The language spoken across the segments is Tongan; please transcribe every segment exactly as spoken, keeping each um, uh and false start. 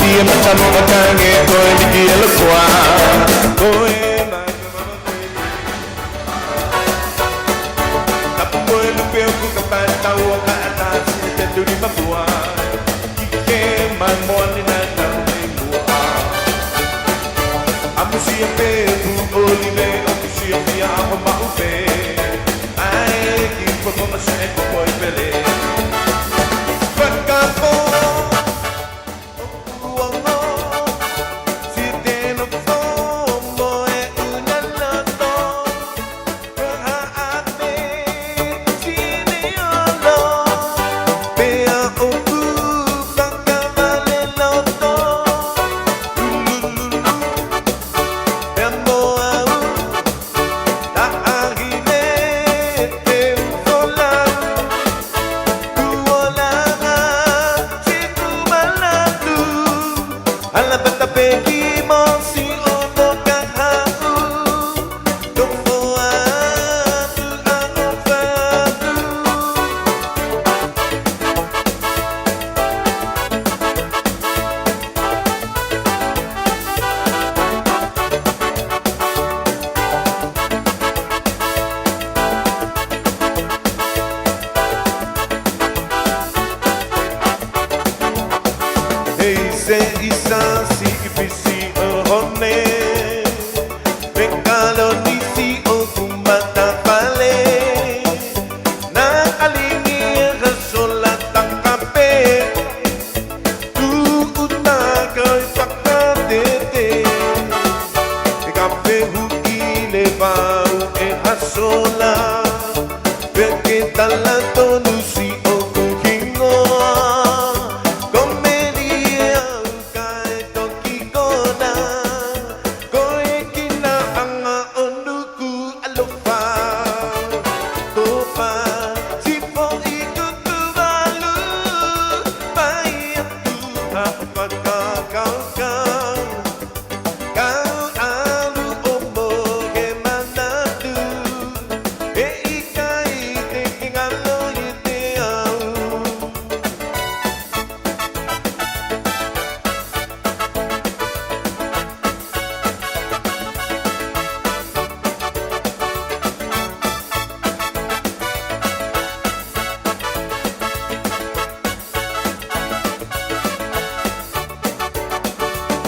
Ia mata mo ka tange ko e liki e lokoa. Ko e mai ka mama ko e. Tapu mo e lupe ʻoku ka pae tau o ka ʻata si te tuli mapua. Ki ke mai moani na tau nei mua. ʻAmusia pē pu ʻoli me ʻoku sia pia ʻaho maʻu pē. ʻAi ki popo ma se ko poi pele. Fakapō. Taʻahine te u folau, tuʻolanga si tu manatu, ala pata peki mo si ono kahaʻu, tofoa tu ʻanofatu. Hei se isa si i pisi o hone, me kalo nisi o kumata pale, na alingi e ha sola takape. Tuʻuta kai fakatete, e ka fehu i le vau e ha sola, peke tala tonu si ʻoku hingoa, ko Melia uka e toki kona, ko e kinaʻanga ʻo Nukuʻalofa. Topa, si foʻi kuku valu, mai atu ha fakakaukau. Kau ʻalu ʻo mohe manatu, he ʻikai te ke ngalo ʻiate au.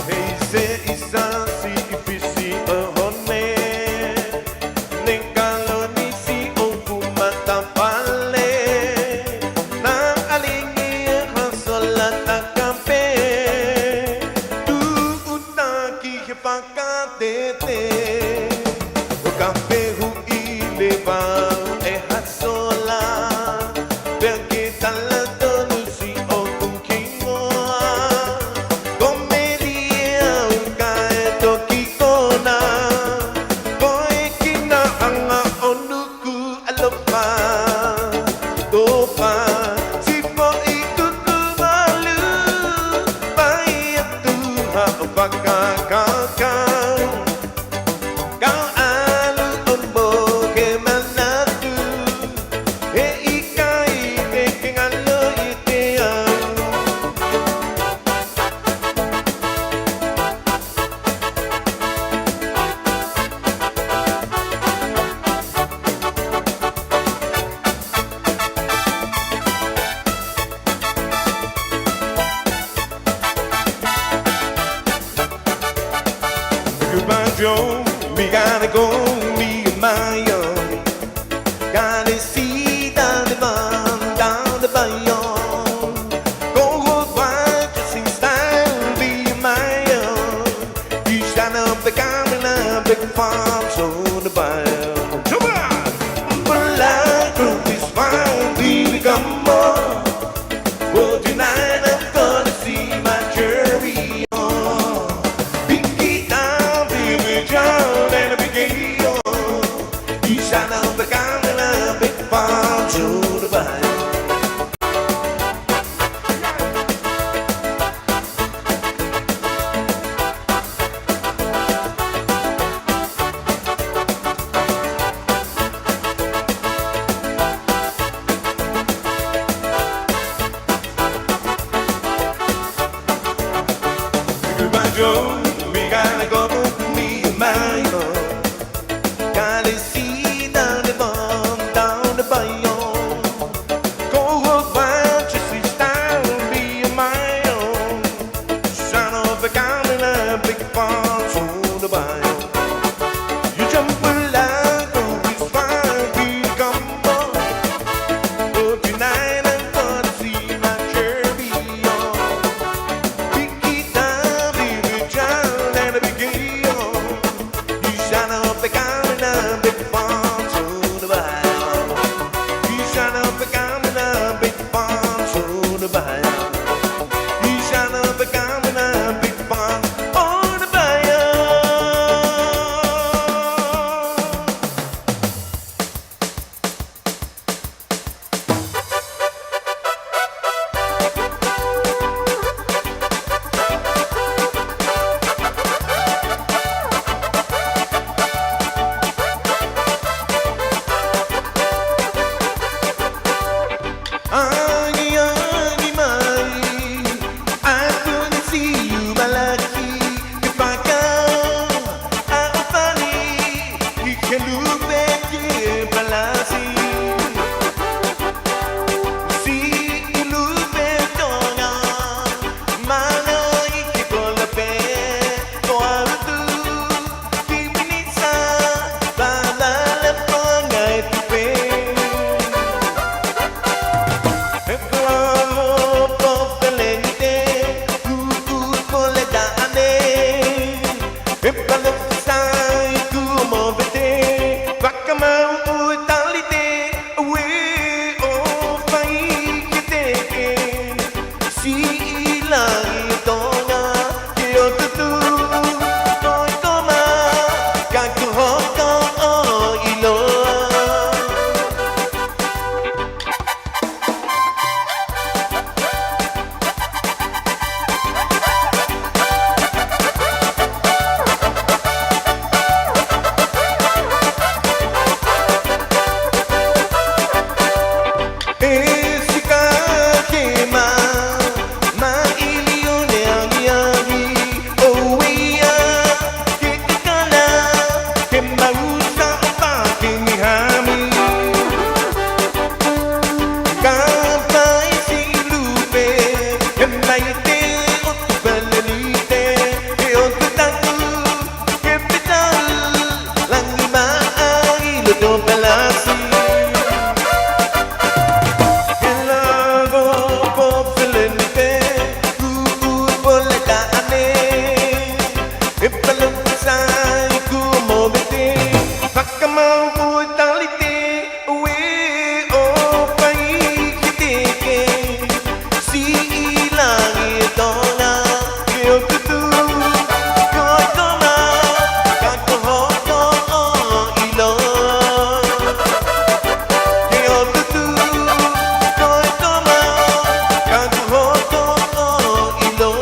Hei se isa si i pisi o hone, ne kalo nisi o kumata pale, na alingi e ha sola takape, tuʻuta ki he fakatete, ʻo ka fehu i le vau e ha sola, pea ke tala tonu si ʻoku hingoa, ko Melia uka e toki kona, ko e kinaʻanga ʻo Nukuʻalofa. Topa, si foʻi kuku valu, mai atu ha fakakaukau. Kau ʻalu ʻo mohe manatu, he ʻikai te ke ngalo ʻiate au. Goodbye, Joe. We gotta go, me and my own. Gotta see down the bottom, down the bottom. Go, go, quiet, just in style, be my own. You stand up, the camera, big farms on the bio. Come on! But I could be fine, we become more. Well, tonight I'm gonna see my jury on. Pinky down, baby, John, and a big on. You shine on the camera, big farm, show the vibe. He sika ke ma, ma ʻilione angiangi, ʻoua ia ke ʻikana, ke mausa ʻo pākengi hami. Ka pai si lupe, he maite ʻo tu palanite, he ʻoku taku, ke pita, langi maʻa ʻi loto palasi. He lava po feleni pe, kuku po le taʻane. He palo sai ku mo bete, fakamau mo talite. Ue o pai ki te ke, si i langi e Tonga, ke o tutu, ko toma, ka ko hoto o ilo. Ke o tutu, ko toma, ka ko hoto o ilo.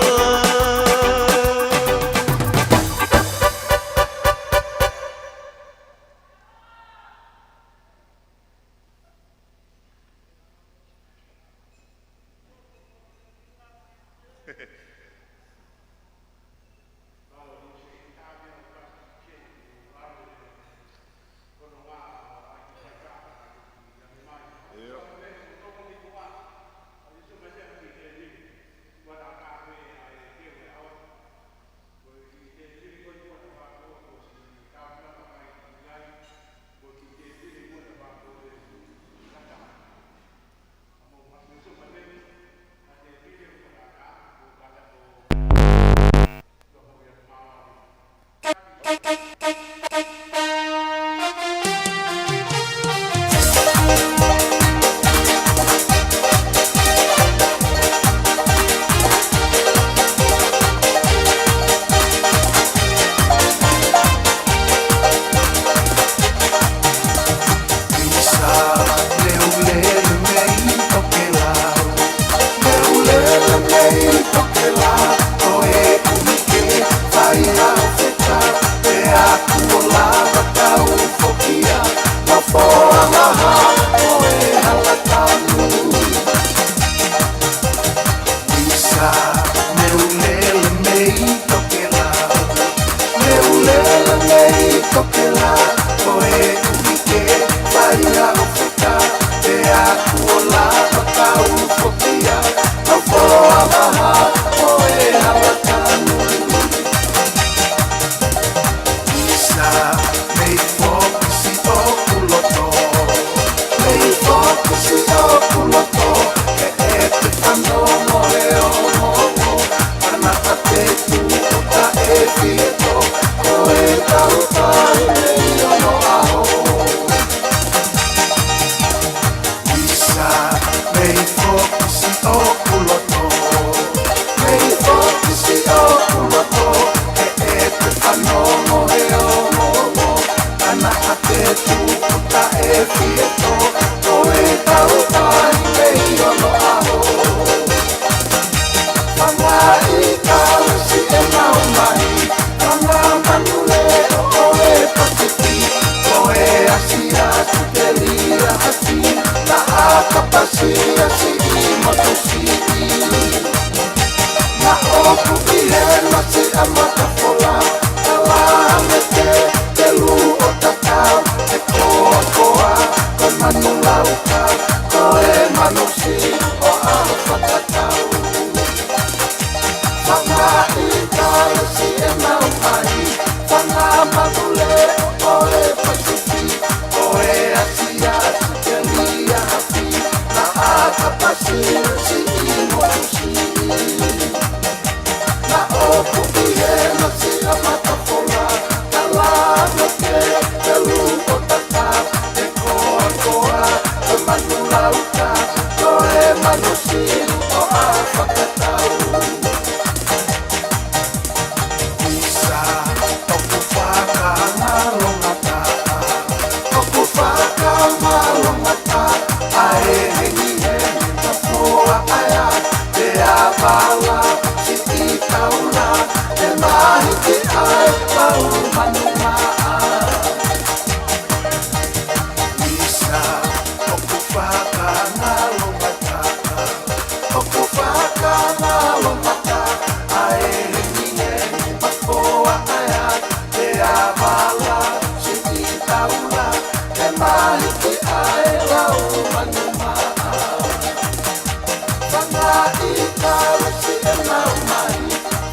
Fanga ʻi Kalasi ʻenau mai,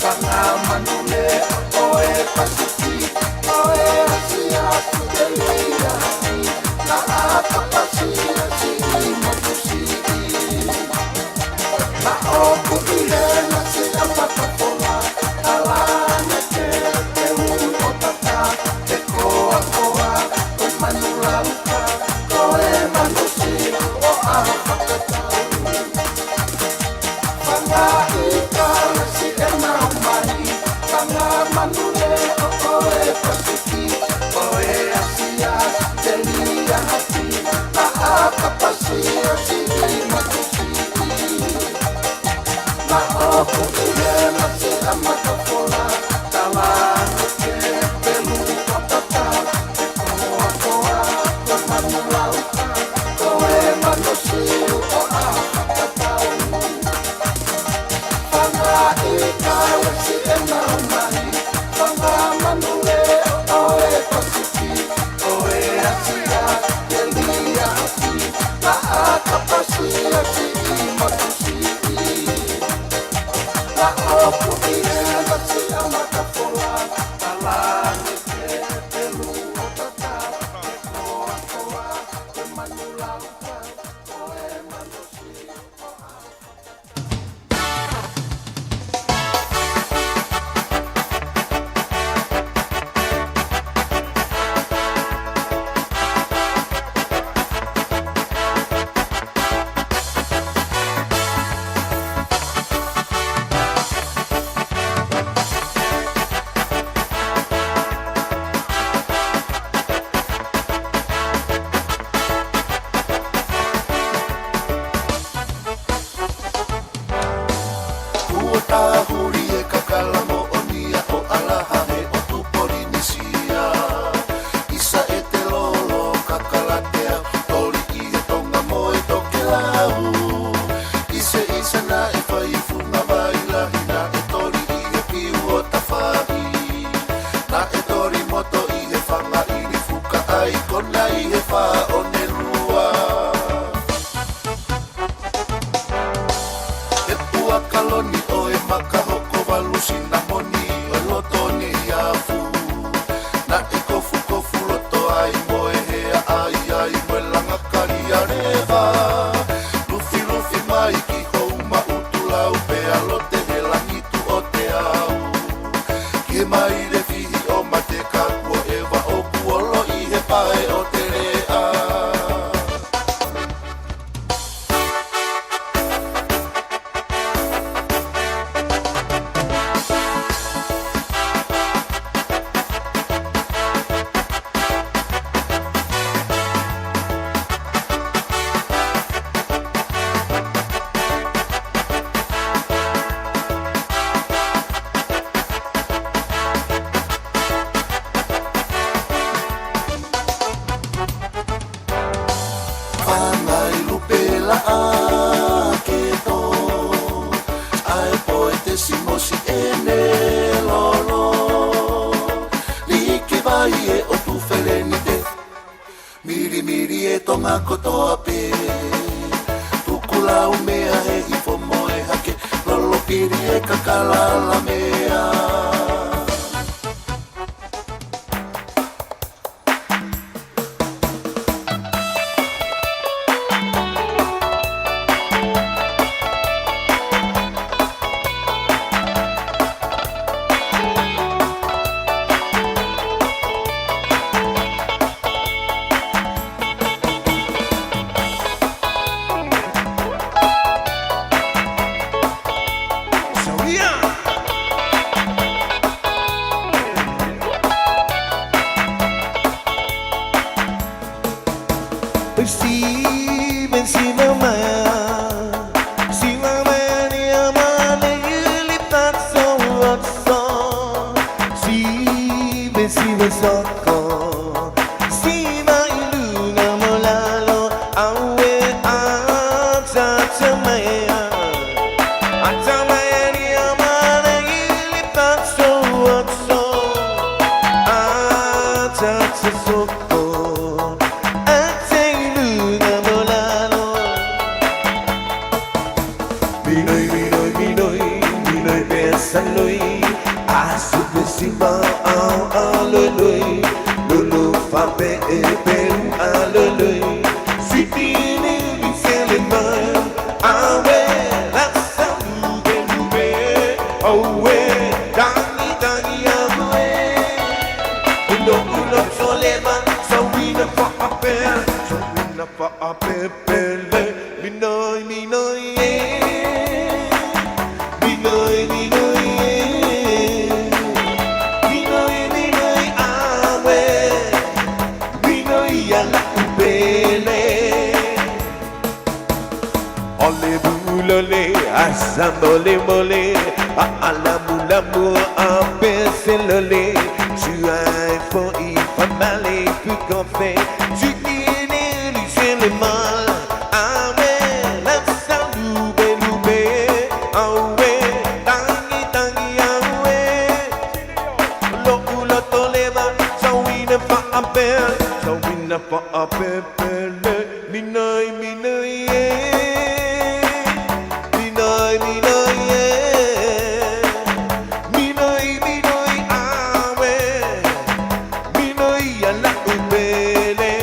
fanga manu leʻo ʻo e Pasifiki, ʻo e Asia, Australia, naʻa kapasi ʻa siʻi motu siʻi. Naʻa ʻoku ʻi hena siʻa matafola, tala ange ke te u o tata, te koa koa, ko e manu lauka, ko e manu siʻi ʻo ʻAfakatau. Fanga ʻi Kalasi ʻenau mai, fanga manu leʻo ʻo e Pasifiki, ʻo e Asia, Australia, naʻa kapasi ʻa siʻi motu siʻi. Naʻa ʻoku ʻi hena siʻa matafola, tala ange ke te u o tata, te koa koa, ko e manu lauka, ko e manu siʻi ʻo ʻAfakatau. Fanga ʻi Kalasi ʻenau mai, fanga manu leʻo ʻo e Pasifiki, ʻo e Asia, Australia, naʻa kapasi ʻa siʻi motu siʻi. Naʻa ʻoku ʻi hena siʻa matafola, tala ange ke te u o tata, te koa koa, ko e manu lauka, ko e manu siʻi ʻo ʻAfakatau. Kuo tāhuli e kakala moʻonia ʻo ʻAlaha he ʻotu Polinisia. ʻIsa ʻe te lolo kakalatea, toli ʻi he tonga mo e tokelau. ʻIseʻisa naʻe fai funga vai lahi, naʻe toli ʻi he piu ʻo tafahi. Naʻe toli moto ʻi he fanga ʻili fuka ʻaikona ʻi he fā ʻo ne lua. He puaka loni ʻo e maka hoko valu, sinamoni ʻo e loto ni afu. Naʻe kofukofu loto ai mo e hea ʻaiʻai mo e langa kali ʻa leva. Lufilufi mai ki Houmaʻutulau pea lote he langi tuʻo teau. Ki he maile fihi ʻo mate ka kuo ʻeva ʻoku olo ʻi he pae ʻo Teleʻa. Fangai lupe laʻa ke tō, ʻa e poetesi mosi ʻene lolo. Liki vai e ʻotu Felenite, milimili e Tonga kotoa pē. Tukulau mea he hifo mo e hake, lolo pili e kakala ala mea. Sive, sive mai, sive mai ni ama ne ili patso otso. Sive, sive soko. Sive ʻi lunga mo lalo, aue ʻa tata mai. ʻA tata mai ni ama ne ili patso otso. ʻA tata soko. ʻA tata ʻi lunga mo lalo, ʻEpelu ʻa Loloi, Sitini Liselema, ʻAve Lasa Luveluvē, ʻAve Tangitangi ʻAve. Ulo ulo solema, Sauina Faʻapea, Sauina Faʻapepele, Minoi, Minoi ē. Minoi, Minoi ē. Minoi, Minoi ʻAve. Minoi ʻa Laʻupele. ʻAlevu Lole, ʻAsa Molemole, ʻAlamulamu, ʻApese Lole, Suai Foʻi, Famale Fukofe, Sitini Liselema, ʻAve Lasa Luveluvē, ʻAve Tangitangi ʻAve. Loʻu loto leva, Sauina Faʻapea, Sauina Faʻapepele, Minoi, Minoi ē. Minoi, Minoi ē. Minoi, Minoi ʻAve. Minoi ʻa Laʻupele.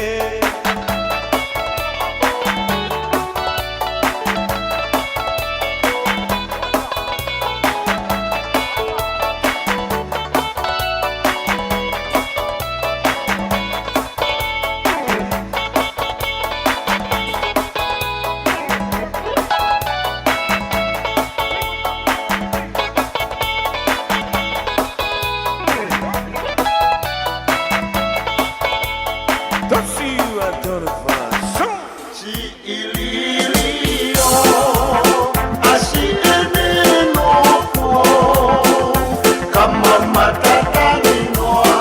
Tasi ua tolu fā, sō! Siʻilio, ʻasi ʻene nofo, kama matatangi noa,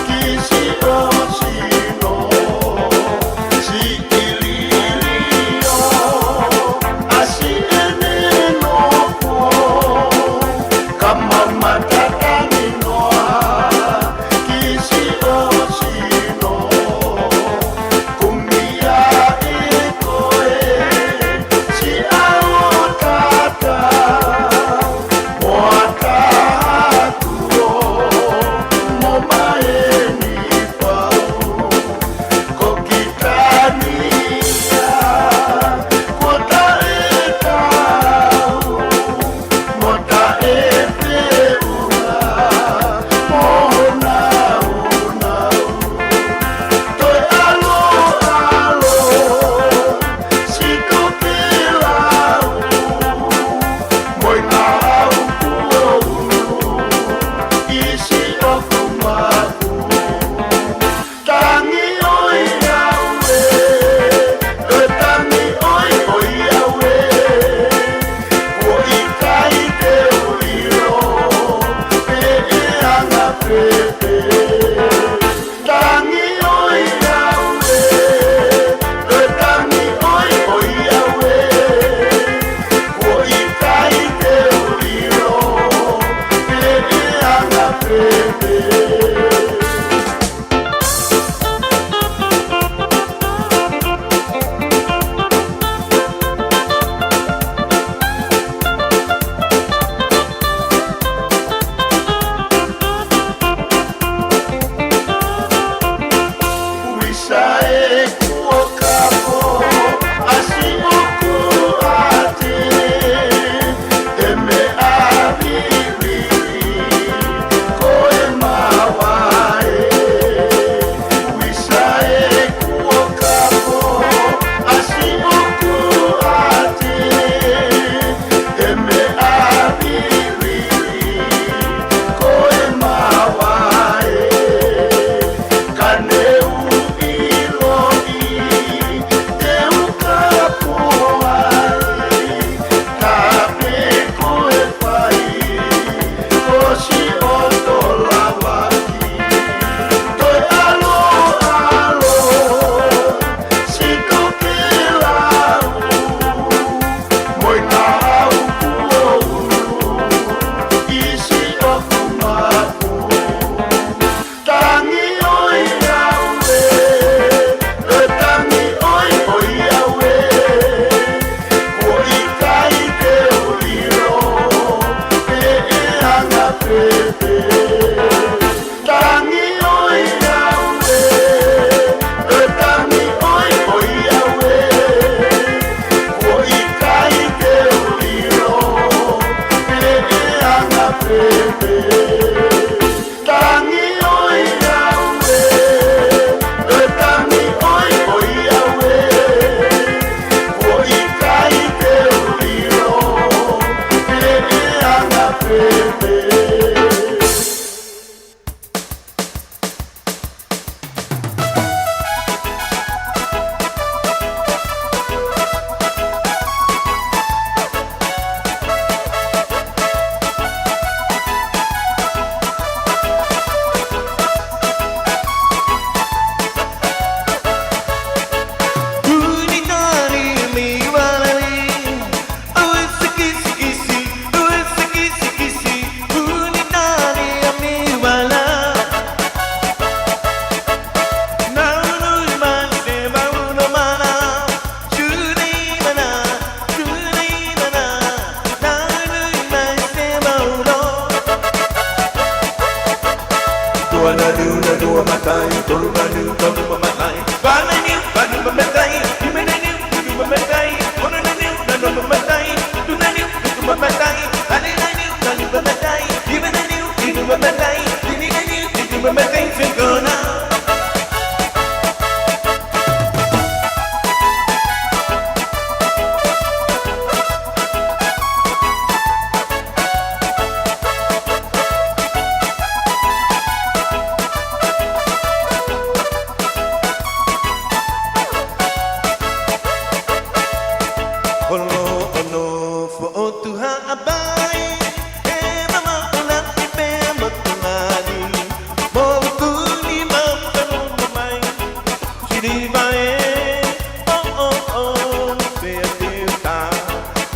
kisi ʻo sino. Siʻilio, ʻasi ʻene nofo, kama matatangi noa, kisi ʻo sino. Kumi ai koe,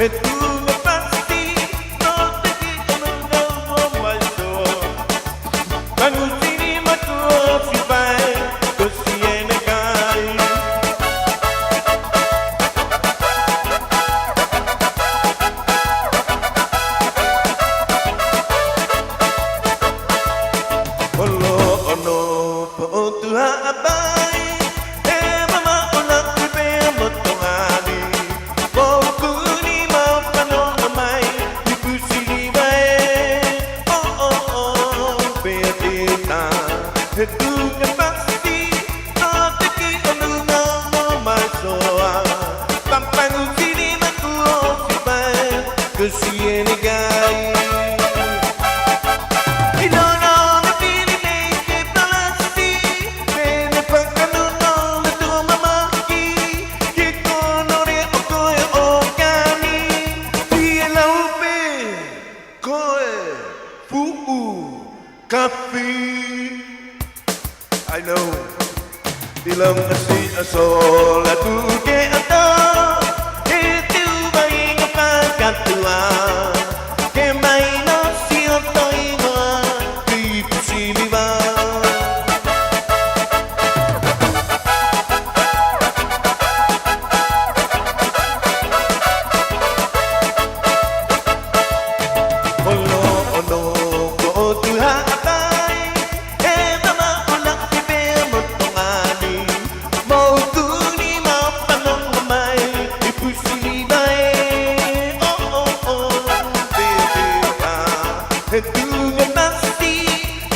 He tuʻunga pasi, no te ki ʻolunga ʻo Maisoa. Pangu sini matua sipai, ko siene kai. Holo ono poʻo tuha apai, e mama ona ki pea mo Tonga ni. Mo kuni ma fanongo mai, i pusi ni mai, ʻo, ʻo, ʻo, pea te ta. He tuʻunga pasi, no te ki ʻolunga ʻo Maisoa. Papangu sini matua sipai, ko siene kai. ʻIlonga ʻo na pili nei ke palasi, pene pakano ʻo na tō mamaki, ke kono le ʻo koe ʻo kani, pie lau pē, koe, fuʻu, kafi. I know. Ilonga siʻa sola tuke ata, e te uvainga pakatua, ke mai no sio toivoa, ki pusiliva. Holo ono ko tuha apai, e mama ona ki pea mo Tonga ni, mo kuni ma fanongo mai, i pusi ni mai, ʻo, ʻo, ʻo, pea te ta. He tuʻunga pasi,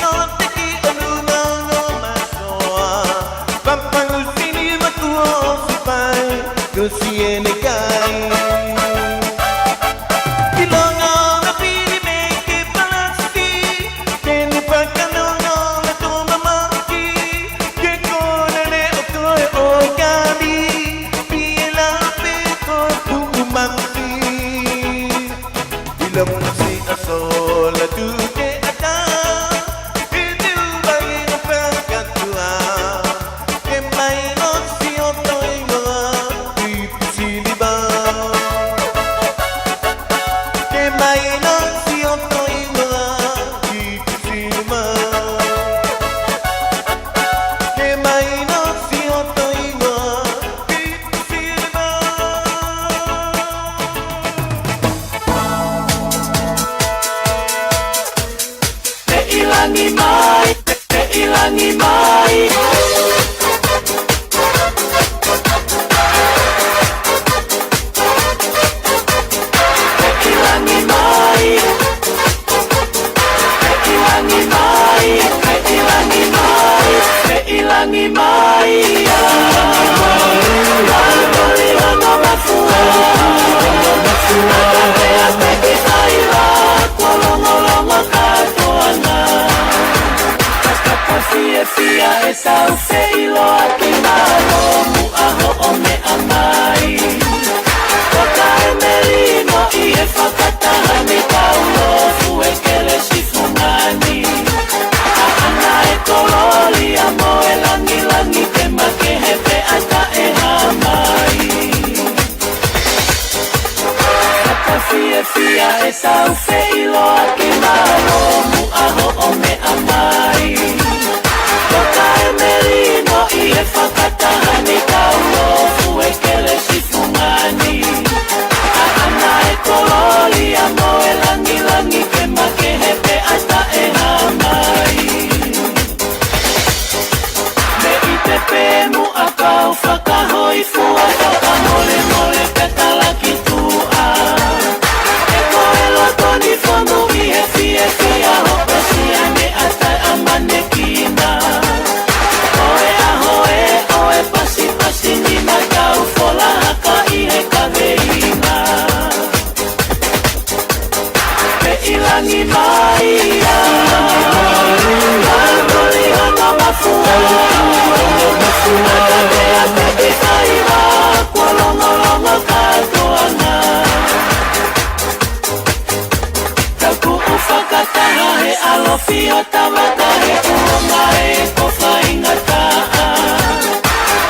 no te ki ʻolunga ʻo Maisoa. Papangu sini matua sipai, ko siene kai. ʻIlonga ʻo na pili nei ke palasi, pene pakano ʻo na tō mamaki, ke kono le ʻo koe ʻo kani, pie lau pē, koe, fuʻu, mafi. Ilonga siʻa sola tuke ata, e te uvainga pakatua, ke mai no sio toivoa, ki pusiliva. Ke mai no sio toivoa, ki pusiliva. Ke mai no sio toivoa, ki pusiliva. Pea ʻi langi mai, pea ʻi langi mai. Pea ʻi langi mai. Pea ʻi langi mai, pea ʻi langi mai, pea ʻi langi mai, ia. Ka toli hono mafua. Ka pea peki faiva, kuo longolongo kātoanga. Ka ka fiefia e sau feʻiloaki mālō muʻa hoʻo meʻa mai. Ko ka e melino ʻi he fakataha ni kau lofu e kelesi fungani. ʻAʻana e kolōlia mo e langilangi ke makehe pea taʻehāmai. Ka ka fiefia e sau feʻiloaki mālō muʻa hoʻo meʻa mai. Ko ka e melino ʻi he fakataha ni kau lofu e kelesi fungani. ʻAʻana e kolōlia mo e langilangi ke makehe pea taʻehāmai. Mei te pē muʻa kau fakahōifua fakamolemole pea talaki tuʻa. He ko e loto ni fonu ʻi he fiefia hope siane ʻa taʻeʻamanekina. Ko e ʻaho ē ʻo e pasipasi ni naʻa tau fola haka ʻi he kaveinga. Pea ʻi langi mai ia. Ka toli hono mafua. Ka pea peki faiva, kuo longolongo kātoanga. Tau tuʻu fakataha he ʻalofi ʻo Tavata he ʻulungaʻi ko Faingataʻa.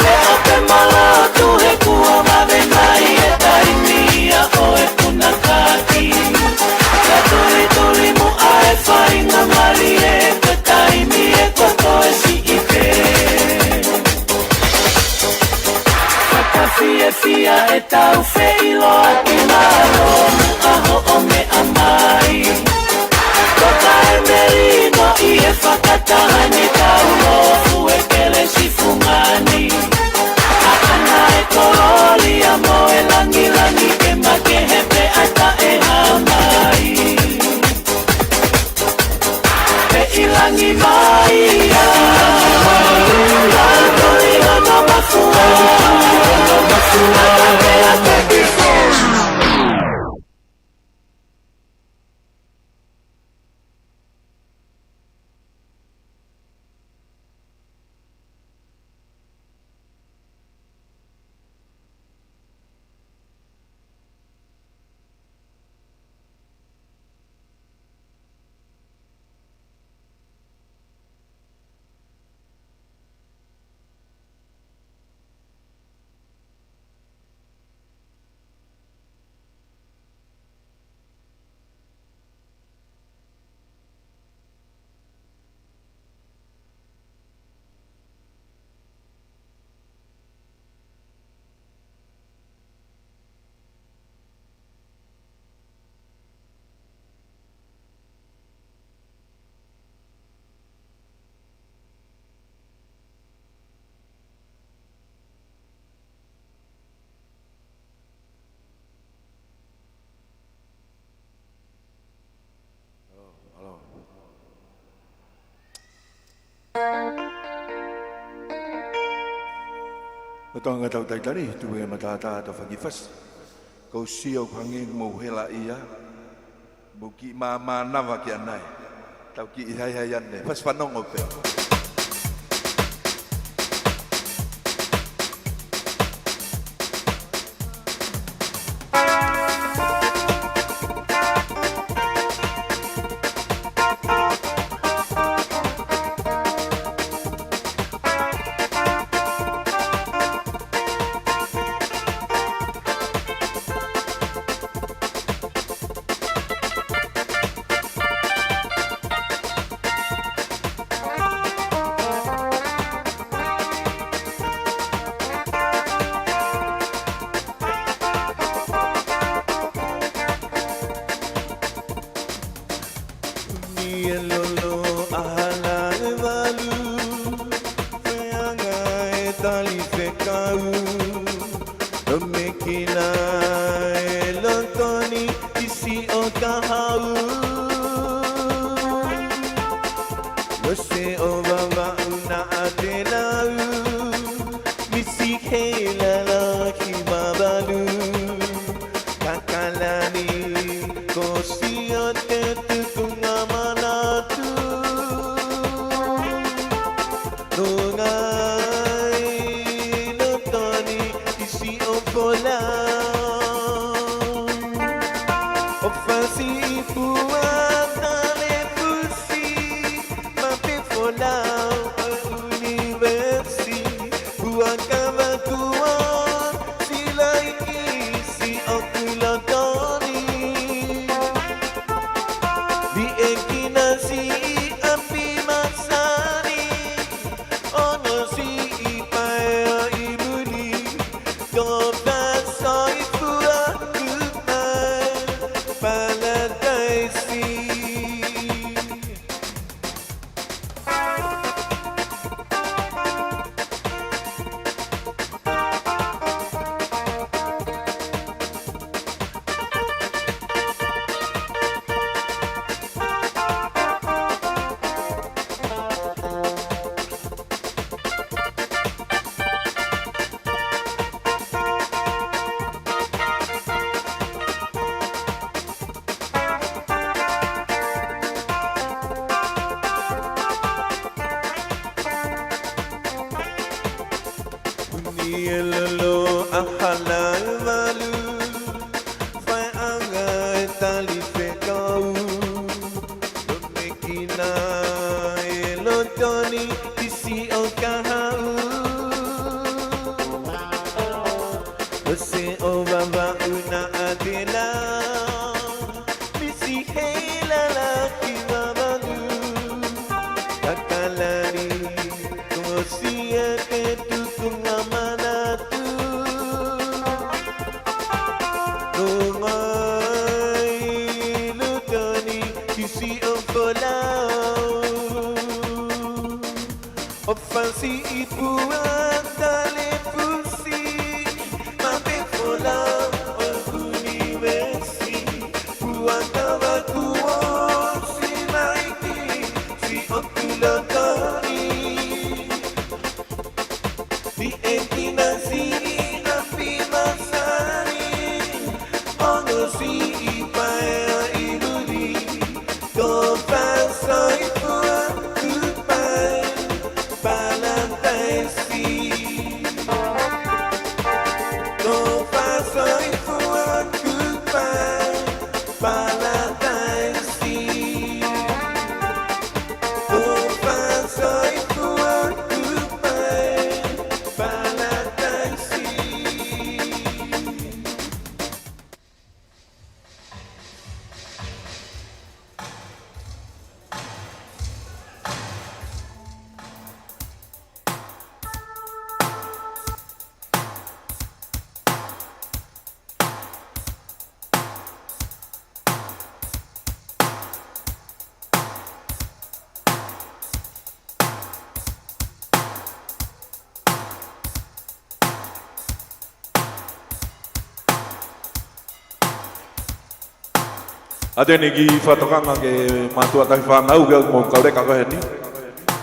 Leʻo pē ma lotu he kuo vave mai e taimi ia ʻo e Fia ʻetau feʻiloaki mālō ʻa hoʻo meʻa mai. Toka e melino ʻi he fakataha ni tau lofu e kelesi fungani. ʻAʻana e kolōlia mo e langilangi ke makehe pē ʻa taʻe hā mai. Pē ʻi langi mai ia. Lātoi hono mafua. Ko Tonga tau taitani, tuku e matātā ʻo fakafasi. Ko u sio hangē ʻoku mou hela ia, mou kiʻi māmānava ki ʻanai. Tau kiʻi haihai ange, fasi fanongo pē. Ni e lolo ʻa hala e valu, feʻanga e tali fekau, lomekina e loto ni ʻi siʻo kahaʻu. Lose ʻo Vavaʻu naʻa te lau, misi he lalaki Vavalu. Kakalani, ko Siote Tukunga Manatu. Nonga i loto ni ʻi siʻo folau. ʻO fasi i pua tale pusi, mape folau ʻa e ʻunivēsi. Pua kava tua, sila i ʻi siʻoku loto ni. Liʻekina siʻi ʻapi masani, ʻono siʻi paea ʻi muli, ko fasoifua kupa palataisi. Ni e lolo ʻa hala e valu, feʻanga e tali fekau, lomekina e loto ni ʻi siʻo kahaʻu. Lose ʻo Vavaʻu naʻa te lau, misi he lalaki Vavalu. Kakalani, ko Siote Tukunga Manatu. Ipu atale pusi, mapefola o kuniwesi, puaka vakuo si maiki, si o tulotoni. Si e kina si api masani, ono si i paea i luli. Tō fasoifua, goodbye, paradise. Tō fasoifua, goodbye, paradise. Tō fasoifua, goodbye, paradise. ʻAteni ki fakatokanga ke mātuʻa tahi fānau ke mo kauleka ko heni.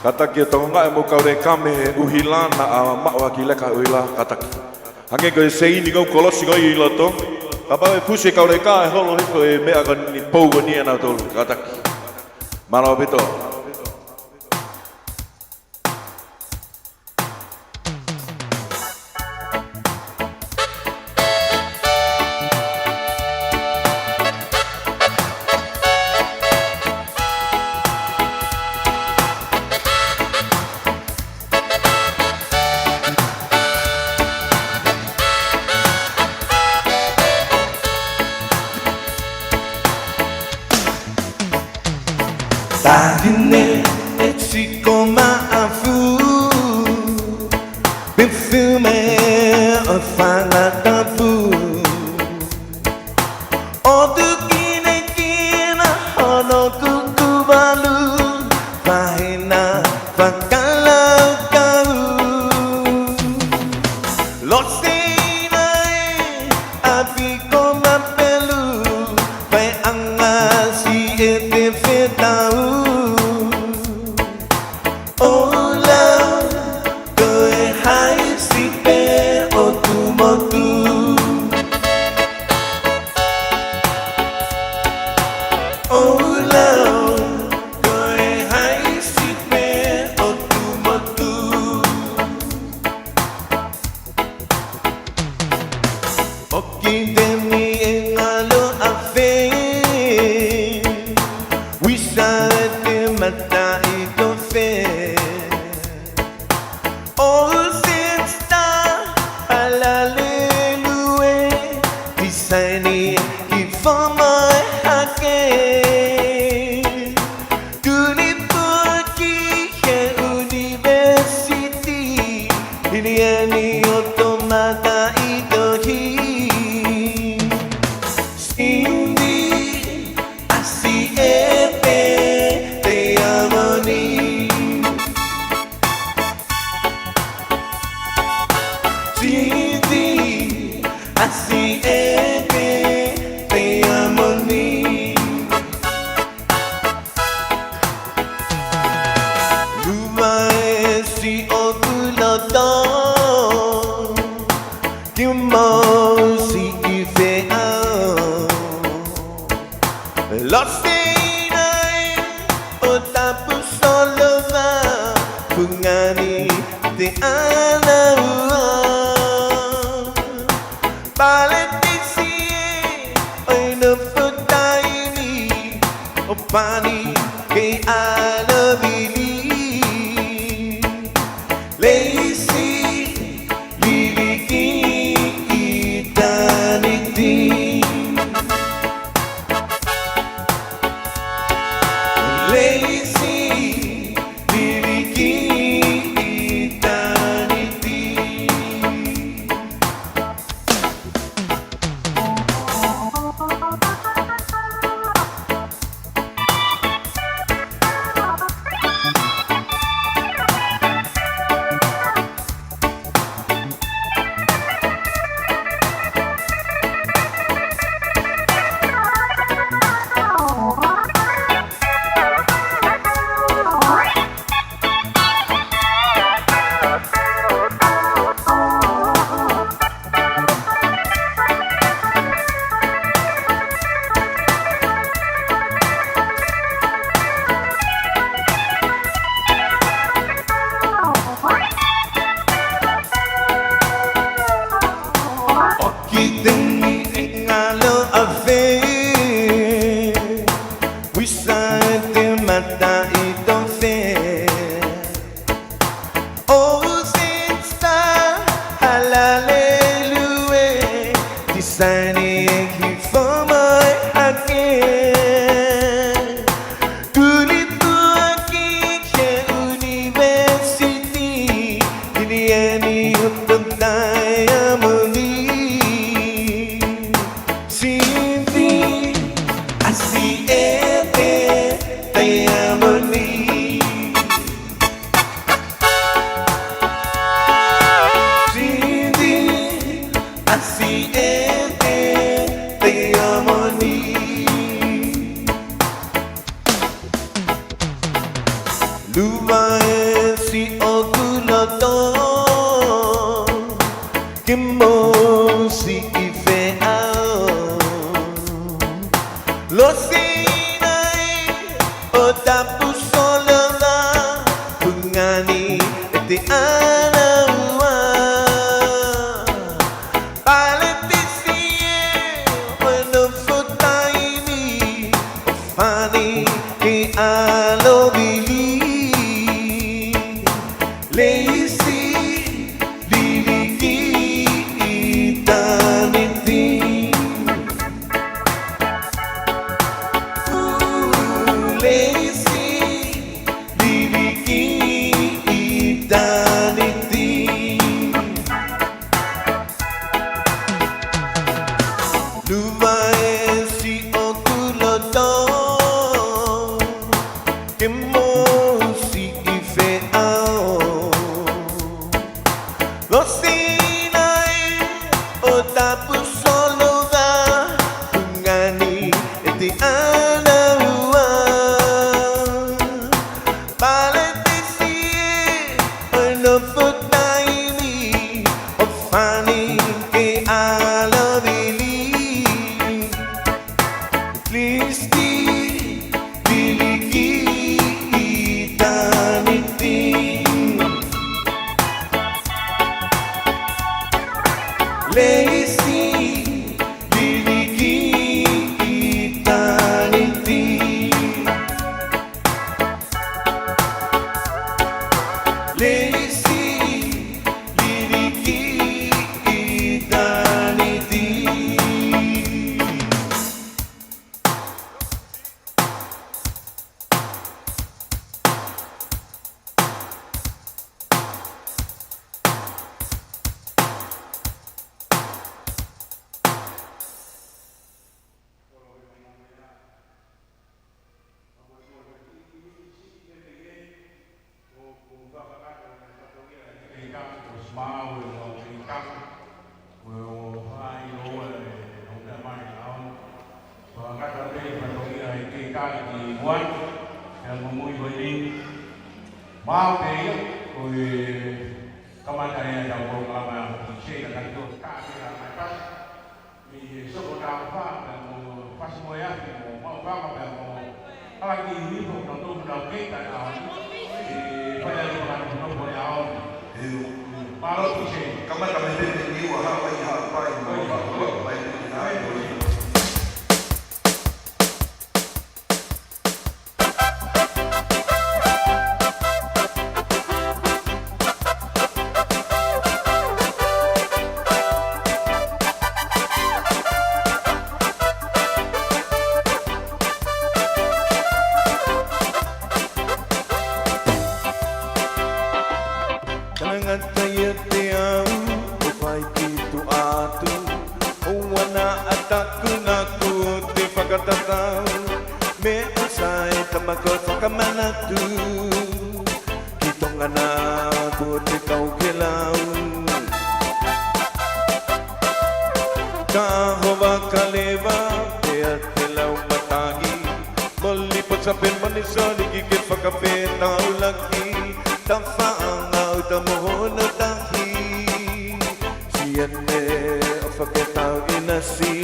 Kātaki e tokonga e mo kauleka mei he ʻuhila naʻa maʻu ʻaki leka ʻuhila kātaki. Hangē ko e seini ko e kolosi ko ē ʻi loto. Kapau ʻe pusi e kauleka ʻe holo hifo e meʻa ko eni pou ko eni ʻa nautolu kātaki. Mālō ʻaupito. Taʻahine ʻe siko maʻafu, perfume ʻo e fanga tapu. ʻO tukinekina hono kuku valu, pehē na fakalaukau. Losina e ʻapi ko Mapelu, fai ʻanga si e te fetau. ʻO lau, ko e haisi pē ʻo Tumotu. ʻO lau, ko e haisi pē ʻo Tumotu. ʻOki te mi e ngalo a fe, wisa te mataʻitofe. ʻO sesta alalelue, tisaini ki fomai hake. Tunipuki he ʻunivēsiti, hili eni ʻo tomata i tohi. Sindi, asi e pe te amoni. Sindi, asi e pe te amoni. Luma e si o kuloto, ki mou si i feʻao. Losina e ʻo tapu solova, fungani te ʻanaua. Paletisi e ʻo e nofo taimi, ʻo pani kei ʻalavili. Leisi, liliki ʻitāniti. Leisi, liliki ʻitāniti. Alo afe, wisa te mata i tofe. O sista, halalelue, tisaini e ki fomai hake. Kulituʻa ki he ʻunivēsiti, Kiliani o Taiamoni. Cindy, ʻasi ʻete Taiamoni. Cindy, ʻasi ʻete Taiamoni. Luva e siʻoku loto, ke mou siʻi feʻao. Losina ʻo Tapu Solova, Pungani ʻete ʻAnaua. Paletisi e, ʻo e nofo taimi, ʻo Fani kei ʻAlovili. Leisi, Liliki, ʻItaniti. Leisi, Liliki, ʻItaniti. Luva e siʻoku loto, ke mou siʻi feʻao. Losina ʻo Tapu Solova, Pungani ʻete ʻAnaua. Paletisi e, ʻo e nofo taimi, ʻo Fani kei ʻAlovili. Listi, Liliki, ʻItaniti. Leisi, Liliki, ʻItaniti. Leisi, Liliki, ʻItaniti. ʻOku ou fakakakato e fatongia ʻa e Keikaki, ʻosi maau e mau Keikaki, ko e ʻofa ʻi loa e ʻofa mai ʻaon. Fakakakato e fatongia ʻa e Keikaki ki muʻa, pea mo e moʻui ko eni. Maau pē ia, ko e kamata ia ʻetau polokalama ʻi he taimi ni, ka ke la mai pasi. ʻI he soko tau fa, pea mo Fasi mo e Afi mo Mau Faka, pea mo ʻAlaki Nipo, tau tau tau kei tai ʻaho ni. ʻE fai ai ʻa e tau tau ʻaho ni. ʻE, mālō Tise. Kamata mei Pete Niu, ʻa Haʻapai, Haʻapai, mo Haʻapai, Haʻapai. Talangata ia te au, ʻo fai ki tuʻa atu, ʻoua naʻa taku naku te fakatatau, meʻa sai tamako fakamanatu, ki Tonga na kuo te kau ke lau. Ka hova ka leva, pea te lau matangi, moli pasa pe mani soni ki ke fakapē taulaki, ta faʻanga uta mo hono tahi. Siane ʻo fakatau ʻinasi.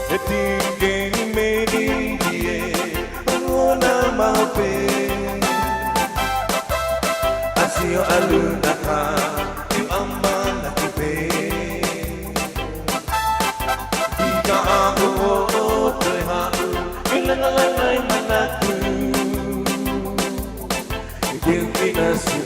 He tiki meni hie ʻo ngona mau pē. ʻAsi ʻo ʻalu naka i ʻamanaki pē.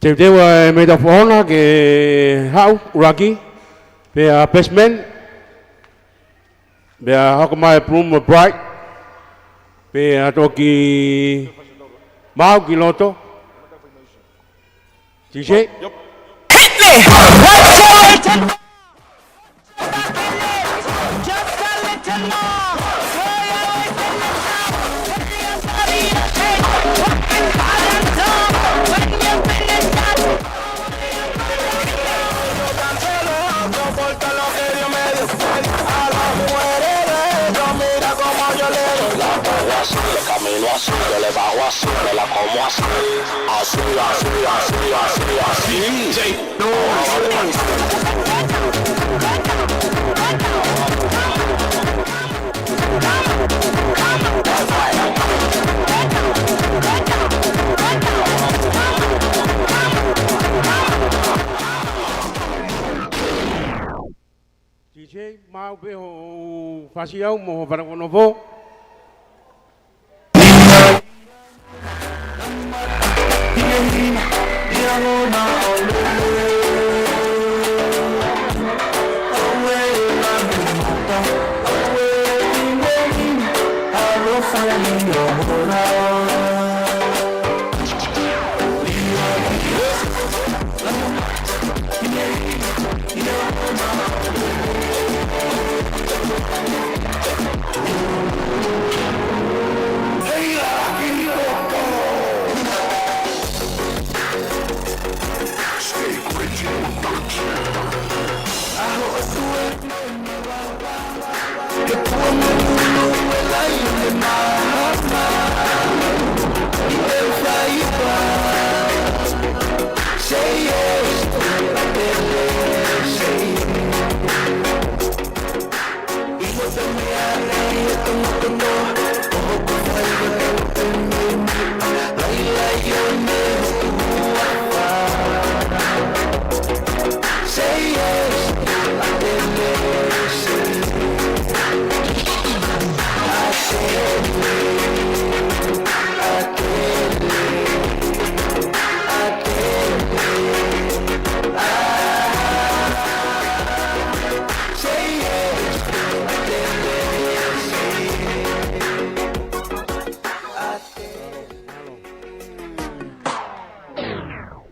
Teuteu ʻa e Maid of Honor ke haʻu ʻuluaki, pea best man, pea hoko mai Bloom Bright, pea toki maau ki loto. T J? Hit me! What's your T J, maau pē hoʻo fasi au mo hoʻo fana kono fō.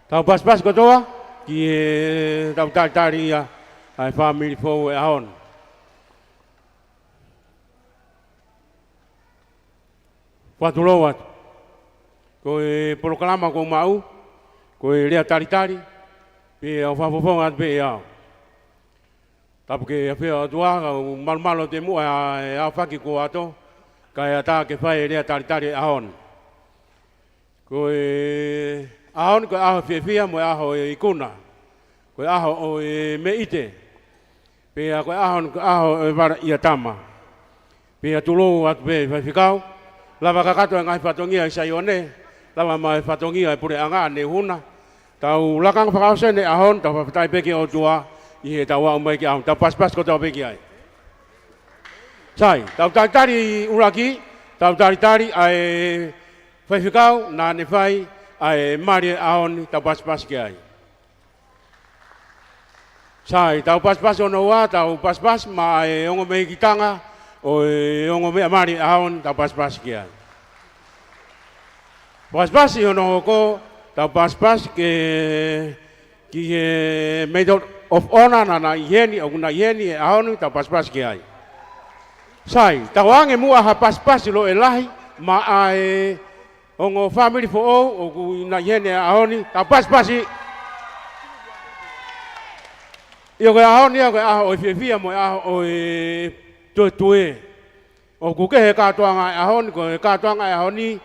Tau pasipasi kotoa ki heʻetau talitali ia ʻa e fāmili foʻou ʻo e ʻaho ni. Fakatulou atu. Ko e polokalama kuo u maʻu, ko e lea talitali, pea u fakafofonga atu pē ʻe au. Tapu ke ʻafio ʻa e ʻOtua, ka ʻoku malumalu atu muʻa e aofaki kuo ʻosi, kae ʻatā ke fai e lea talitali ʻo e ʻaho ni. Ko e ʻaho ni, ko e ʻaho fiefia mo e ʻaho ʻo e ikuna. Ko e ʻaho ʻo e meʻite. Pea ko e ʻaho ni, ko e ʻaho ʻo e vala ʻia tama. Pea tulou atu pē faifekau, lava kakato e ngaahi fatongia ʻi Saione, lava mai fatongia e puleʻanga ne huna. Tau lakanga fakaʻosi eni e ʻaho ni, tau fakafetaʻi pē ki he ʻOtua ʻi heʻetau aʻu mai ki he ʻaho ni, tau pasipasi kotoa pē ki ai. Sai, tau talitali ʻuluaki, tau talitali ʻa e faifekau naʻa ne fai ʻa e mali ʻo e ʻaho ni, tau pasipasi ki ai. Sai, tau pasipasi hono ua, tau pasipasi maʻa e ongo mehikitanga ʻo e ongo meʻa mali ʻo e ʻaho ni, tau pasipasi ki ai. Pasipasi hono hoko, tau pasipasi ki he, ki he Maid of Honor naʻa na ʻi heni, ʻoku na ʻi heni he ʻaho ni, tau pasipasi ki ai. Sai, tau ʻoange muʻa ha pasipasi loʻe lahi maʻa e ongo fāmili foʻou ʻoku na ʻi heni he ʻaho ni, tau pasipasi. ʻIo, ko e ʻaho ni ia ko e ʻaho ʻo e fiefia mo e ʻaho ʻo e tuetue. ʻOku kehe e kātoanga ʻo e ʻaho ni, ko e kātoanga ʻo e ʻaho ni,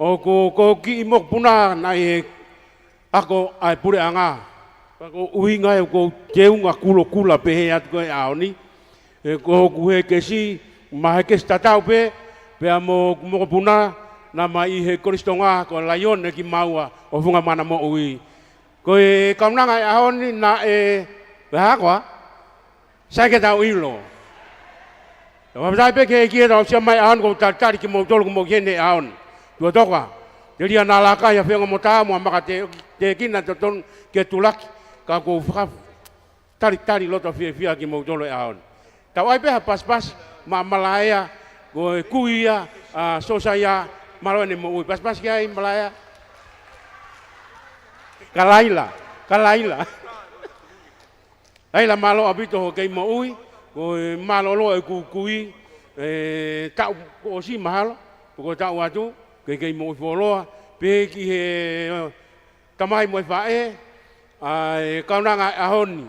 ʻoku, ko e kiʻi mokopuna naʻe ako ʻa e puleʻanga. Pea ko e ʻuhinga ia ʻoku ou teunga kulokula pehē atu ko e ʻaho ni. He ko hoku hekesi, ma hekesi tatau pē, pea mo hoku mokopuna, naʻa ma ʻi he kolisi Tonga, ko e laione kimaua ʻo Funga Mana Moʻui. Ko e kaunanga ʻo e ʻaho ni naʻe, pea hā koā? Sai ke tau ʻilo. Tau fakafetaʻi pē ki he ʻEiki heʻetau aʻusia mai e ʻaho ni, ʻoku ou talitali kimoutolu ʻoku mou ʻi heni he ʻaho ni. Tuʻa toka. Telia Nālākai, ʻa Feonga mo Taʻa mo ʻa Maka Te-, Tēkina, totonu ke tulaki, ka ʻoku ou faka-, talitali loto fiefia kimoutolu he ʻaho ni. Tau ʻai pē ha pasipasi maʻa Malaea, ko e kui ia ʻa Sosaia, mālō ʻene moʻui. Pasipasi ki ai Malaea. Ka laila, ka laila. Laila, mālō ʻaupito hoʻo kei moʻui, ko e mālōlō ʻeku kui, ʻe, taʻu kuo ʻosi mahalo, pe ko e taʻu atu, ke kei moʻui fuoloa, pehē ki he, ʻo, tamai mo e faʻē, ʻa e kaunanga he ʻaho ni.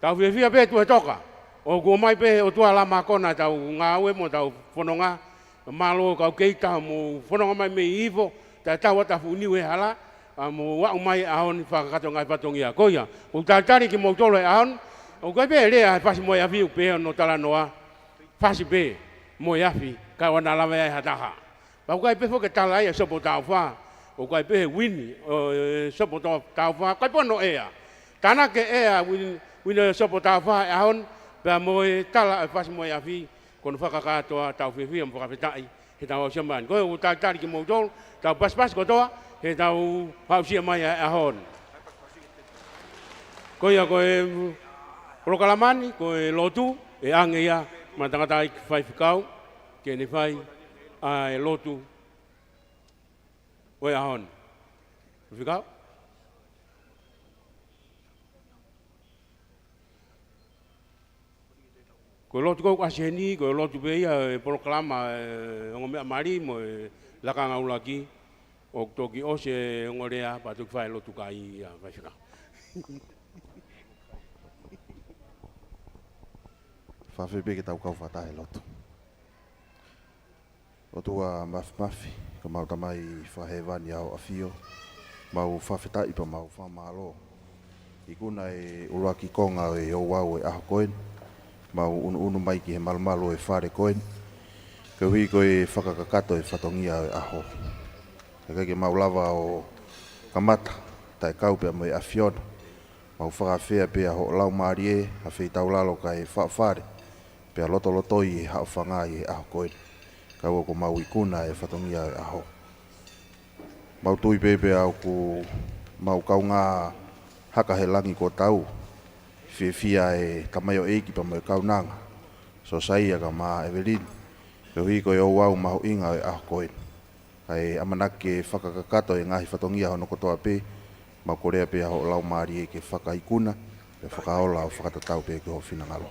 Tau fiefia pē Tuʻi Toka. ʻOku ʻomai pē ʻe he ʻOtua lama kona ʻetau ngāue mo ʻetau fononga. Mālō kau kei taha mou fononga mai mei hifo, taʻe tau ʻatā fuʻu niu he hala, ʻa mou aʻu mai he ʻaho ni fakakakato e ngaahi fatongia. Ko ia, ʻoku talitali kimoutolu he ʻaho ni, ʻoku ʻikai pē lea he Fasi mo e Afi ʻoku pehē hono talanoa, fasi pē mo e afi, kae ʻoua naʻa lava ia ʻe ha taha. Pea ʻoku ʻikai pē foki ke tala ia ʻe Sopo Taufa, ʻoku ʻikai pē he uini ʻo, ʻe, Sopo Tau-, Taufa, ʻikai pē hono ʻea. Tānaki e ʻea uini, uini ʻo Sopo Taufa he ʻaho ni, pea mo e tala ʻa e Fasi mo e Afi, ko hono fakakātoa. Tau fiefia mo fakafetaʻi heʻetau aʻusia mai. Ko ia ʻoku talitali kimoutolu, tau pasipasi kotoa, heʻetau aʻusia mai ʻa e ʻaho ni. Ko ia ko e polokalama ni, ko e lotu, ʻe ʻange ia maʻa e tangataʻeiki faifekau, ke ne fai ʻa e lotu ʻo e ʻaho ni. Faifekau? Ko e lotu ʻoku ʻasi heni, ko e lotu pē ia ʻo e polokalama ʻa e ongo meʻa mali mo e lakanga ʻuluaki, ʻoku toki ʻosi e ongo lea, pea toki fai e lotu kai ia, faifekau. Fakaafeʻi pē ke tau kau fakataha he lotu. ʻOtua Māfimafi, ko homau Tamai fakahēvani ʻa hoʻo ʻAfio, mau fakafetaʻi pea mau fakamālō. Ikuna e ʻuluaki konga ʻo e ouau ʻo e ʻaho ko eni, mau ʻunuʻunu mai ki he malumalu ʻo e fale ko eni, koeʻuhi ko e fakakakato e fatongia ʻo e ʻaho. Kae ʻikai ke mau lava ʻo kamata, taʻe kau pea mo e ʻAfiona, mau fakaafeʻi pē ʻa hoʻo Laumālie, ʻa feitaulalo kae faʻofale, pea lotolotoi e haʻofanga ʻi he ʻaho ko eni. Kae ʻoua kuo mau ikuna e fatongia ʻo e ʻaho. Mau tui pē pea ʻoku mau kaungā haka he langi kuo tau fiefia e tamaioʻeiki pea mo e kaunanga, Sosaia kae ʻumaʻā ʻEvelini, koeʻuhi ko e ouau mahuʻinga ʻo e ʻaho ko eni. Kae ʻamanaki ke fakakakato e ngaahi fatongia hono kotoa pē, mau kole pē ʻa hoʻo Laumālie ke fakaikuna, pea fakaola ʻo fakatatau pē ki hoʻo finangalo.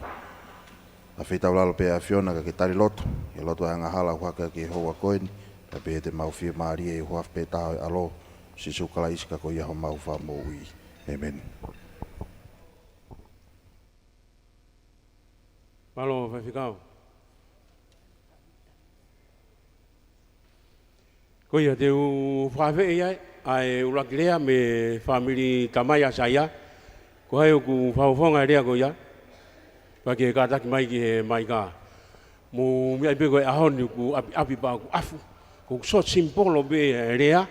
ʻA feitaulalo pē ʻAfiona ka ke tali lotu, ʻi he lotu ʻa e angahala ʻoku hake ʻaki e houa ko eni, pea pehē te mau fiemālie ʻi he huafa pē taha ʻo e ʻAlo, Sīsū Kalaisi ka ko ia homau Fakamoʻui. ʻĒmeni. Mālō, faifekau. Ko ia te u fakaafeʻi ai ʻa e ʻuluaki lea mei he fāmili tamai ʻa Saia. Ko hai ʻoku fakafofonga e lea ko ia? Pea ke kātaki mai ki he maika. Mou meaʻi pē ko e ʻaho ni ʻoku ʻapiʻapi pea ʻoku ʻafu. ʻOku sio simbolo pē e lea,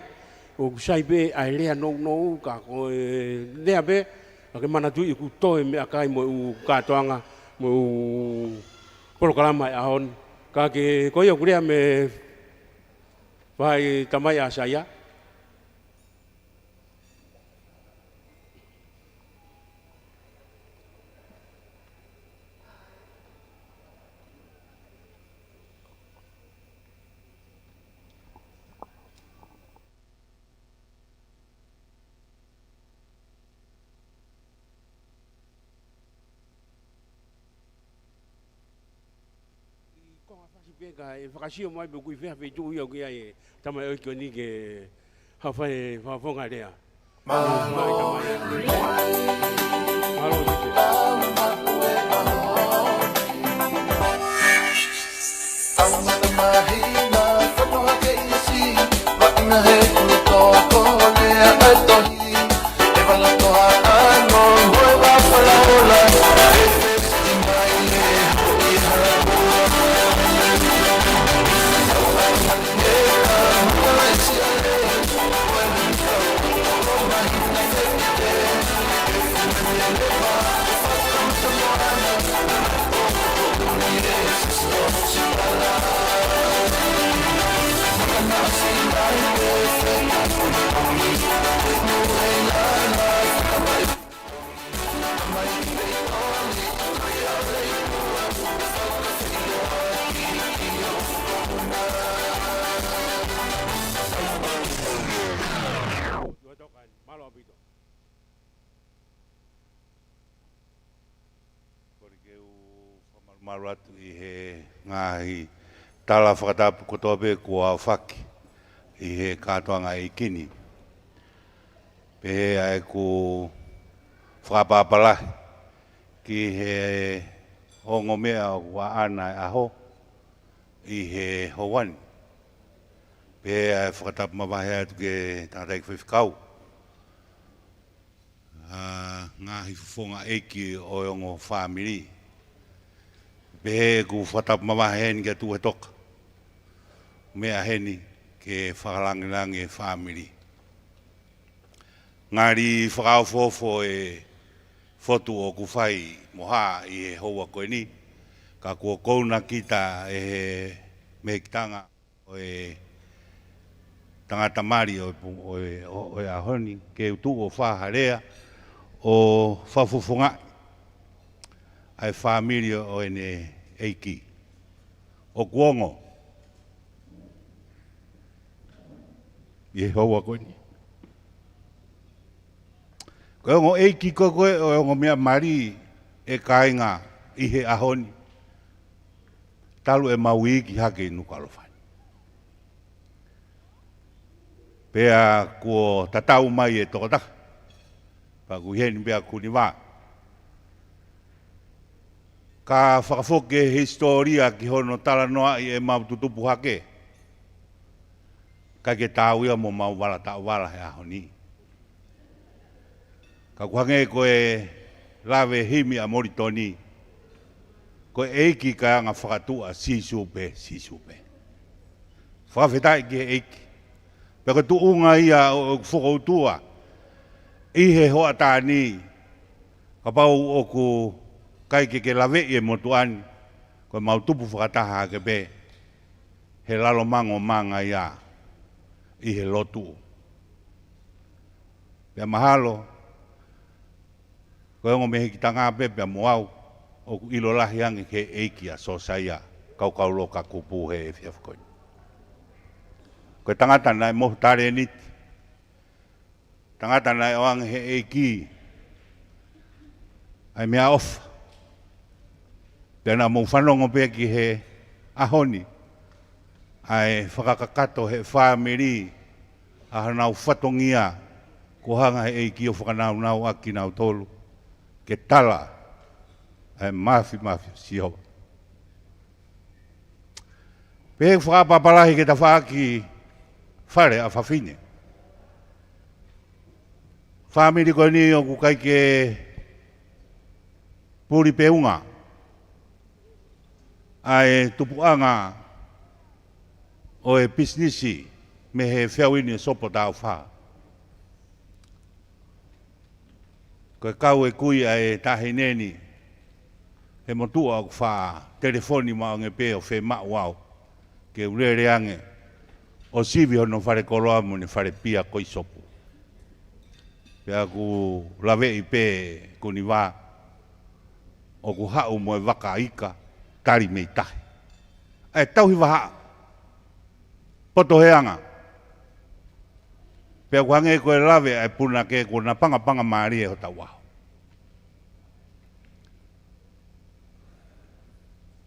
ʻoku sai pē ʻa e lea nounou ka ko e lea pē, ka ke manatuʻi ʻoku toe meʻakai mo e ʻū kātoanga, mo e ʻū polokalama he ʻaho ni. Ka ke ko ia ʻoku lea mei he fāmili tamai ʻa Saia. Ko e fasi pē ka ʻe fakasio mai pe ʻoku ʻi fē ha feituʻu ia ʻoku ʻi ai e tamaioʻeiki ko eni ke haʻu ʻo fai e fakafofonga lea. Mālō. Mālō, Sīsū. Mālō ʻaupito. Kole ke u fakamalumalu atu ʻi he ngaahi tala fakatapu kotoa pē kuo aofaki ʻi he kātoanga ʻeiki ni. Pehē ʻa ʻeku fakaʻapaʻapa lahi ki he ongo meʻa ʻoku ʻaʻana e ʻaho ʻi he houa ni. Pehē ʻa e fakatapu mavahe atu ki he tangataʻeiki faifekau. ʻA, ngaahi fofonga ʻeiki ʻo e ongo fāmili. Pehē ʻeku fakatapu mavahe heni kia Tuʻu he Toka. Meʻa heni ke fakalāngilangi e fāmili. Ngali fakaofoofo e fotu ʻoku fai mo hā ʻi he houa ko eni, ka kuo kouna kita ʻe he mehekitanga ʻo e tangata mali ʻo e pu-, ʻo e, ʻo, ʻo e ʻaho ni, ke u tuʻu ʻo fai ha lea ʻo fakafofongaʻi ʻa e fāmili ʻo ʻene ʻeiki. ʻOku ongo ʻi he houa ko eni. Ko e ongo ʻeiki ko ē, ko e ongo meʻa mali ʻe kāinga ʻi he ʻaho ni. Talu ʻemau iiki hake ʻi Nukuʻalofa ni. Pea kuo tatau mai e tokotaha. Pea ʻoku ʻi heni pē ʻa Kuniva. Ka fakafoki e hisitōlia ki hono talanoaʻi ʻemau tutupu hake, ʻikai ke taau ia mo ʻemau vala taʻovala he ʻaho ni. Ka ʻoku hangē ko e lave himi ʻa Molitoni, ko e ʻEiki kae anga fakatuʻa, Sīsū pē, Sīsū pē. Fakafetaʻi ki he ʻEiki. Pea ko e tuʻunga ia ʻo, ʻo e fokoutua ʻi he hoʻatā ni, kapau ʻoku ʻikai ke ke laveʻi e motuʻa ni, ko ʻemau tupu fakataha hake pē he Lalomangomanga ia ʻi he lotu. Pea mahalo, ko e ongo mehekitanga pē pea mo au, ʻoku ʻilo lahi ange ki he ʻEiki ʻa Siosaia Kaukauloka Kupu he efiafi ko eni. Ko e tangata naʻe mohu talēniti, tangata naʻe ʻoange he ʻEiki ʻa e meʻaʻofa. Pea naʻa mou fanongo pē ki he ʻaho ni ʻa e fakakakato he fāmili ʻa honau fatongia, kuo hanga he ʻEiki ʻo fakanaunauʻaki kinautolu ke tala ʻa e māfimafi ʻo Sihova. Pea ʻoku fakaʻapaʻapa lahi ki he tafaʻaki fale ʻa fafine. Fāmili ko eni ʻoku ʻikai ke puli peunga ʻa e tupuʻanga ʻo e pisinisi mei he feau ni ʻo Sopu Tāufaʻāhau. Ko e kau e kui ʻa e taʻahine ni he motuʻa ʻoku faʻa telefoni maʻu ange pē ʻo fiemaʻu au ke u lele ange ʻo sivi hono falekoloa mo ʻene fale pia ko ē ʻi Sopu. Pea ʻoku laveʻi pē Kuniva ʻoku haʻu mo e vaka ika tali mei tahi. ʻA e tauhi vahaʻa. Poto he anga. Pea ʻoku hangē ko e lave ʻa e punake kuo napangapanga mālie hotau ʻaho.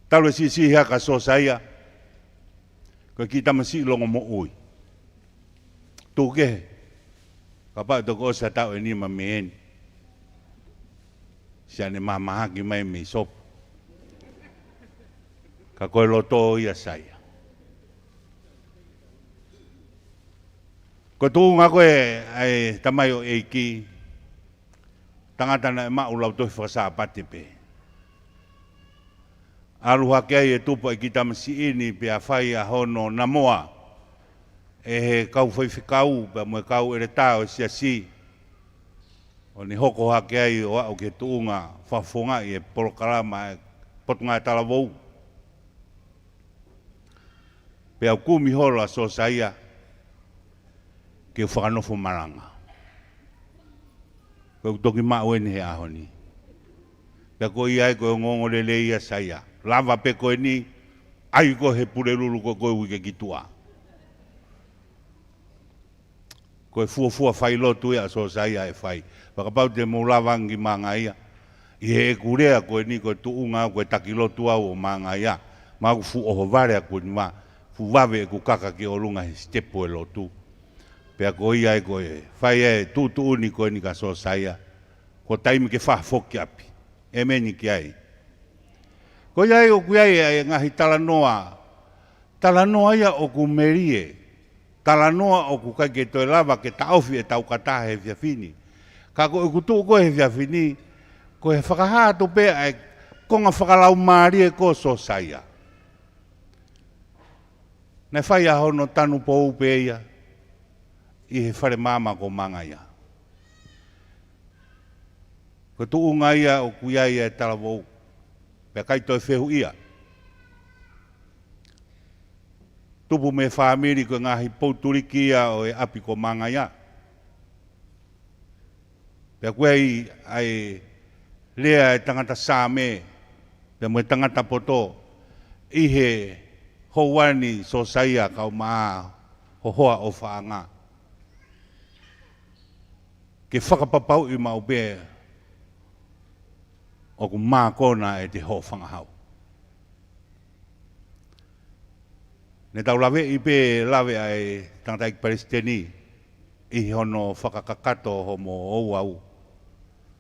Talu e siʻisiʻi hake ʻa Siosaia, ko e kiʻi tamasiʻi longomoʻui. Tuku kehe, kapau ʻe toki ʻosi ha taʻu ʻe nima mei heni, siʻane mahamahaki mai mei Sopu. Ka ko e loto ia ʻa Saia. Ko e tuʻunga ko ē ʻa e tamaioʻeiki, tangata naʻe maʻu lautohi faka-Sāpate pē. ʻAlu hake ai e tupu ʻa e kiʻi tamasiʻi ni pea fai ʻa hono namoa ʻe he kau faifekau pea mo e kau ʻeletā ʻo e siasi, ʻo ne hoko hake ai ʻo aʻu ki he tuʻunga fakafofongaʻi e polokalama ʻa e Potungāue Talavou. Pea u kumi holo ʻa Siosaia ke u fakanofo malanga. Ko ʻeku toki maʻu eni he ʻaho ni. Pea ko ia ai ko e ongoongolelei ʻa Saia. Lava pē ko eni, ʻai ko ē he Pulelulu ko ē ko e uike ki tuʻa. Ko e fuofua failotu ia ʻa Sosaia ʻe fai. Pea kapau te mou lava ange ki Mangaia, ʻi heʻeku lea ko eni ko e tuʻunga au ko e taki lotu au ʻo Mangaia. Mau fuʻu ʻohovale ʻaku ni ma, fuʻu vave ʻeku kaka ki ʻolunga he sitepu ʻo e lotu. Pea ko ia ai ko e fai e tuʻutuʻuni ko eni kia Sosaia. Ko e taimi ke fakafoki ʻapi. ʻEmeni ki ai. Ko ia ai ʻoku ʻi ai e ngaahi talanoa. Talanoa ia ʻoku melie. Talanoa ʻoku ʻikai ke toe lava ke taʻofi ʻe taukataha he efiafi ni. Ka ko ʻeku tuʻu ko ē he efiafi ni, ko e fakahā atu pē ʻa e konga fakalaumālie ko Sosaia. Naʻe fai ʻa hono tanu pou pē ia ʻi he fale maama ko Mangaia. Ko e tuʻunga ia ʻoku ʻi ai e talavou. Pea ʻikai toe fehuʻia. Tupu mei he fāmili ko e ngaahi pou tuliki ia ʻo e ʻapi ko Mangaia. Pea ko e ʻi ai e lea e tangata Saame, pea mo e tangata poto, ʻi he houa ni Sosaia kau mai ho hoa ʻofaʻanga. Ke fakapapauʻi maʻu pē ʻoku mākona ʻete hōfangahau. Ne tau laveʻi pē lave ʻa e tangataʻeiki palesiteni ʻi hono fakakakato hoʻomo ouau.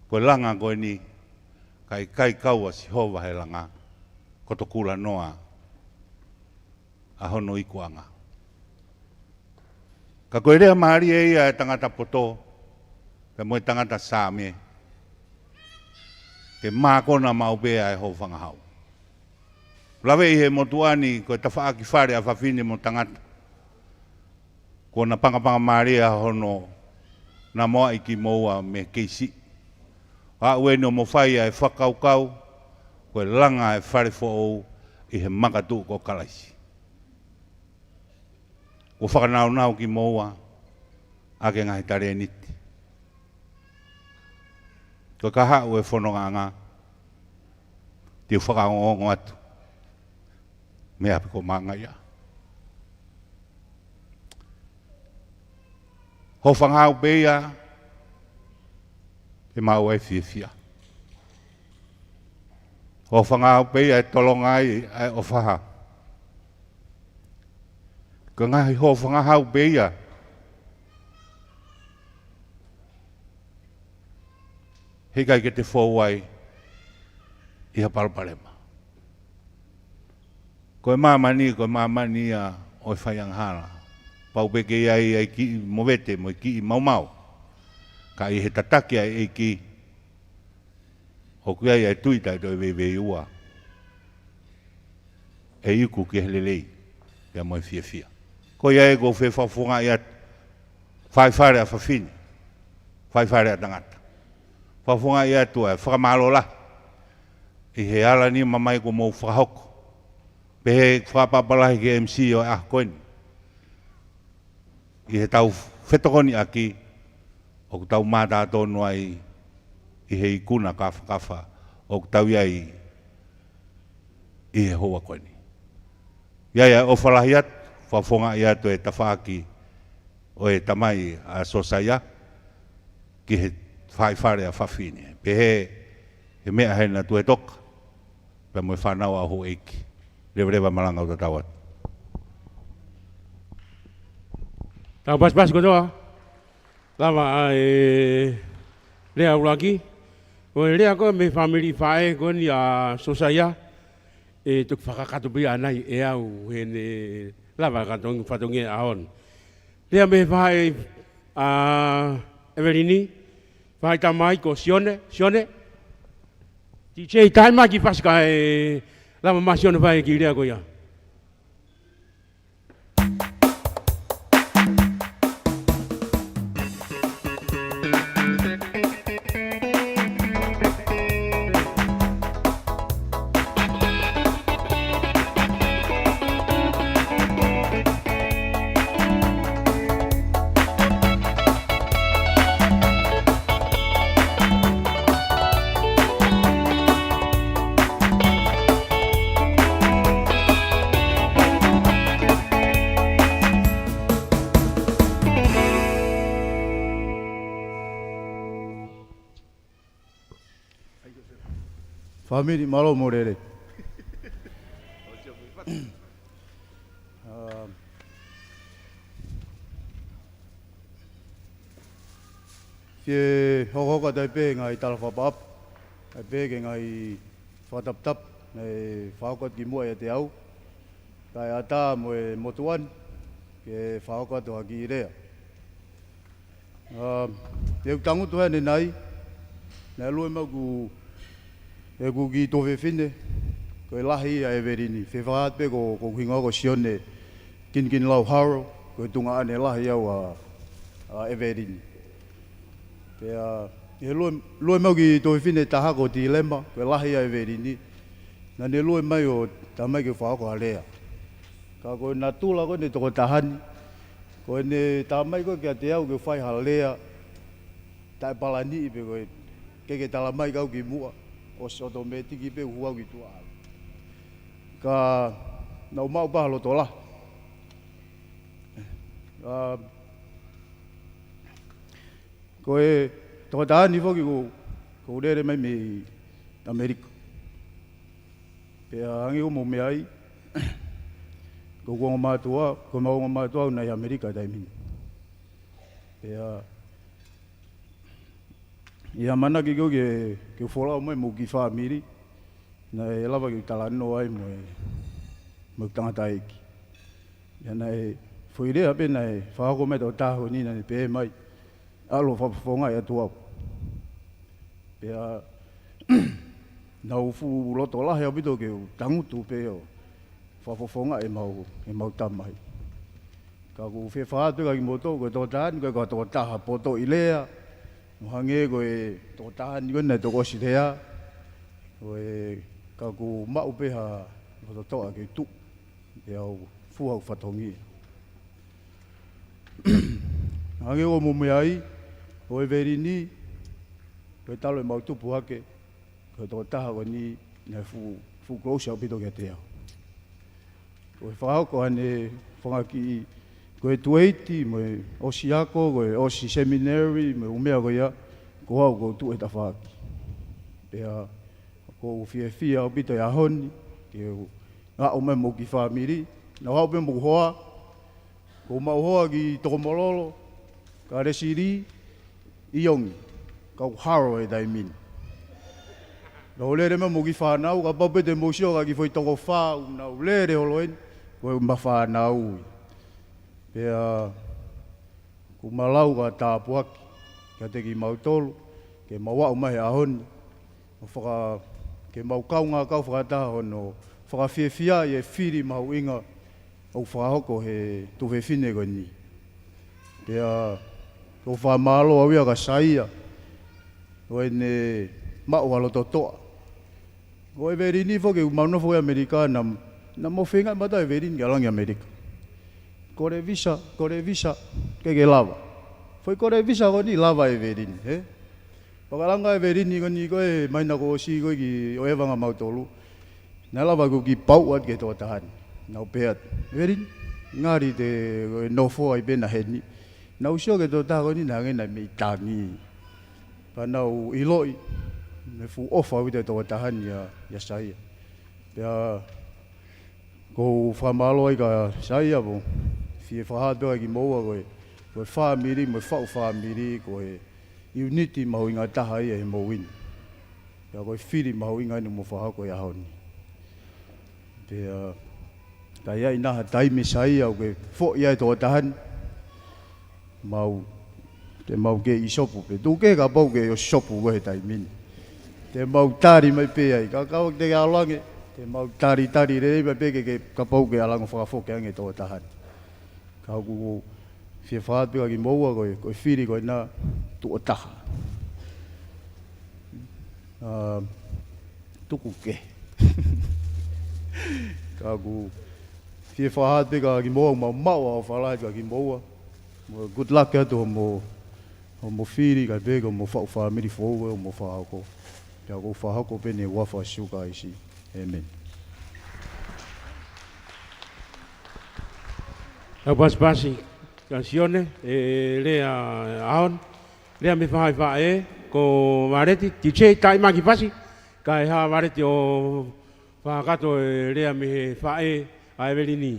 Ko e langa ko eni, ka ʻikai kau ʻa Sihova he langa, ko e tokula noa ʻa hono ikuʻanga. Ka ko e lea mālie ia e tangata poto, pea mo e tangata Saame, ke mākona maʻu pē ʻa e hōfangahau. Laveʻi he motuʻa ni ko e tafaʻaki fale ʻa fafine mo tangata. Kuo na pangapanga mālie ʻa hono namoaʻi kimoua mei he keisi. Aʻu eni ʻo mo fai ʻa e fakakaukau, ko e langa e fale foʻou ʻi he makatuʻu ko Kalaisi. Kuo fakanaunau kimoua ʻaki e ngaahi talēniti. Ko e kahaʻu e fonongaʻanga, te u fakaongoongo atu mei he ʻapi ko Mangaia. Hōfangahau pē ia, ʻe maʻu ai e fiefia. Hōfangahau pē ia ʻe tolonga ai ʻa e ʻofaha. Ko e ngaahi hōfangahau pē ia, heʻikai ke te fou ai ʻi ha palopalema. Ko e māmani, ko e māmani ia ʻo e faiangahala. Pau pē ke ʻi ai ʻa e kiʻi movete mo e kiʻi maumau. Ka ʻi he tataki ʻa e ʻEiki, ʻoku ʻi ai ʻa e tui taʻe toe veiveiua. ʻE iku ki he lelei, pea mo e fiefia. Ko ia ʻoku ou fie fakafofongaʻi atu. Faifale ʻa fafine. Faifale ʻa tangata. Fakafofongaʻi atu ʻa e fakamālō lahi. ʻI he ala ni mamai kuo mou fakahoko. Pehē fakaʻapaʻapa lahi ki he M C ʻo e ʻaho ko eni. ʻI heʻetau fetokoniʻaki, ʻoku tau mātā tonu ai ʻi he ikuna kafakafa, ʻoku tau ʻi ai ʻi he houa ko eni. ʻI ai ʻa e ʻofa lahi atu, fakafofongaʻi atu e tafaʻaki ʻo e tamai ʻa Sosaia, ki he faifale ʻa fafine. Pehē, he meʻa hena tu e toka, pea mo e fānau ʻa houʻeiki. Levaleva malanga ʻo tatau atu. Tau pasipasi kotoa. Lava ʻa e lea ʻuluaki. Ko e lea ko ē mei he fāmili faʻē ko eni ʻa Sosaia. ʻE toki fakakakato pē ia ʻanai ʻe au heʻene lava ka tongi fatongia ʻaho ni. Lea mei he faʻē ʻa ʻEvelini. Faʻē tamai ko Sione, Sione. T J taimi ki pasipasi kae lava mai Sione fai e kiʻi lea ko ia. Pāmili, mālō mo e lelei. Um, Fie hokohoko atu ai pē ngaahi tala fakaʻapaʻapa, ʻai pē ki he ngaahi fakataputapu naʻe fakahoko atu kimuʻa ʻiate au, kae ʻatā mo e motuʻa ni ke fakahoko atu ha kiʻi lea. Um, ʻi heʻeku tangutu heni ʻanenai, naʻe lue mai ʻeku ʻeku kiʻi tuofefine, ko e lahi ia ʻa ʻEvelini. Fie fakahā atu pē ko, ko hoku hingoa ko Sione Kinukinilau Haro, ko e tuongaʻane lahi au ʻa, ʻa ʻEvelini. Pea, ʻi he lue, lue mai ʻeku kiʻi tuofefine ʻe taha ko Tilema, ko e lahi ia ʻa ʻEvelini. Naʻa ne lue mai ʻo talamai ke u fakahoko ha lea. Ka ko e natula ko eni ʻo e tokotaha ni, ko ʻene talamai ko ē kiate au ke u fai ha lea taʻepalaniʻi pe ko e ʻikai ke talamai kiate au kimuʻa, ʻosi ʻotomētiki pē ʻoku hū au ki tuʻa. Ka naʻá ku maʻu pē ha loto lahi. Ka ko e tokotaha ni foki ʻoku, ʻoku lele mai mei ʻAmelika. Pea hangē ko hoʻomou meʻa ai, ko hoku ongo mātuʻa, ko ʻemau ongo mātuʻa ʻoku nau ʻi ʻAmelika he taimi ni. Pea ʻi he ʻamanaki ko ē ke, ke folau mai mo e kiʻi fāmili, naʻe lava ke u talanoa ai mo e, mo e tangataʻeiki. Pea naʻe foʻi lea pē naʻe fakahoko mai ʻe he tokotaha ko eni, naʻá ne pehē mai, ʻalu ʻo fakafofongaʻi atu au. Pea naʻá ku fuʻu loto lahi ʻaupito ke u tangutu pē ʻo fakafofongaʻi ʻemau, ʻemau tamai. Ka ʻoku ou fie fakahā atu kiate kimoutolu, ko e tokotaha ni ʻoku ʻikai ko ha tokotaha poto ʻi lea, ʻo hangē ko e tokotaha ni ko ē naʻe toki ʻosi lea, ko e, ka ʻoku ou maʻu pē ha lototoʻa ke tuʻu, pea u fua hoku fatongia. Hangē ko hoʻomou meʻa ai, ko ʻEvelini, ko e talu ʻemau tupu hake, ko e tokotaha ko eni naʻe fuʻu, fuʻu close ʻaupito kiate au. Ko e fakahoko ʻene fanga kiʻi, ko e tueiti, mo e ʻosi ako, ko e ʻosi seminary, mo e ʻū meʻa ko ia, ko au ʻoku ou tuʻu he tafaʻaki. Pea ʻoku ou fiefia ʻaupito he ʻaho ni, ke u aʻu mai mo e kiʻi fāmili, naʻá ku aʻu pē mo hoku hoa, ko ʻemau hoa ki Tokomololo, ka Lesili, ʻIongi, kau Haro he taimi ni. Naʻá ku lele mai mo e kiʻi fānau, kapau pē te mou sio ki he kiʻi foʻi toko fā, naʻá ku lele holo eni, ko ʻema fānau ia. Pea ʻoku ou lau ha tāpuaki kiate kimautolu, ke mau aʻu mai he ʻaho ni, ʻo faka-, ke mau kaungā kau fakataha hono fakafiefiaʻi e fili mahuʻinga ʻoku fakahoko ʻe he tuofefine ko eni. Pea ʻoku ou fakamālō au ia kia Saia, ʻo ʻene maʻu ha lototoʻa. Ko ʻEvelini foki, ʻemau nofo ʻi ʻAmelika, naʻa, naʻa mau feinga ʻe mata ʻEvelini ke ʻalu ange ki ʻAmelika. Kole visa, kole visa, ʻikai ke lava. Foʻi kole visa ko eni lava ʻEvelini, ē? Pea ka ʻalu ange ʻEvelini ko eni ko e māhina kuo ʻosi ko ē ki ʻOheva ʻa mautolu. Naʻe lava ke u kiʻi pauʻu atu ki he tokotaha ni. Naʻá ku pehē atu, ʻEvelini, ngali te ke nofo ai pē ʻanenai heni. Naʻá ku sio ki he tokotaha ko eni naʻe hangē naʻe meimei tangi. Pea naʻá ku ʻiloʻi, naʻe fuʻu ʻofa ʻaupito e tokotaha ni ʻia, ʻia Saia. Pea ʻoku ou fakamālō ai kia Saia, ʻoku ou fie fakahā atu kiate kimoua ko e, ko e fāmili, mo e faʻu fāmili, ko e ʻiuniti mahuʻinga taha ia ʻi he moʻui ni. Pea ko e fili mahuʻinga eni ʻoku mou fakahoko he ʻaho ni. Pea, ka ʻi ai ha taimi Saia ʻoku ke foʻi ai e tokotaha ni, mau, te mau kei ʻi sopu pē. Tuku kehe kapau ʻoku ke ʻi sopu koe he taimi ni. Te mau tali mai pē ai. Ka, ka ʻoku te ke ʻalu ange, te mau talitali lelei mai pē ke, ke kapau ʻoku ke ʻalu ange ʻo fakafoki ange e tokotaha ni. Ka ʻoku ou fie fakahā atu kiate kimoua ko e, ko e fili ko ena tuʻo taha. ʻA, tuku kehe. Ka ʻoku ou fie fakahā atu kiate kimoua, mau maʻu ʻa e ʻofa lahi kiate kimoua. Mo e good luck atu hoʻomou, hoʻomou fili kae pehē ki hoʻomou faʻu fāmili foʻou ʻoku mou fakahoko. Pea ʻoku ou fakahoko pē ʻeni he huafa ʻo Sīsū Kalaisi. ʻĒmeni. Tau pasipasi kia Sione, ʻe lea ʻaho ni, lea mei he faʻē, ko Valeti, T J, taʻimaki pasi. Kae hā Valeti ʻo fakakakato e lea mei he faʻē ʻa ʻEvelini.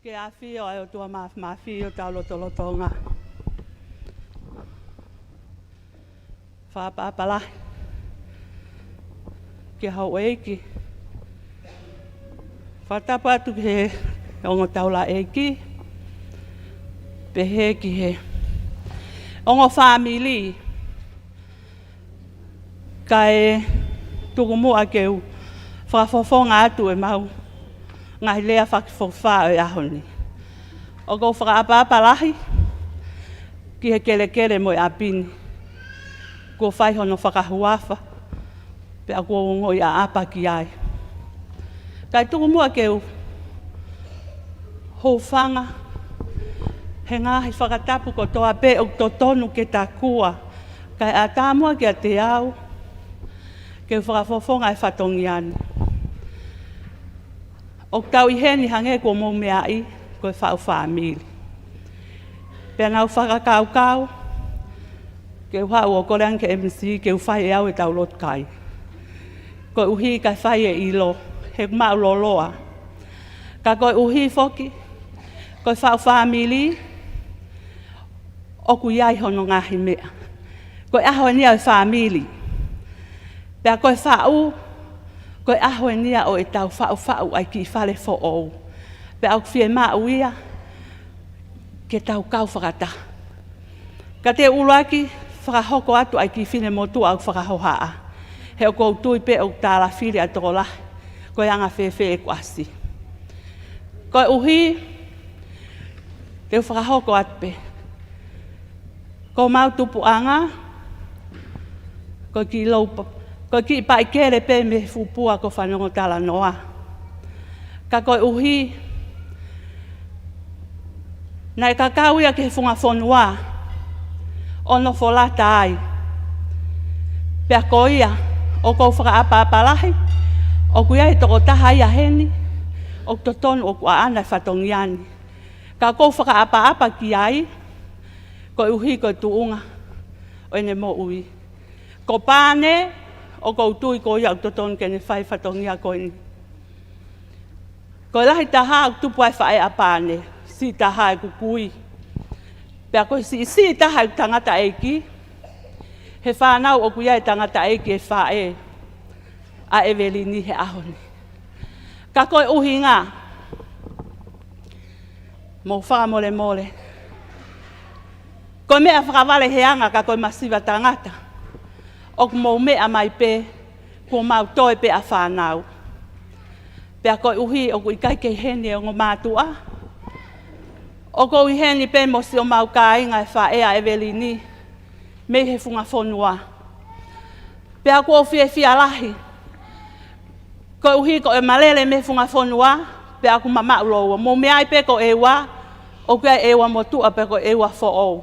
Ke ʻafio ʻa e ʻOtua Māfimafi ʻi hotau lotolotonga. Fakaʻapaʻapa lahi ki he houʻeiki. Fakatapu atu ki he ongo taulaʻeiki, pehē ki he ongo fāmili. Kae tuku muʻa ke u fakafofonga atu ʻemau ngaahi lea fakafokifā ʻo e ʻaho ni. ʻOku ou fakaʻapaʻapa lahi ki he kelekele mo e ʻapi ni. Kuo fai hono fakahuafa, pea ʻoku ou ongoʻi ʻaʻapa ki ai. Kae tuku muʻa ke u hūfanga he ngaahi fakatapu kotoa pē ʻoku totonu ke takua, kae ʻatā muʻa kiate au ke u fakafofonga e fatongia ni. ʻOku tau ʻi heni hangē kuo mou meaʻi ko e faʻu fāmili. Pea naʻa ku fakakaukau ke u haʻu ʻo kole ange ki he M C ke u fai ʻe au ʻetau lotu kai. Koeʻuhi kae fai e ʻilo, he ʻoku maʻu lōloa. Ka koeʻuhi foki ko e faʻu fāmili, ʻoku ʻi ai hono ngaahi meʻa. Ko e ʻaho eni ia ʻo e fāmili. Pea ko e faʻu, ko e ʻaho eni ia ʻo ʻetau faʻufaʻu ʻa e kiʻi fale foʻou. Pea ʻoku fiemaʻu ia ke tau kau fakataha. Ka te u ʻuluaki fakahoko atu ʻa e kiʻi finemotuʻa ʻoku fakahohaʻa. He ʻoku ou tui pē ʻoku tālafili ʻa e tokolahi ko e anga fēfē ʻeku ʻasi. Koeʻuhi te u fakahoko atu pē. Ko homau tupuʻanga, ko e kiʻi lou pa-, ko e kiʻi paʻikele pē mei he fuʻu pua ko Fanongotalanoa. Ka koeʻuhi naʻe kakau ia ki he funga fonua ʻo nofo lata ai. Pea ko ia, ʻoku ou fakaʻapaʻapa lahi ʻoku ʻi ai e tokotaha ia heni ʻoku totonu ʻoku ʻaʻana e fatongia ni. Ka ʻoku ou fakaʻapaʻapa ki ai, koeʻuhi ko e tuʻunga ʻo ʻene moʻui. Ko Pane, ʻoku ou tui ko ia ʻoku totonu ke ne fai e fatongia ko eni. Ko e lahi taha ʻoku tupu ai e faʻē ʻa Pane, siʻi taha ʻeku kui. Pea ko e siʻisiʻi taha ʻeku tangataʻeiki, he fānau ʻoku ʻi ai e tangataʻeiki e faʻē ʻa ʻEvelini he ʻaho ni. Ka ko e ʻuhinga, mou fakamolemole. Ko e meʻa fakavaleheanga ka ko e masiva tangata. ʻOku mou meʻa mai pē, kuo mau toe pē ʻa fānau. Pea koeʻuhi ʻoku ʻikai ke ʻi heni e ongo mātuʻa. ʻOku ou ʻi heni pē mo siʻomau kāinga e faʻē ʻa ʻEvelini mei he funga fonua. Pea ʻoku ou fiefia lahi. Koeʻuhi ko e malele mei he funga fonua, pea ʻoku mamaʻu lōua. Mou meaʻi pē ko ʻEua, ʻoku ʻi ai ʻEua motuʻa pea ko ʻEua foʻou.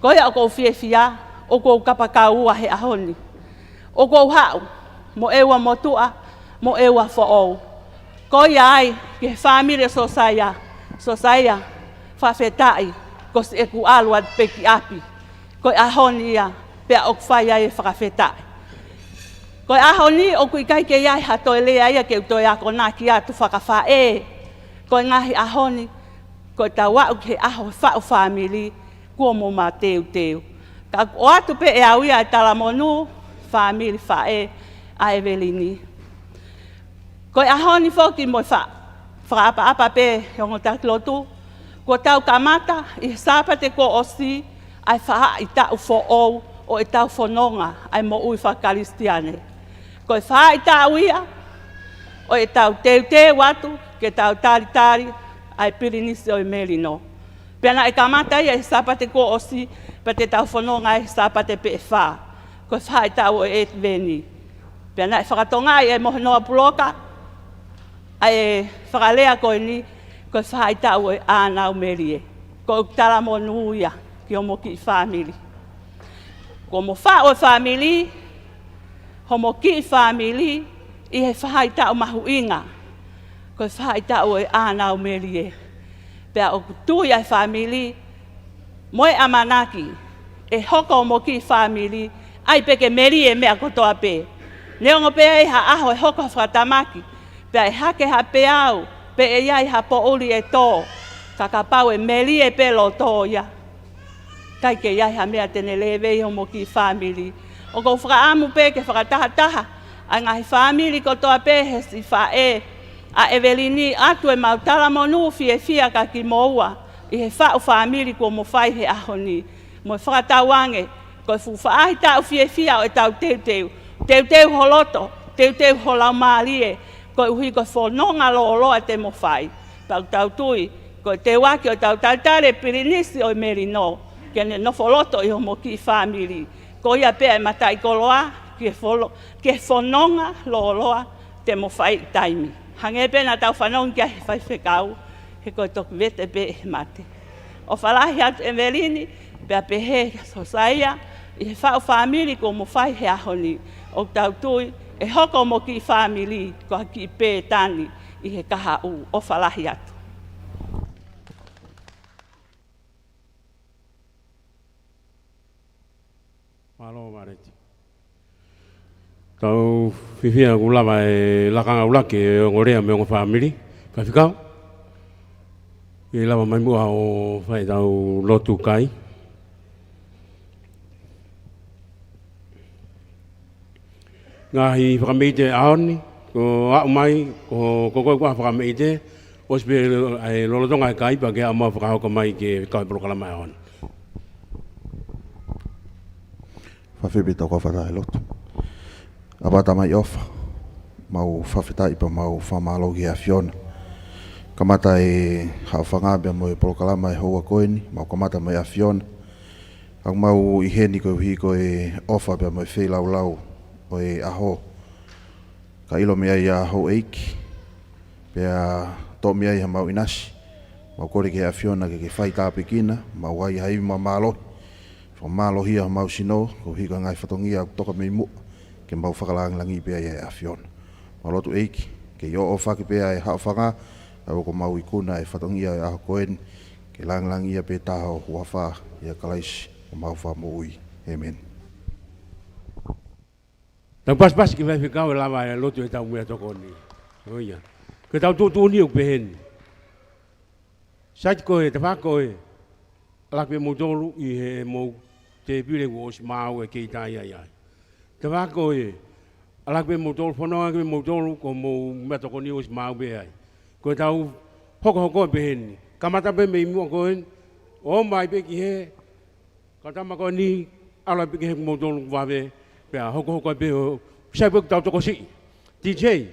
Ko ia ʻoku ou fiefia, ʻoku ou kapakau ua he ʻaho ni. ʻOku ou haʻu, mo ʻEua motuʻa, mo ʻEua foʻou. Ko ia ai, ki he fāmili ʻo Sosaia, Sosaia, fakafetaʻi, ko siʻeku ʻalu atu pē ki ʻapi. Ko e ʻaho ni ia, pea ʻoku fai ai e fakafetaʻi. Ko e ʻaho ni ʻoku ʻikai ke ʻi ai ha toe lea ia ke u toe akonaki atu fakafaʻē. Ko e ngaahi ʻaho ni, ko e tau aʻu ki he ʻaho faʻu fāmili, kuo mou mateuteu. Ka ʻoatu pē ʻe au ia e talamonū, fāmili faʻē ʻa ʻEvelini. Ko e ʻaho ni foki mo e fa-, fakaʻapaʻapa pē he ongo taki lotu, kuo tau kamata ʻi he Sāpate kuo ʻosi ʻa e faʻahitaʻu foʻou ʻo e tau fononga ʻa e moʻui fakakalisitiane. Ko e faʻahitaʻu ia ʻo e tau teuteu atu ke tau talitali ʻa e Pilinisi ʻo e Melino. Pea naʻe kamata ia he Sāpate kuo ʻosi, pea te tau fononga he Sāpate pē ʻe fā. Ko e faʻahitaʻu ʻo e ʻEvelini. Pea naʻe fakatokangaʻi ʻe Mohenoa Puloka ʻa e fakalea ko eni, ko e faʻahitaʻu ʻo e ʻānau melie. Ko e talamonū ia ki homo kiʻi fāmili. Kuo mo faʻu e fāmili, homo kiʻi fāmili ʻi he faʻahitaʻu mahuʻinga. Ko e faʻahitaʻu ʻo e ʻānau melie. Pea ʻoku tui ʻa e fāmili mo e ʻamanaki ʻe hoko homo kiʻi fāmili, ʻai pē ke melie meʻa kotoa pē. Neongo pē ʻe ʻi ai ha ʻaho ʻe hoko ha fakatamaki, pea ʻe hake ha peau, pe ʻe ʻi ai ha poʻuli ʻe tō, ka kapau ʻe melie pē loto ia, ʻikai ke ʻi ai ha meʻa te ne lēvei homo kiʻi fāmili. ʻOku ou fakaʻamu pē ke fakatahataha ʻa e ngaahi fāmili kotoa pē he siʻi faʻē ʻa ʻEvelini, ʻoatu ʻemau talamonū fiefia kia kimoua ʻi he faʻu fāmili kuo mo fai he ʻaho ni. Mo e fakatauange, ko e fuʻu faʻahitaʻu fiefia ʻo e tau teuteu. Teuteu ho loto, teuteu ho laumālie, koeʻuhi ko e fononga lōloa te mo fai. Pea ʻoku tau tui, ko e teuaki ʻo e tau talitali e Pilinisi ʻo e Melino, ke ne nofo loto ʻi homo kiʻi fāmili. Ko ia pē ʻa e mataʻikoloa ki he folo-, ki he fononga lōloa te mo fai ʻi taimi. Hangē pē naʻa tau fanongo ki ai he faifekau, he ko e toki vete pē he mate. ʻOfa lahi atu ʻEvelini, pea pehē kia Sosaia, ʻi he faʻu fāmili kuo mo fai he ʻaho ni, ʻoku tau tui ʻe hoko homo kiʻi fāmili ko ha kiʻi pētani ʻi he kahaʻu. ʻOfa lahi atu. Mālō, Mareti. Tau fiefia kuo lava e lakanga ʻuluaki e ongo lea mei he ongo fāmili. Faifekau, ke lava mai muʻa ʻo fai ʻetau lotu kai. Ngaahi fakameʻite ʻaho ni, ko e aʻu mai, ko, ko koe kuo fakameʻite, ʻosi pē e lolotonga e kai pea ke aʻu mai ʻo fakahoko mai ke kau he polokalama ʻaho ni. Fakafeʻiloaki pē ʻetau kau fakataha he lotu. ʻApā Tamai ʻofa, mau fakafetaʻi pea mau fakamālō ki he ʻAfiona. Kamata e haʻofanga pea mo e polokalama he houa ko eni, mau kamata mo e ʻAfiona. ʻOku mau ʻi heni koeʻuhi ko e ʻofa pea mo e feilaulau ʻo e ʻaho. Ka ʻilo mei ai ʻa houʻeiki, pea toʻo mei ai hamau ʻinasi. Mau kole ki he ʻAfiona ke ke fai tāpuekina, mau ʻai ha ivi mālohi. Fakamālohia hamau sino, koeʻuhi ko e ngaahi fatongia ʻoku toka mei muʻa, ke mau fakalāngilangiʻi pē ʻa e ʻAfiona. Mau lotu ʻEiki, ke ʻoʻofaki pē ʻa e haʻofanga, ʻa ia ʻoku mau ikuna e fatongia e ʻaho ko eni, ke lāngilangiʻia pē taha ho huafa, ʻia Kalaisi, ko homau Fakamoʻui. ʻĒmeni. Tau pasipasi ki he faifekau ʻe lava e lotu ʻetau meʻatokoni. ʻIo ia. Ko ʻetau tuʻutuʻuni ʻoku peheni. Sai, ko e tafaʻaki ko ē, ʻalu ʻa kimoutolu ʻi he mou tēpile kuo ʻosi maau e kei tā ia ai. Tafaʻaki ko ē, ʻalu ʻa kimoutolu, fononga ʻa kimoutolu, ko hoʻomou meʻatokoni ʻosi maau pē ai. Ko ʻetau hokohoko ʻe peheni. Kamata pē mei muʻa ko ē, ō mai pē ki he kau tama ko eni, ʻalu pē ki he kimoutolu kuo vave, pea hokohoko pē ʻo sai pē ʻetau tokosiʻi. T J,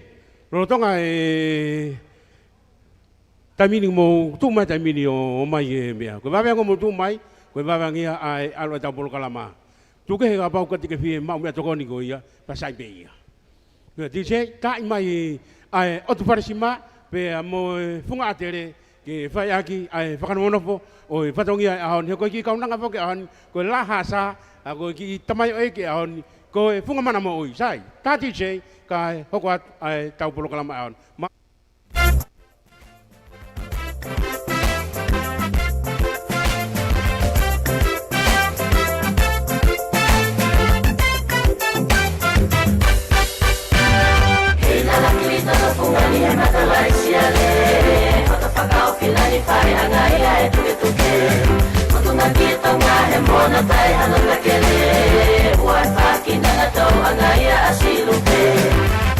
lolotonga e taimi ni mou tuʻu mai taimi ni ʻo, ʻomai e meʻa. Ko e vave ange mou tuʻu mai, ko e vave ange ia ʻa e ʻalu ʻetau polokalama. Tuku kehe kapau ka te ke fie maʻu meʻatokoni ko ia, pea sai pē ia. Pea T J, taaʻi mai ʻa e ʻotu falesima, pea mo e funga ʻātele, ke fai ʻaki ʻa e fakanonofo ʻo e fatongia e ʻaho ni, he ko e kiʻi kaunanga foki e ʻaho ni, ko e lahasa, ʻa ko e kiʻi tamaioʻeiki e ʻaho ni, ko e funga mana moʻui, sai. Tā T J, kae hoko atu ʻa ʻetau polokalama e ʻaho ni. Ma- Hei lala kili toto fungani he matalaʻi siale. Tuketuke, motunga ki Tonga he mona tai hano takele. Ua e faki nanga tau anga ia a Silupe.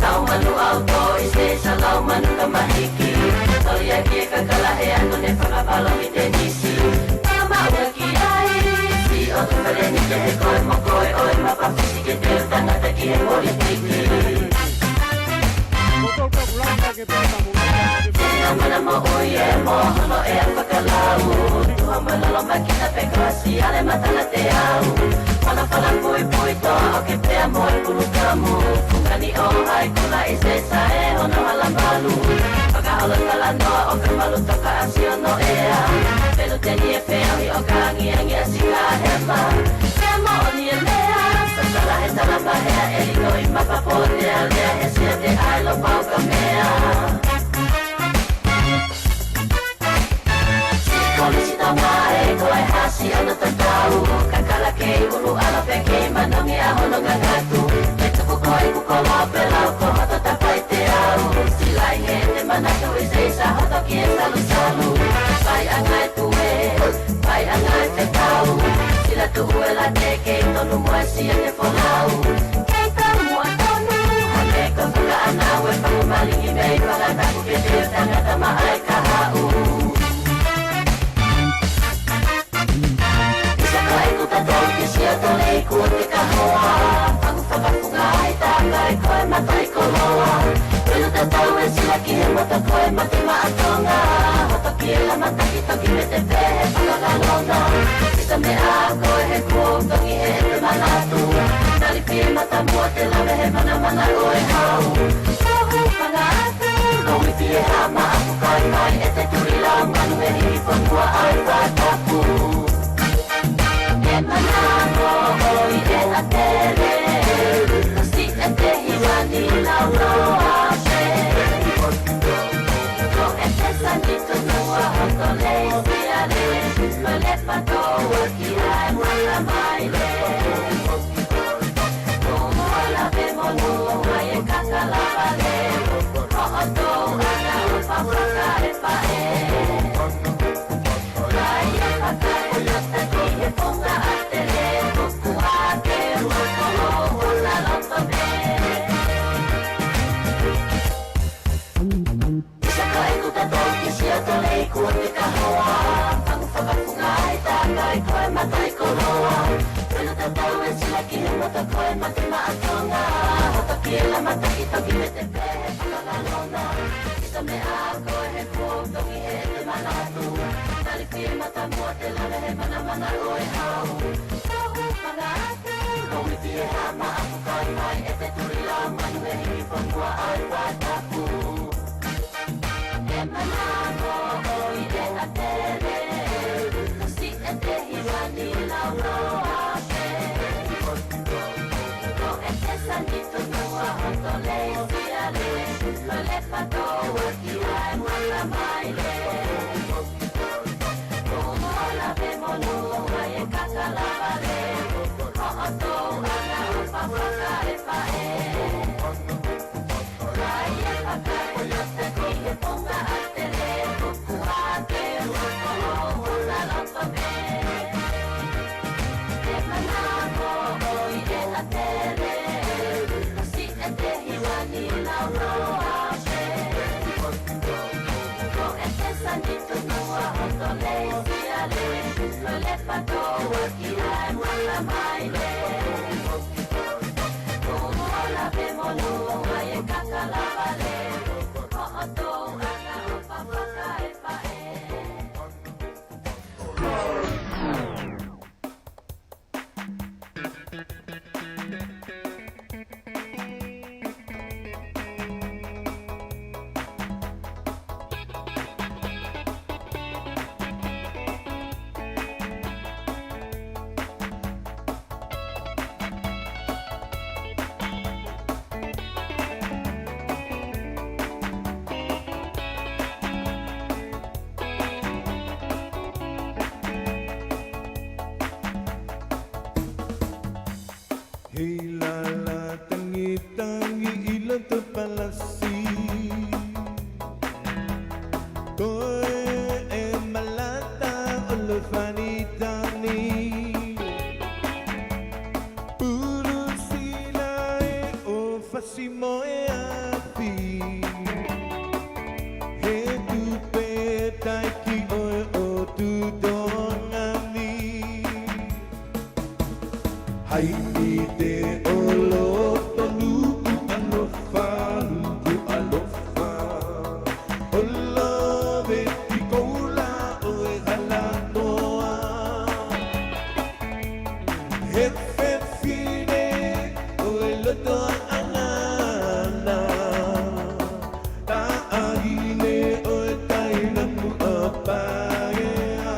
Tau manu au to i se salau manu ka mahiki. Tau ia ki e kakala he ano ne fakapalo ki te nisi. Tama ua ki ai, si o tu fale ni ke he koe mo koe o e mapa fisi ke te tangata ki he politiki. Ina mana mo ui e mo hono e fakalau. Tuha mana lo makina pe kasi ale matana te au. Mana fala pui pui to o ke pea mo e pulu kamu. Fungani o hai kula i se sa e hono hala malu. Fakahola tala noa o ka malu toka a si ono ea. Pelu teni e fea hi o ka angi angi a si ka hema. Hema o ni e mea. Sa tala he tala mahea e lino i mapa po te alea he sia te ai lo pau ka mea. Sikolisita mai ko e hasi ana tatau. Kakala kei ulu ala pe kei manongi a hono ngangatu. Pe tuku ko e kukolo pe lau ko hoto tapai te au. Silai he te manatu i se isa hoto ki e salusalu. Pai angai tue, pai angai te tau. Sila tu uela te kei tonu mo e sia te folau. Kei tau mua tonu, hane ko fuka ana ue paku malingi mei fakataku ke te tangata ma ai ka hau. Isa ka iku tatou ki sia tole iku o te kahoa. Paku fakafunga ai takai ko e matai koloa. Pelu tatou e sila ki he mata ko e mate ma atonga. Hoto ki e la mataki toki me te pehe fakakalonga. Isa me a ko e he kuo tongi he te manatu. Nali pie mata mua te lave he mana mana o e hau. Tohu fanga atu. Kowi pie hama aku kai kai e te turi lau manu e hiki fonua ai fatapu. E mana mo oi e atele. Kasi e te hiwani lau loa pe. Ko e te sani tunua hoto lei siale. Ko le patoa ki ai mata mai le. Ko ua la pe mo nua e kakala vale. Ko o tou ana o papaka e pae. Kai e pakai e taki e ponga a te le. Ko kua ke ua ko o o la loto me. Isa ka iku tatou ki sia tole iku o te kahoa. Paku fakafunga ai takai ko e matai koloa. Pelu tatou e sila ki he mata ko e mate ma atonga. Hoto ki e la mataki toki me te pehe fakakalonga. Isa me a ko e he kuo tongi he te manatu. Nali pie mata mua te lave he mana mana o e hau. Tohu fanga atu. Kowi pie hama aku kai kai e te turi lau manu e hiki fonua ai fatapu. E mana mo oi e atele. Kasi e te hiwani lau loa pe. Ko e te sani tunua hoto lei siale. Ko le patoa ki ai mata mai le. Ko ua la pe mo nua e kakala vale. Ko o tou ana o papaka e pae. Kai e pakai e taki e ponga a te le. Ko kua ke ua ko o o la loto me. E mana mo oi e atele. Kasi e te hiwani lau loa pe. Ko e te sani tunua hoto lei siale. Ko le patoa ki ai mata mai le. Ko ua la pe mo nua e kakala vale. Ko o tou ana o papaka e pae. Hei lala tangi tangi ʻi loto palasi. Ko e ʻe malata ʻo e afi, he tupe taiki ʻo e ʻOtu Tonga ni. Haʻi mite ʻo loto, nuku ʻaloʻofa, nuku ʻaloʻofa, ʻo love ki koula ʻo e hala noa. He fefine ʻo e loto ʻaʻana, taʻahine ʻo e Taina Muʻa Paea.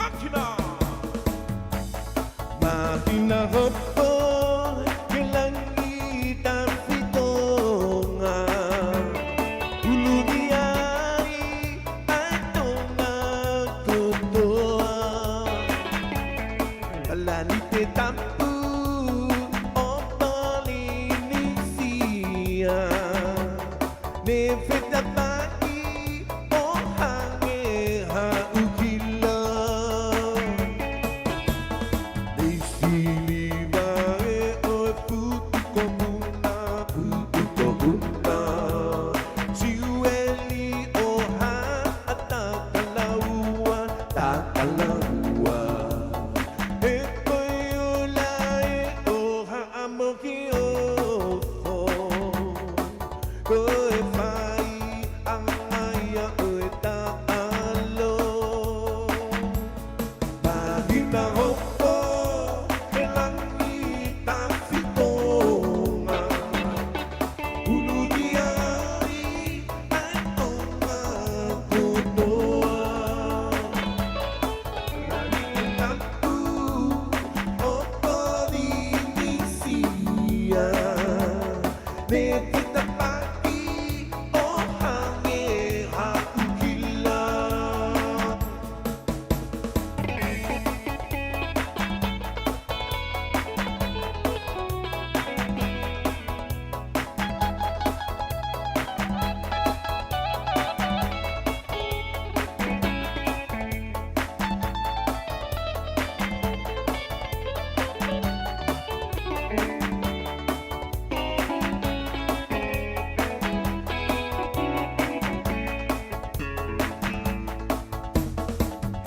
Akina! Māhina hopo he langi tafitonga, ʻuluʻi ai ʻa e Tonga kotoa. Palani te tapu ʻo Polinisia, ne fetapaʻi ʻo hangē ha ʻū kila. Nei sili vae ʻo e fuʻu ko Puna, fuʻu ko Puna. Siueli ʻo Haʻa Takalaua, Takalaua. He ko e ola ē ʻo Haʻa Moki Ofo, ko e fai ʻanga ia ʻo e taʻalo. Māhina hopo he langi tafitonga, ʻuluʻi ai ʻa e Tonga kotoa. Palani te tapu ʻo Polinisia, ne fetapaʻi ʻo hangē ha ʻū kila.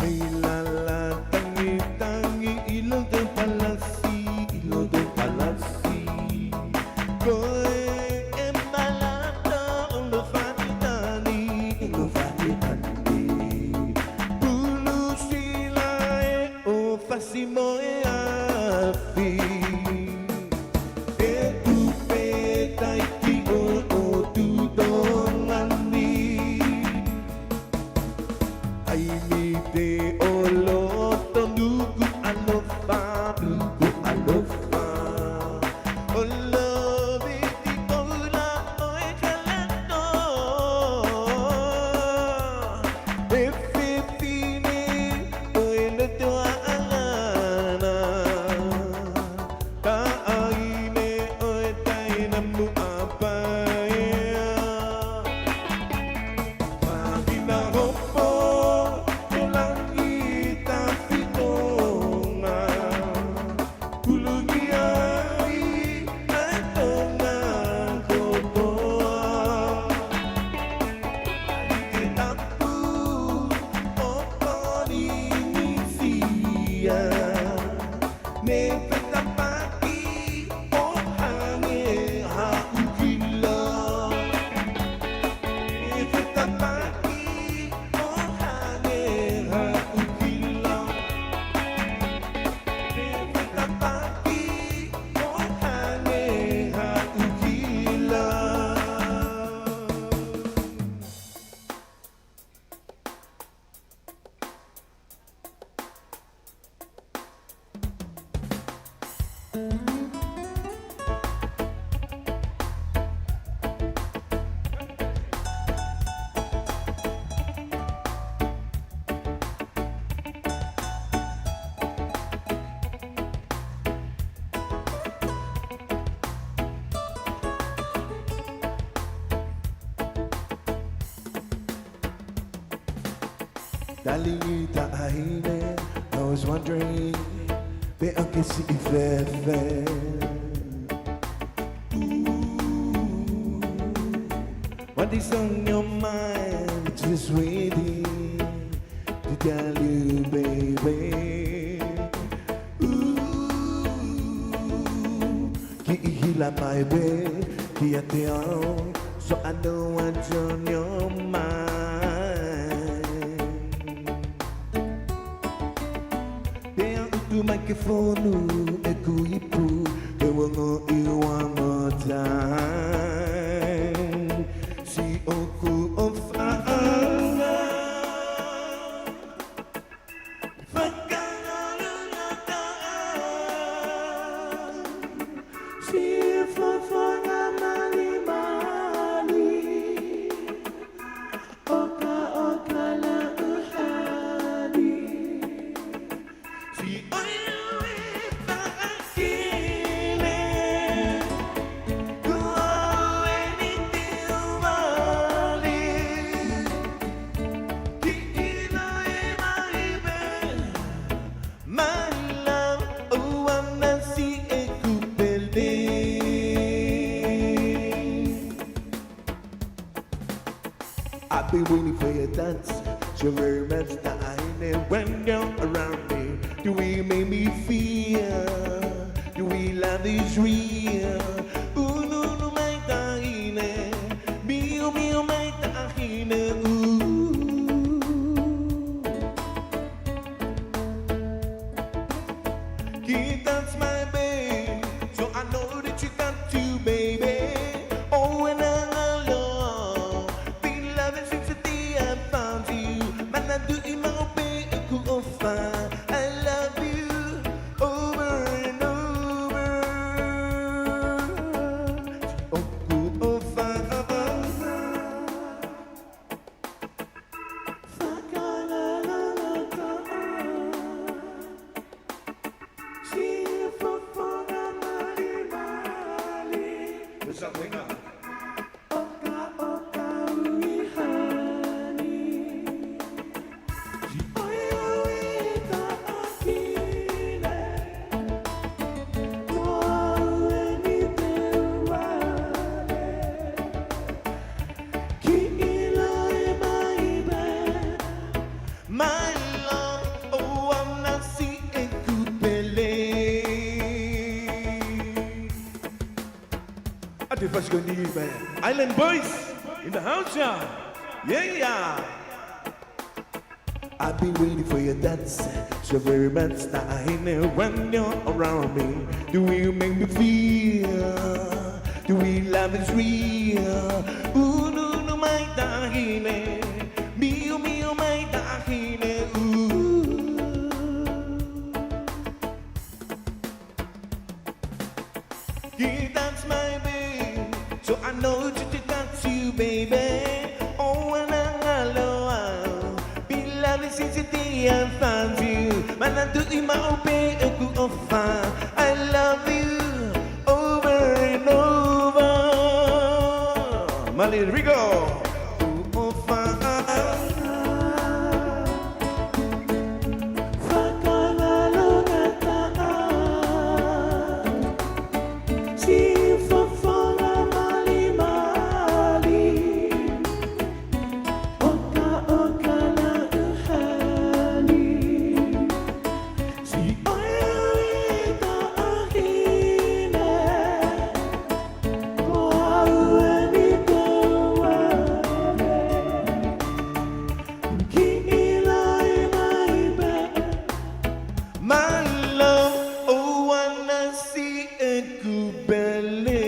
Hei lala tangitangi ʻi loto palasi, ʻi loto palasi. Ko e ʻe malata ʻo Lofani Tani, ʻo Lofani Tani. Pulu sila ē ʻo fasi mo e afi, he tupe taiki ʻo e ʻOtu Tonga ni. Haʻi mite ʻo loto, nuku ʻaloʻofa, nuku ʻaloʻofa, ʻo love ki koula ʻo e hala noa. He fefine ʻo e loto ʻaʻana, taʻahine ʻo e Taina Muʻa Paea. Māhina hopo he langi tafitonga, ʻuluʻi ai ʻa e Tonga kotoa. Palani te tapu ʻo Polinisia, ne fetapaʻi ʻo hangē ha ʻū kila. Ne fetapaʻi ʻo hangē ha ʻū kila. Ne fetapaʻi ʻo hangē ha ʻū kila. Talingi taʻahine, I was wondering pe ʻoku ke siʻi fēfē. What is on your mind? Just waiting to tell you, baby. Ooh, kiʻi hila mai pē kiate au, so I know what's on your mind. Pea utu mai ke fonu ʻeku ipu, ke ongoʻi one more time. Siʻoku ʻofaʻanga, fakangalongataʻa, siʻi fofonga malimali, ʻoka ʻoka lauhali. Siʻi ʻoiauē taʻahine, kuo ʻoua eni te u vale. Kiʻi ʻilo mai pē, my love, ʻoua naʻa siʻeku pele. I've been waiting for your touch so very much, taʻahine, when you're around me. Do we make me feel? Do we love is real? Unu unu mai taʻahine, miu miu mai taʻahine, ooh. Kiʻi touch mai pē, so I know that you got to, baby. Oh, and I love, been loving since the day I found you. Manatuʻi maʻu pē ʻeku ʻofa. I love you over and over. ʻOku ʻofa. Fakangalongataʻa, siʻi fofonga malimali. What's up, Wayne? ʻOka ʻoka lauhali. Siʻi ʻoiauē taʻahine, kuo ʻoua eni te u vale. Kiʻi ʻilo mai pē, my love, ʻoua naʻa siʻeku pele. ʻA e fasi ko eni pē. Island Boys in the house, yeah. Yeah, yeah. I've been waiting for your touch so very much, taʻahine, when you're around me. Do you make me feel? Do we love is real? Unu unu mai taʻahine, miu miu mai taʻahine, ooh. Kiʻi touch mai pē, so I know that you got to, baby. Oh, and I love, been loving since the day I found you. Manatuʻi maʻu pē ʻeku ʻofa. I love you over and over. Mali Rico. ʻOku ʻofa. Fakangalongataʻa, siʻi fofonga malimali, ʻoka ʻoka lauhali. Siʻi ʻoiauē taʻahine, kuo ʻoua eni te u vale. Kiʻi ʻilo mai pē, my love, ʻoua naʻa siʻeku pele.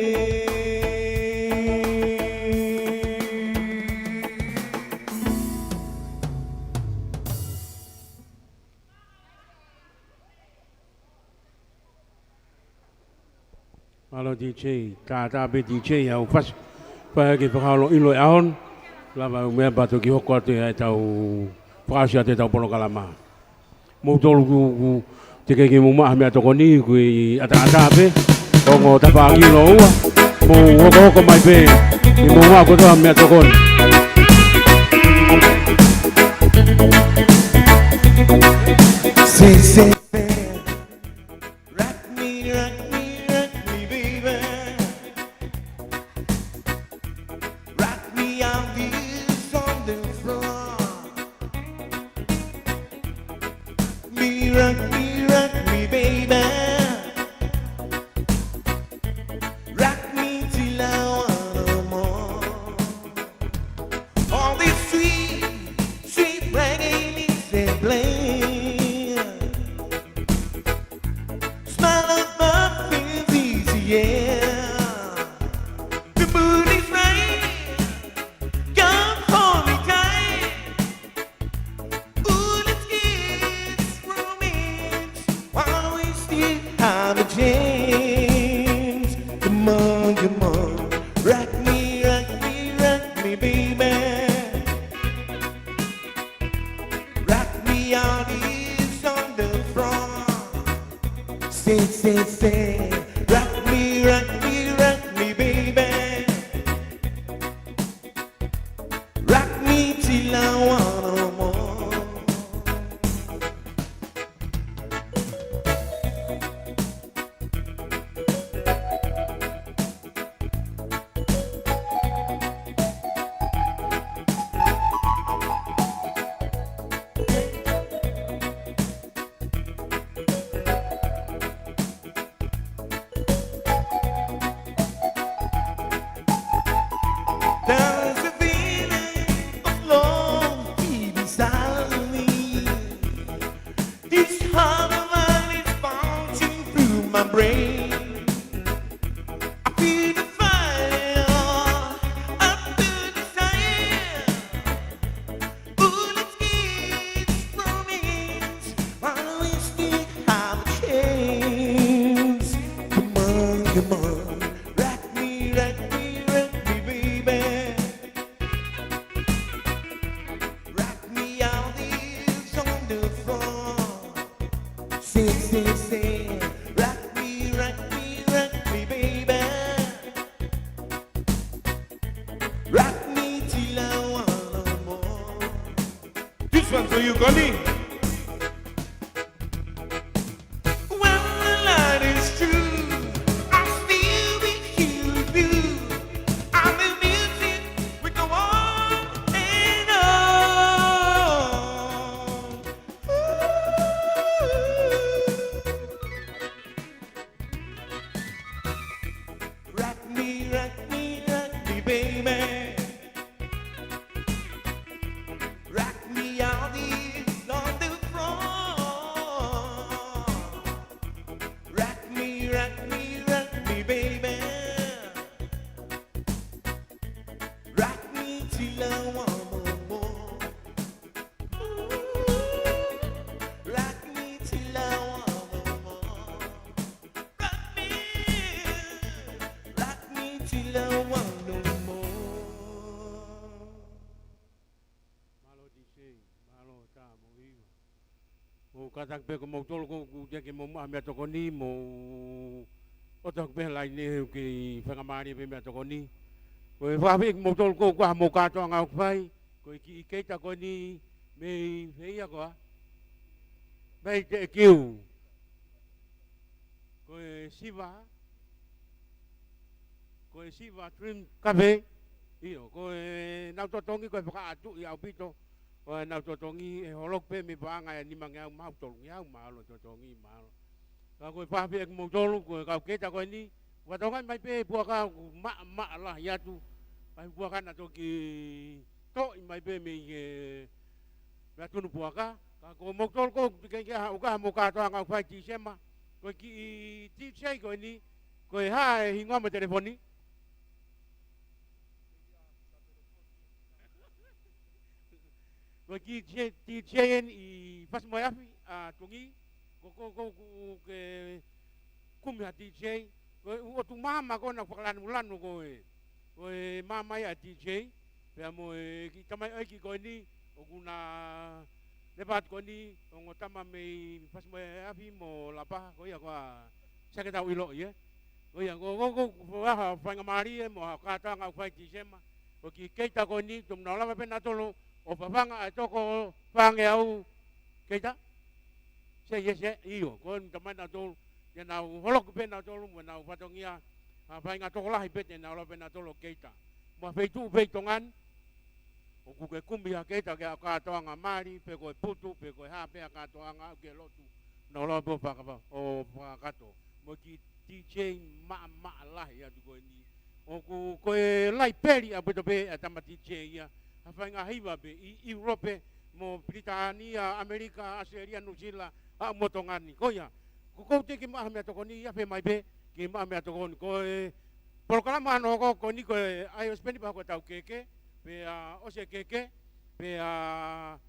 Mālō D J, kātaki pē D J, ʻa e fasi. Fai ke fakaholo ʻilo e ʻaho ni. Lava ʻo meʻa pea toki hoko atu ʻetau fakaʻosi atu ʻetau polokalama. Mou tolu ku, ku, teʻeki ke mou maʻu ha meʻatokoni, ko e ʻataʻatā pē. Ongo tafaʻaki lōua. Mou hokohoko mai pē. ʻE mou maʻu kotoa ha meʻatokoni. Say, say, say. Rock me, rock me, rock me, baby. Rock me I'll be on the floor. Me, rock me, rock me, baby. Rock me till I want no more. All this sweet, sweet reggae music playing. Smile of my fancies, yeah. The mood is right. Come hold me tight. Ooh, let's get romance while we still have a chance. Come on, come on. Rock me, rock me, rock me, baby. Rock me out is on the front. Say, say, say. Rock me, rock me, rock me, baby. Rock me till I want no more. There's a feeling of love deep inside me. This heart of mine is bouncing through my brain. I feel the fire, I feel the desire. Ooh, let's get romance while we still have a chance. Come on, come on, rock me, rock me, rock me, baby. Rock me out is on the floor. Say, say, say, rock me, rock me, rock me, baby. Rock me till I want no more. This one for you, Connie. When the light is through, I'll still be here with you. And the music will go on and on. Ooh. Rock me, rock me, rock me, baby. Rock me out is on the front. Rock me, rock me, rock me, baby. Rock me till I want no more. Ooh, rock me till I want no more. Rock me, rock me till I want no more. Mālō D J, mālō tā mo hiva. Mou kātaki pē ko moutolu ko ʻoku teʻeki ke mou maʻu ha meʻatokoni, mou ʻoatu pē laine he ʻoku kei faingamālie pē meʻatokoni. Ko e fakaafeʻi kimoutolu ko ʻoku ʻi ai haʻamou kātoanga ʻoku fai, ko e kiʻi keita ko eni mei fē ia koā? Mei Teʻekiu. Ko e siva, ko e siva trim cafe, ʻio, ko ʻenau totongi ko e fakaʻatuʻi ʻaupito, ko ʻenau totongi ʻe holoki pē mei he paʻanga ʻe nimangeau maʻu tolungeau, mālō totongi, mālō. Ka ko e fakaafeʻi kimoutolu, ko e kau keita ko eni, ʻoku fatongia mai pē puaka ʻoku maʻamaʻa lahi atu, ʻa e puaka naʻa toki toʻi mai pē mei he meʻatunu puaka, ka ko moutolu ko ʻoku teʻeki ke ʻi ai haʻamou kātoanga ʻoku fai Tīsema, ko e kiʻi D J ko eni, ko e hā e hingoa mo e telefoni? Ko e kiʻi D J, D J eni ʻi Fasi mo e Afi, ʻa Tungi, ko, ko, ko, ko, ke kumi ha D J, ko e ʻotu māmā ko ena fakalanulanu ko e, ko e māmā ia ʻa e D J, pea mo e kiʻi tamaioʻeiki ko eni, ʻoku na leva atu ko eni, ongo tama mei Fasi mo e Afi mo Lapaha, ko ia ko ā Sake tau ʻiloʻi, ē. Ko ia, ko, ko, ko, ko ha faingamālie mo ha kātoanga ʻoku fai Tīsema, ko e kiʻi keita ko eni, te nau lava pē nautolu ʻo fafanga ʻa e toko fāngeau keita. Say yes, ē, ʻio, ko eni tamai nautolu, te nau holoki pē nautolu, mo nau fatongia, ha faʻahinga tokolahi pē te nau lava pē nautolu ʻo keita. Mo ha feituʻu pē ʻi Tonga ni, ʻOku ke kumi ha keita ki he kātoanga mali, pe ko e putu, pe ko e hā pē ha kātoanga ʻoku ke lotu. Naʻa ʻoku lava pē ʻo fakava-, ʻo fakakakato. Mo e kiʻi D J maʻamaʻa lahi atu ko eni. ʻOku, ko e laipeli ʻaupito pē ʻa e tama D J ia. Ha faʻahinga hiva pē ʻi ʻIulope, mo Pilitānia, ʻAmelika, ʻAositelēlia, Nuʻusila, ʻa mo Tonga ni. Ko ia, ko ʻoku ou tui ke maʻu ha meʻatokoni ia, pehē mai pē ke maʻu ha meʻatokoni. Ko e polokalama hono hoko ko eni ko e ʻai ʻo spend pea hoko ʻetau keke, pea ʻosi e keke, pea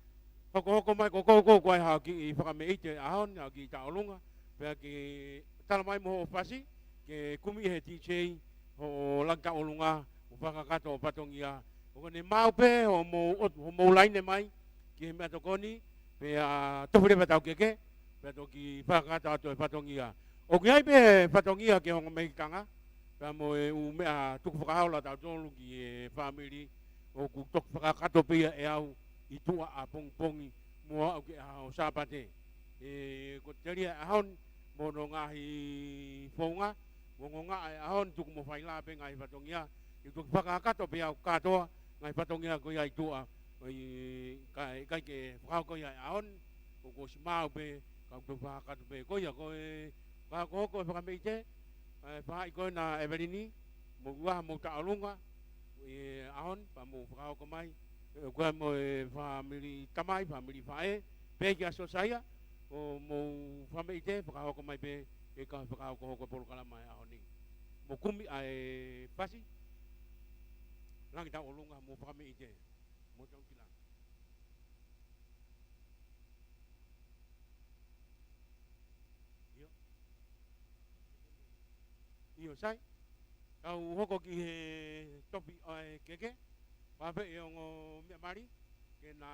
hokohoko mai ko ʻoku, ko ʻoku ʻi ai haʻo kiʻi fakameʻite ʻaho ni, haʻo kiʻi tauʻolunga, pea ke tala mai mo hoʻo fasi, ke kumi ʻe he D J hoʻo langi tauʻolunga, ʻo fakakakato hoʻo fatongia. ʻOku ne maʻu pē hoʻomou ʻotu, hoʻomou laine mai ki he meʻatokoni, pea tofu leva ʻetau keke, pea toki fakakakato atu e fatongia. ʻOku ʻi ai pē fatongia ki he ongo mehikitanga, pea mo e ʻū meʻa tukufakaholo ʻatautolu ki he fāmili, ʻoku toki fakakakato pē ia ʻe au ʻi tuʻa ʻapongipongi mo aʻu ki he ʻaho Sāpate. ʻE, ko e telia e ʻaho ni mo hono ngaahi founga, mo e ngongaʻa e ʻaho ni, tuku mo faila pē ngaahi fatongia, ʻe toki fakakakato pē au kātoa ngaahi fatongia ko ia ʻi tuʻa, ʻo ʻikai, ʻikai ke fakahoko ia he ʻaho ni, ʻoku ʻosi maʻu pē, ka ʻoku toki fakakakato pē. Ko ia, ko e fakahokohoko e fakameʻite, ʻe, faʻahi ko ena ʻEvelini, mou ʻalu ā mou tauʻolunga ʻi he ʻaho ni, pea mou fakahoko mai, ʻe, ko ia mo e fāmili tamai, fāmili faʻē, pea kia Sosaia, ʻo mou fakameʻite, fakahoko mai pē, ʻe ka fakahokohoko e polokalama he ʻaho ni. Mou kumi ʻa e fasi, Langi Tauʻolunga, mou fakameʻite, mou tau ki langi. ʻIo. ʻIo, sai. Tau hoko ki he topi ʻo e keke. Pea pehē ʻe he ongo meʻa mali ke na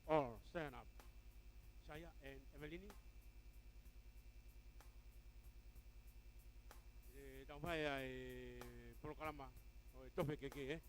all stand up. Saia and ʻEvelini. ʻE tau fai ʻa e polokalama ʻo e tofi keke, ē.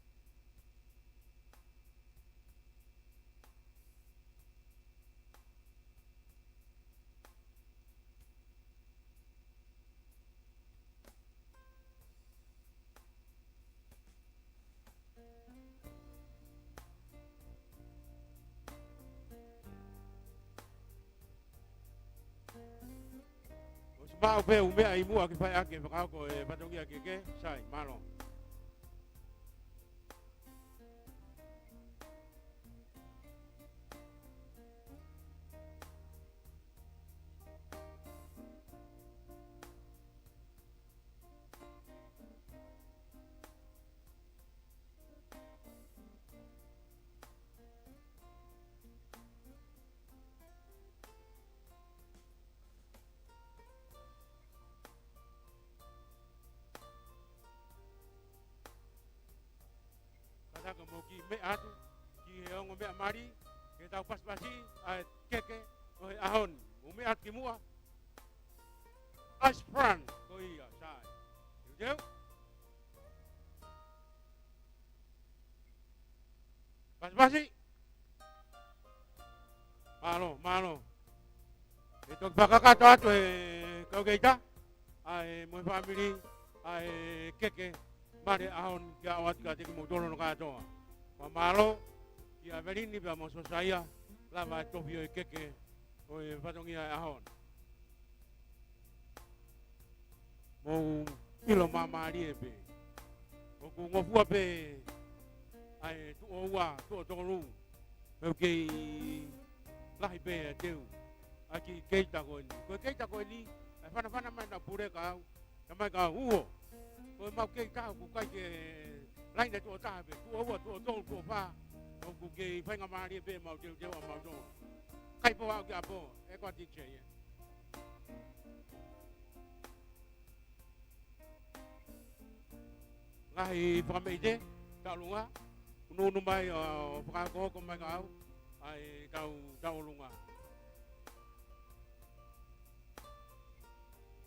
ʻOsi maʻu pē ʻū meʻa ʻi muʻa ke fai ʻaki e fakahoko e fatongia keke, sai, mālō. Kātaki mou kiʻi meʻa atu ki he ongo meʻa mali, ke tau pasipasi ʻa e keke ʻo e ʻaho ni. Mou meʻa atu ki muʻa. Ice Fran, ko ia, sai. Teuteu. Pasipasi. Mālō, mālō. ʻE toki fakakakato atu ʻe he kau keita, ʻa e mo e fāmili, ʻa e keke mali ʻaho ni ke ʻoatu kiate kimoutolu hono kātoa. Pea mālō kia ʻEvelini pea mo Sosaia, lava e tofi ʻo e keke ʻo e fatongia e ʻaho ni. Mou ʻilo māmālie pē. ʻOku ngofua pē ʻa e tuʻo ua, tuʻo tolu. Pea ʻoku kei lahi pē ʻa e teu ʻa e kiʻi keita ko eni. Ko e keita ko eni, ʻe fanafana mai naʻa pule ka au, ka mai ka uo. Ko e mau keita ʻoku ʻikai ke laine tuʻo taha pē, tuʻo ua, tuʻo tolu, tuʻo fā. ʻOku kei faingamālie pē mau teuteu ʻa mautolu. Kai pō au ki ʻapo, ʻe ko a D J, ē. Ngaahi fakameʻite tauʻolunga, unuunu mai ʻo fakahokohoko mai ka au ʻa e tau, tauʻolunga.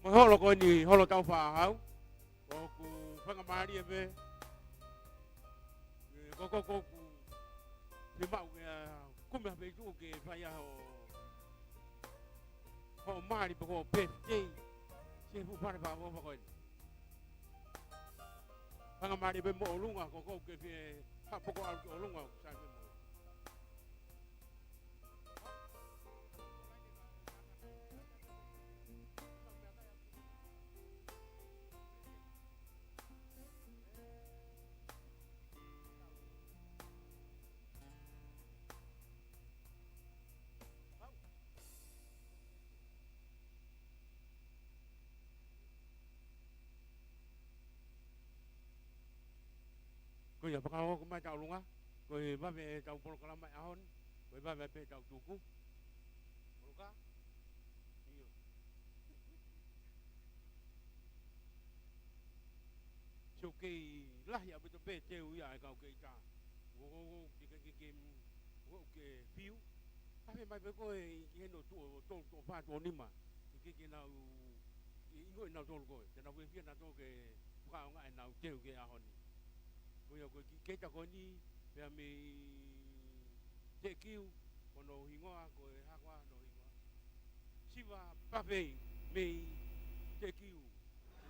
Mo e holo ko eni holo Taufaʻāhau, ʻoku faingamālie pē, ē, ko, ko, ko, ʻoku fiemaʻu ke, ā, kumi ha feituʻu ke fai ai hoʻo, hoʻo mali pe ko hoʻo birthday, ki he fuʻu fale fakaʻofoʻofa ko eni. Anga mali pe mo ʻolunga, ko ko ke fie, ha poko au ke ʻolunga, sai pe mo. Ko ia, fakahoko mai ʻetau ʻolunga, ko e vave ʻetau polokalama ʻi he ʻaho ni, ko e vave pē ʻetau tuku. Poloka? ʻIo. Sio kei lahi ʻaupito pē teu ia ʻa e kau kei tā. Ko, ko, ko, ke, ke, ke, ke, ko, ke fiu. Ka fē mai pē ko e, ke no tuʻo, tuʻo, tuʻo fā, tuʻo nima. Ke, ke, ke nau, ke ingo e nau tolu ko e. Te nau fiefia nautolu ke fakaʻaongaʻi ʻenau teu ki he ʻaho ni. Ko ia ko e kiʻi keita ko eni, pea mei Teʻekiu, ko hono hingoa, ko e hā koā hono hingoa. Siva Pafei mei Teʻekiu.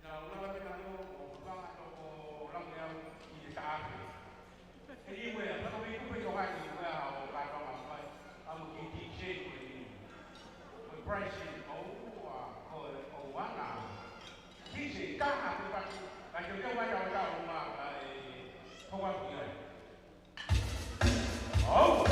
Naʻa ku lava ke nau ō, ʻo fanga toko lange au ʻi he taʻape. Anyway, faka mei kupe ko hai, ko e hā ʻo kātoanga mai, ʻamu ki D J ko eni. Ko e price ko ua, ko e ʻoua na. D J, kaha, ko e patu, ka te u tau mai tau tau ma, ka e, ko wa ki ai. ʻOu!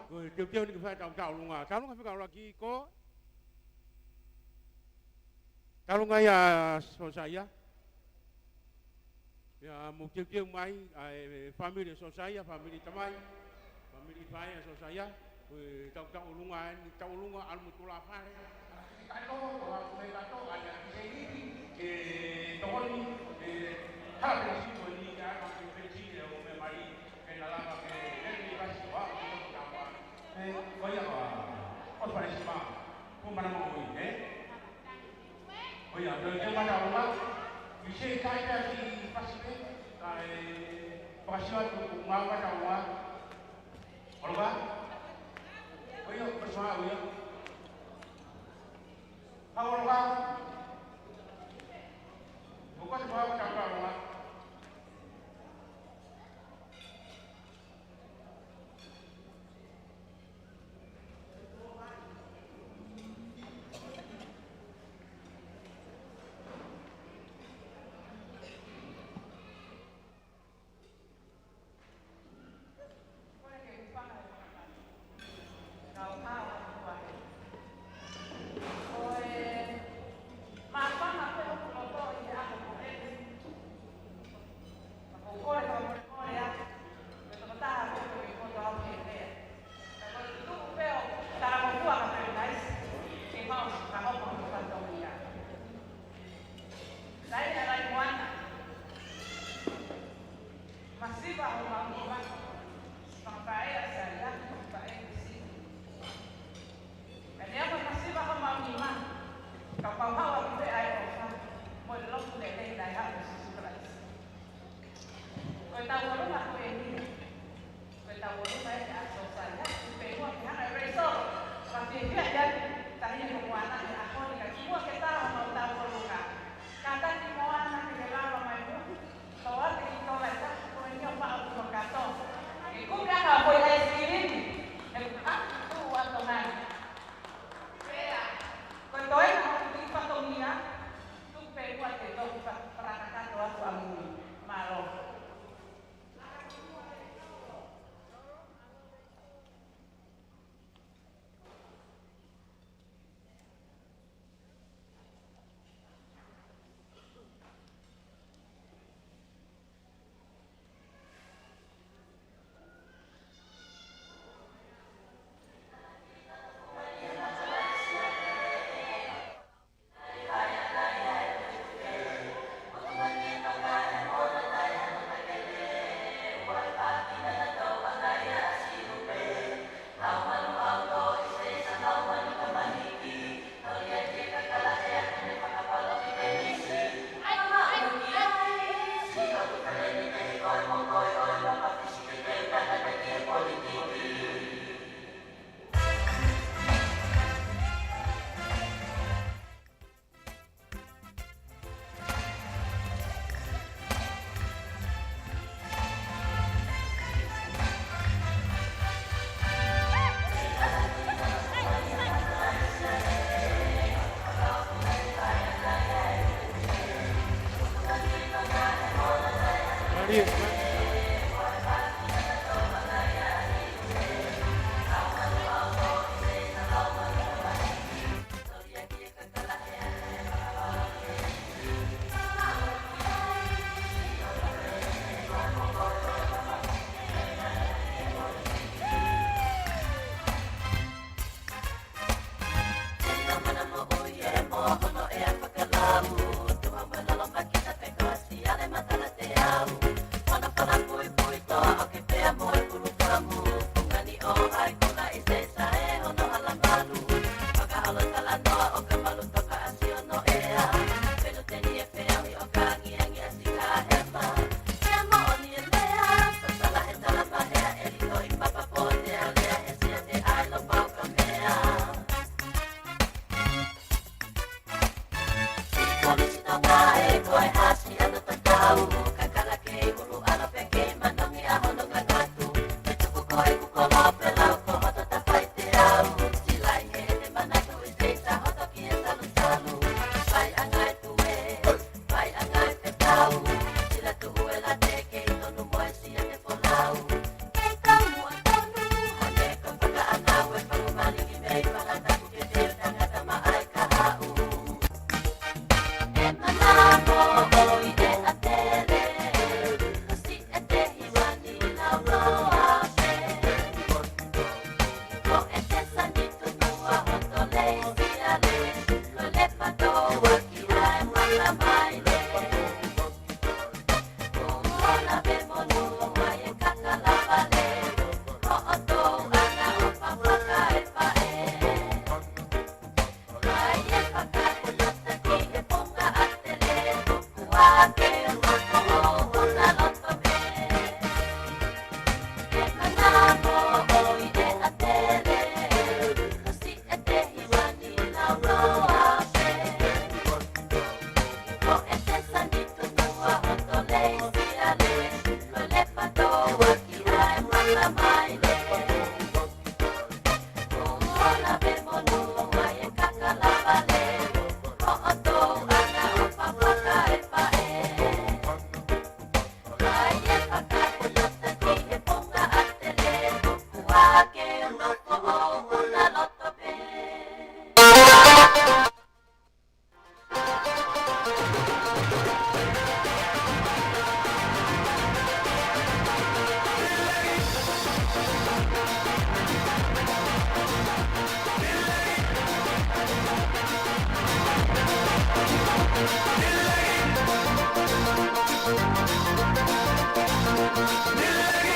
Ko e teuteu ni ke fai ʻetau tauʻolunga. Tauʻolunga fika ʻuluaki ko Tauʻolunga ia Sosaia. Ia mou teuteu mai, ʻa e fāmili Sosaia, fāmili tamai, fāmili faʻē Sosaia, ko e tau tauʻolunga eni, tauʻolunga ʻalu mo tulafale. Kato, ko aku me kato, ʻa ia ki se ivi, ke tokoni, ke hapesi ko ni, ke ʻalu ke pesi, ke o me mai, ke na lava ke, ke ni kasi, wa, ke tau. Eh, ko ia ko, ʻo fale sima, ko mana mo ui, eh? Ko ia, tau ke mana ua, i se kai pea ki pasi pe, ka e, pakasiwa tu, ko mana ua. ʻOlunga? Ko ia, ko sima, ko ia. Ka ʻolunga? Ko ko te mana ua. Masiva ho mau nima, fakapaea sa ia, fakapaea ki si. Ka ne ama masiva ho mau nima, ka pau hau aku pe ai o fa, mo e lotu lelei naʻe haʻu ʻo Sīsū Kalaisi. Ko e tauʻolunga ko eni, ko e tauʻolunga eni ʻa Sosaia, ʻoku pehē ua ke hanga e reso, ka fiefia ia, tahi ni mo ana e ʻaho ni ka ki muʻa ke tā ho mau tauʻolunga. Kātaki mo ana ke ke lava mai muʻa. Tau ate ki tola e taha ko eni ʻo faʻa ʻutu makato. Ke kumi ʻa ka poi ʻaisikilimi, he ʻoku ʻatu tuʻu ʻa Tonga ni. Pea, ko e toe na ʻoku tiki fatongia, tuku pē ua te toki fa-, fakakakato atu ʻa mui. Mālō.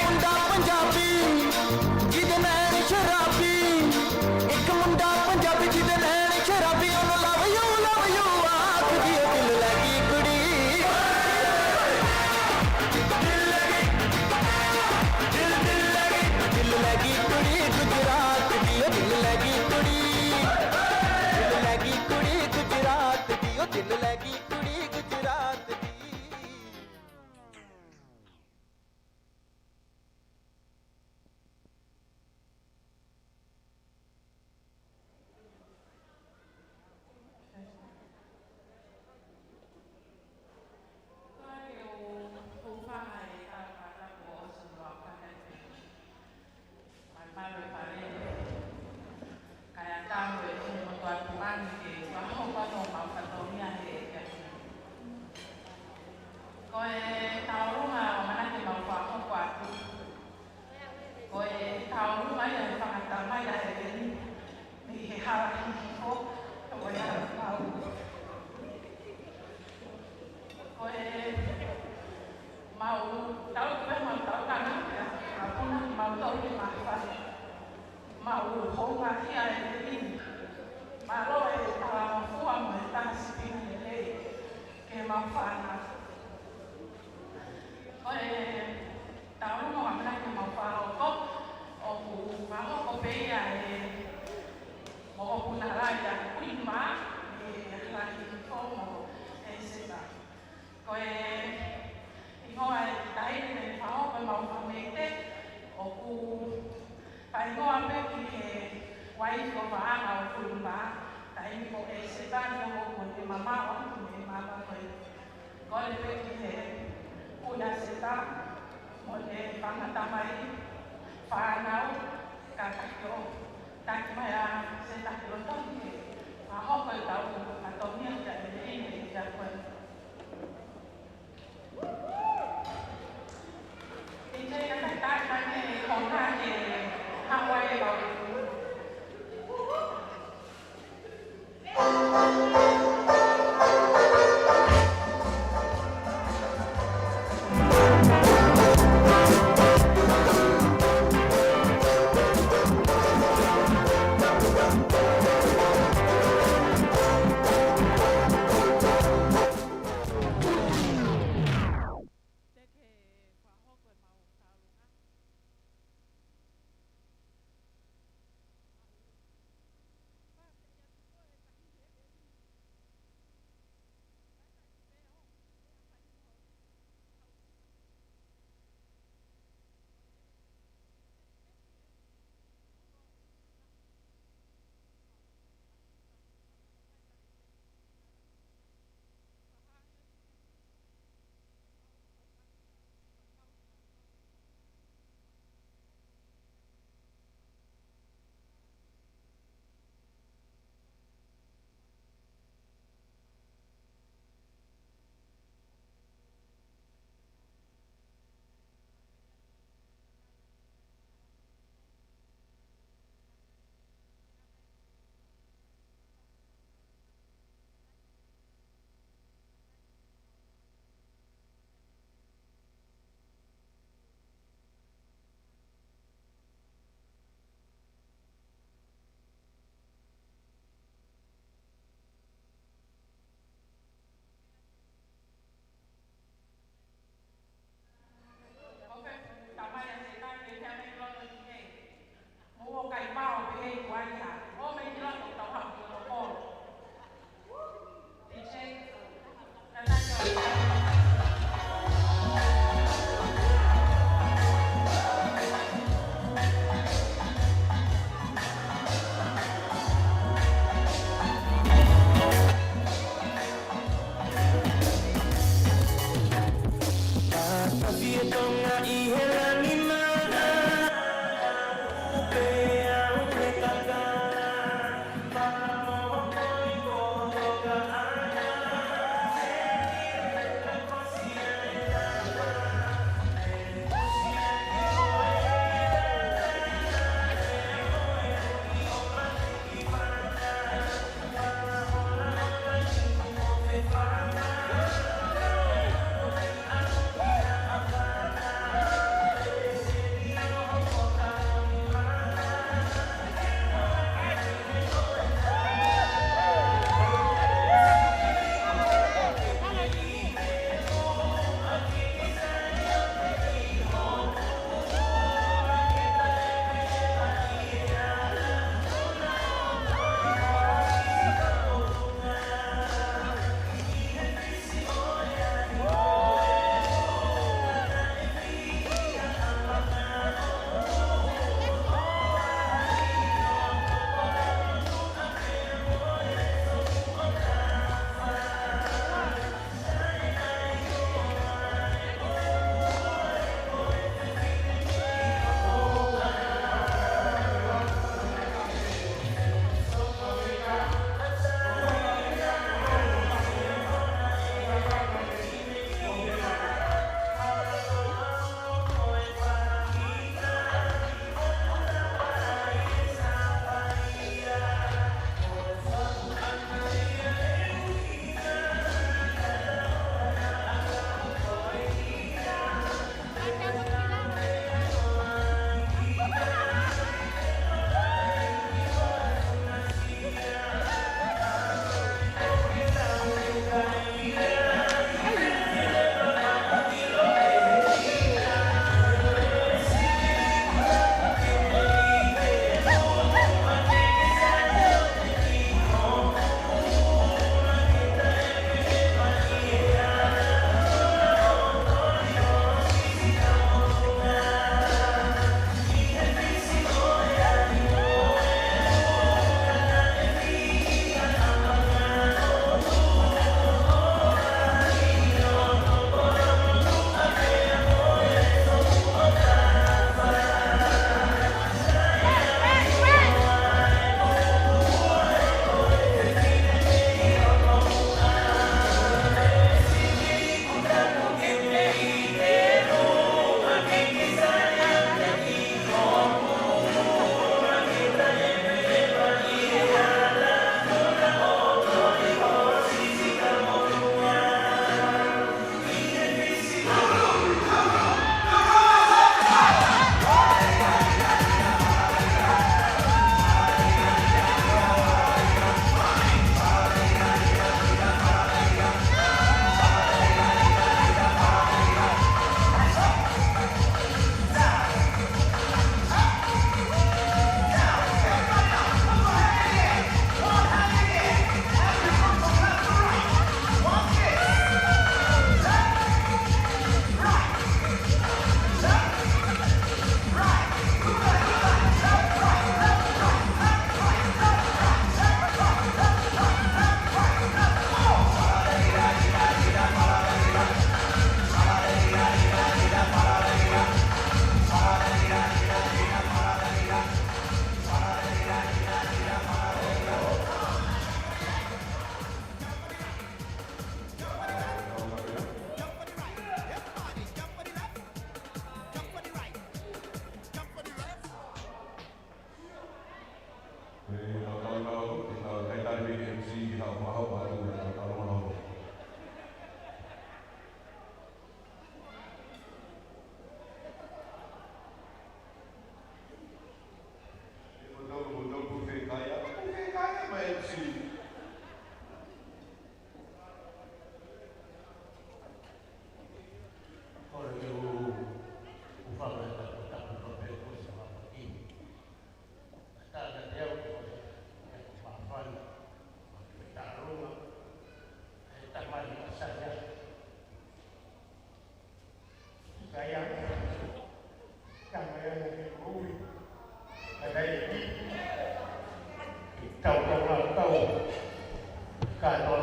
मुंडा पंजाबी, जिदे नैन शराबी। एक मुंडा पंजाबी, जिदे नैन शराबी। ਉਹਨੂੰ love you, love you ਆਖਦੀ ਓ ਦਿਲ ਲੱਗੀ ਕੁੜੀ। ਦਿਲ, ਦਿਲ ਲੱਗੀ, ਦਿਲ ਲੱਗੀ ਕੁੜੀ ਗੁਜਰਾਤ ਦੀ ਓ ਦਿਲ ਲੱਗੀ ਕੁੜੀ। ਦਿਲ ਲੱਗੀ ਕੁੜੀ ਗੁਜਰਾਤ ਦੀ ਓ ਦਿਲ ਲੱਗੀ ਕੁੜੀ ਗੁਜਰਾਤ ਦੀ। Kae ʻatā mo e fuʻu motuʻa tuʻa ni ke fakahoko atu ʻemau fatongia he efiafi ni. Ko e taulunga ʻoku ʻamanaki ke mau fakahoko atu. Ko e taulunga ia ʻo e fanga tamai ʻa ʻEveni, mei he hala Hihifo, ko e hala Mau. Ko e mau tau, ko e mau tau kana, ka puna mau tau ki mafai. Mau hounga ia ʻEveni. Mālō e talangofua mo e taha sipinga lelei ki heʻemau fānau. Ko e taulunga ʻoku ʻamanaki ke mau fakahoko, ʻoku fakahoko pē ia ʻe Moʻopunalai ʻa Kuini Mā, ʻe Lahi Fomo, ʻe Seta. Ko e hingoa ʻo e taʻahine naʻe fakahoko ʻe heʻemau fāmili, ʻoku fakahingoa pē ki he uaifi ʻo Vaʻanga ʻo Kuini Mā, taimi ko ē Seta ni ʻoku ne mamaʻo atu mei he mamaʻo ko ē. Kole pē ki he kuia Seta mo e fanga tamai, fānau, kātaki ʻo taki mai ʻa Seta ki loto ni ke fakahoko ʻetau fatongia kia ʻEveni he efiafi ko eni.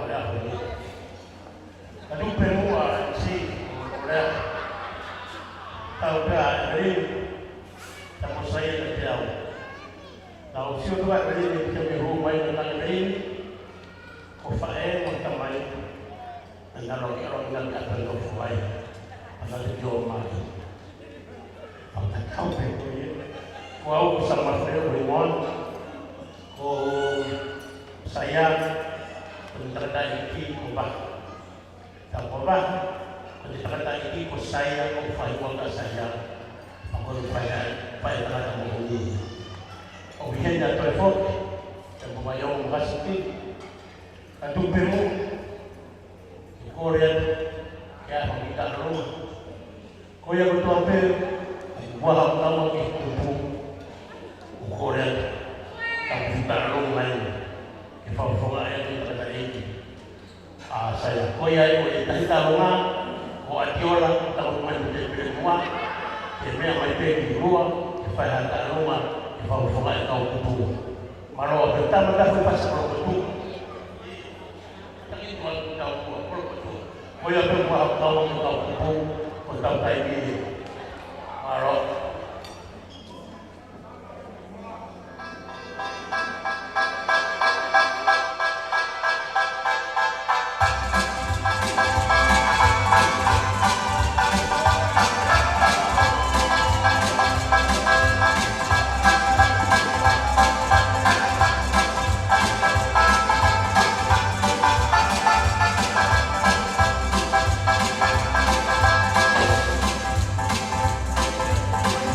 Ka tuku pē muʻa ʻa e M C ʻo lea. Tau pē ʻa Evelyn, tau mo Saia na te au. Naʻa ku sio atu ʻa Evelyn, ʻi he taimi ʻe hū mai na ʻa Evelyn, ko e faʻē mo e tamai, naʻa nau ʻilo ʻa e ngaahi meʻa naʻa nau fai. Pea nau te ō mai. Pea tau pē ko ia. Ko au ko Samafeo Rimon, ko Saia, ko e tangataʻeiki ko Vaha. Tau ko Vaha, ko e tangataʻeiki ko Saia, ko e faʻē ko Saia, pea ko e faʻē, faʻē tangata moʻoni. ʻOku ʻi heni ʻa e toe foki, te mo mai au mo kasi ki, ka tuku pē muʻa, ke kole atu, ke ʻai ha kiʻi taʻaloga. Ko ia kotoa pē, ʻoku ʻi ai haʻaku tama ki he kupu, ʻoku kole atu, ka ʻoku ou fie taʻaloga mai, ke fakafofongaʻi atu e tangataʻeiki. ʻA Saia, ko ia ai ko e tahi taʻaloga, ko ʻAtiola, tau mai mo e tēpile muʻa, ke meʻa mai pē ki lua, ke fai ha taʻaloga, ke fakafofongaʻi e kau kupu. Mālō ʻaupito, tama tafu pasa kolokotu. Taki tua tau kua, kolokotu. Ko ia pē kuo tau mo e kau kupu, ko e tau taimi ni. Mālō.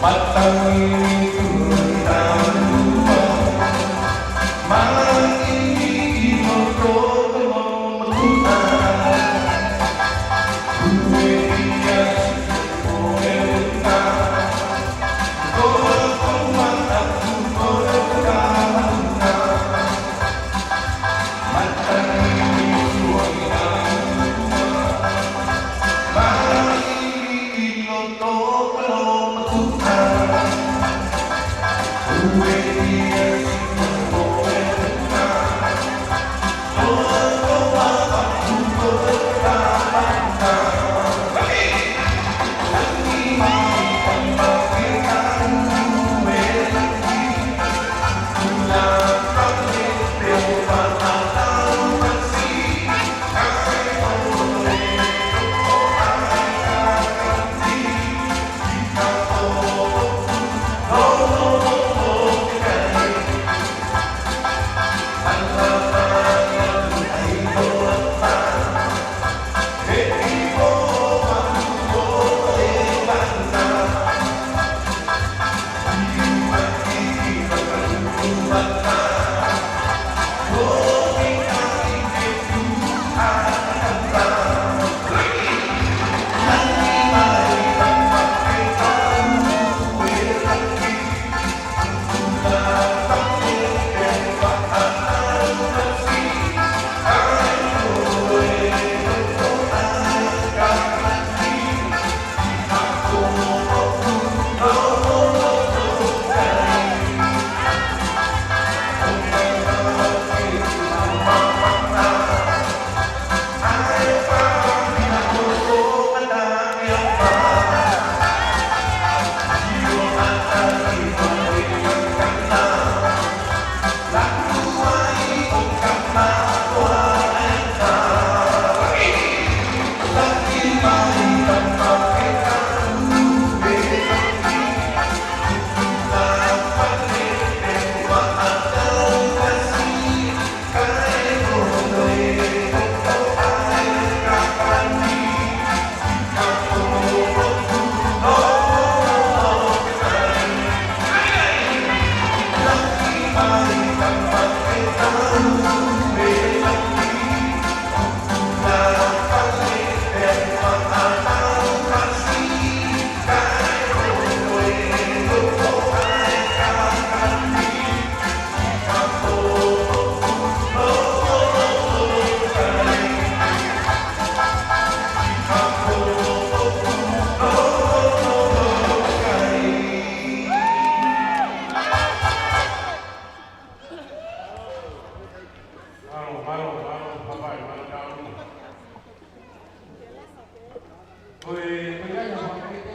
Matangi ni tui taua, matangi ni ʻi loto kolo motuʻa. Ue ia si ko e uta, ko e uta, ko e uta. Ko e, ko e ʻai ha fakakete.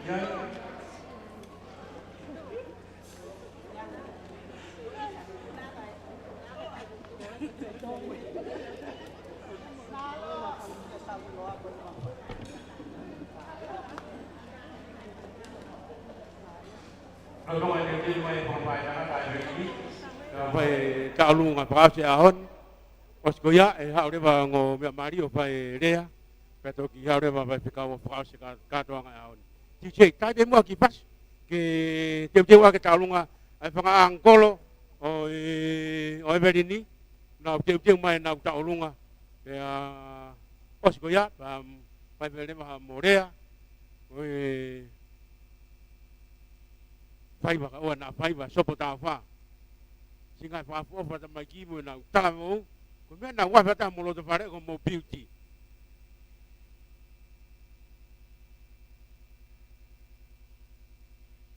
ʻIo. ʻOku mau teuteu mai e fakafaʻahinga ʻa e ʻEvelini. Ka fai tauʻolunga fakaʻosi ʻaho ni. ʻOsi ko ia, ʻe haʻu leva ongo meʻa mali ʻo fai e lea. Pea toki haʻu leva e faifekau ʻo fakaʻosi e ka-, kātoanga ʻo e ʻaho ni. Ti sei, tai pē muʻa ki fasi. Ke teuteu ʻaki e tauʻolunga ʻa e fanga ʻangikolo ʻo e, ʻo e ʻEvelini. Nau teuteu mai ʻenau tauʻolunga. Pea ʻosi ko ia, pea, mm, fai pē leva ha mo lea. Ko e faiva ka ua naʻa faiva, Sopo Taʻofa. Siʻi ngaahi fakaʻofoʻofa tamaiki mo ʻenau talavou. Ko e meʻa naʻa ua fata mo loto fale ko mo piuti.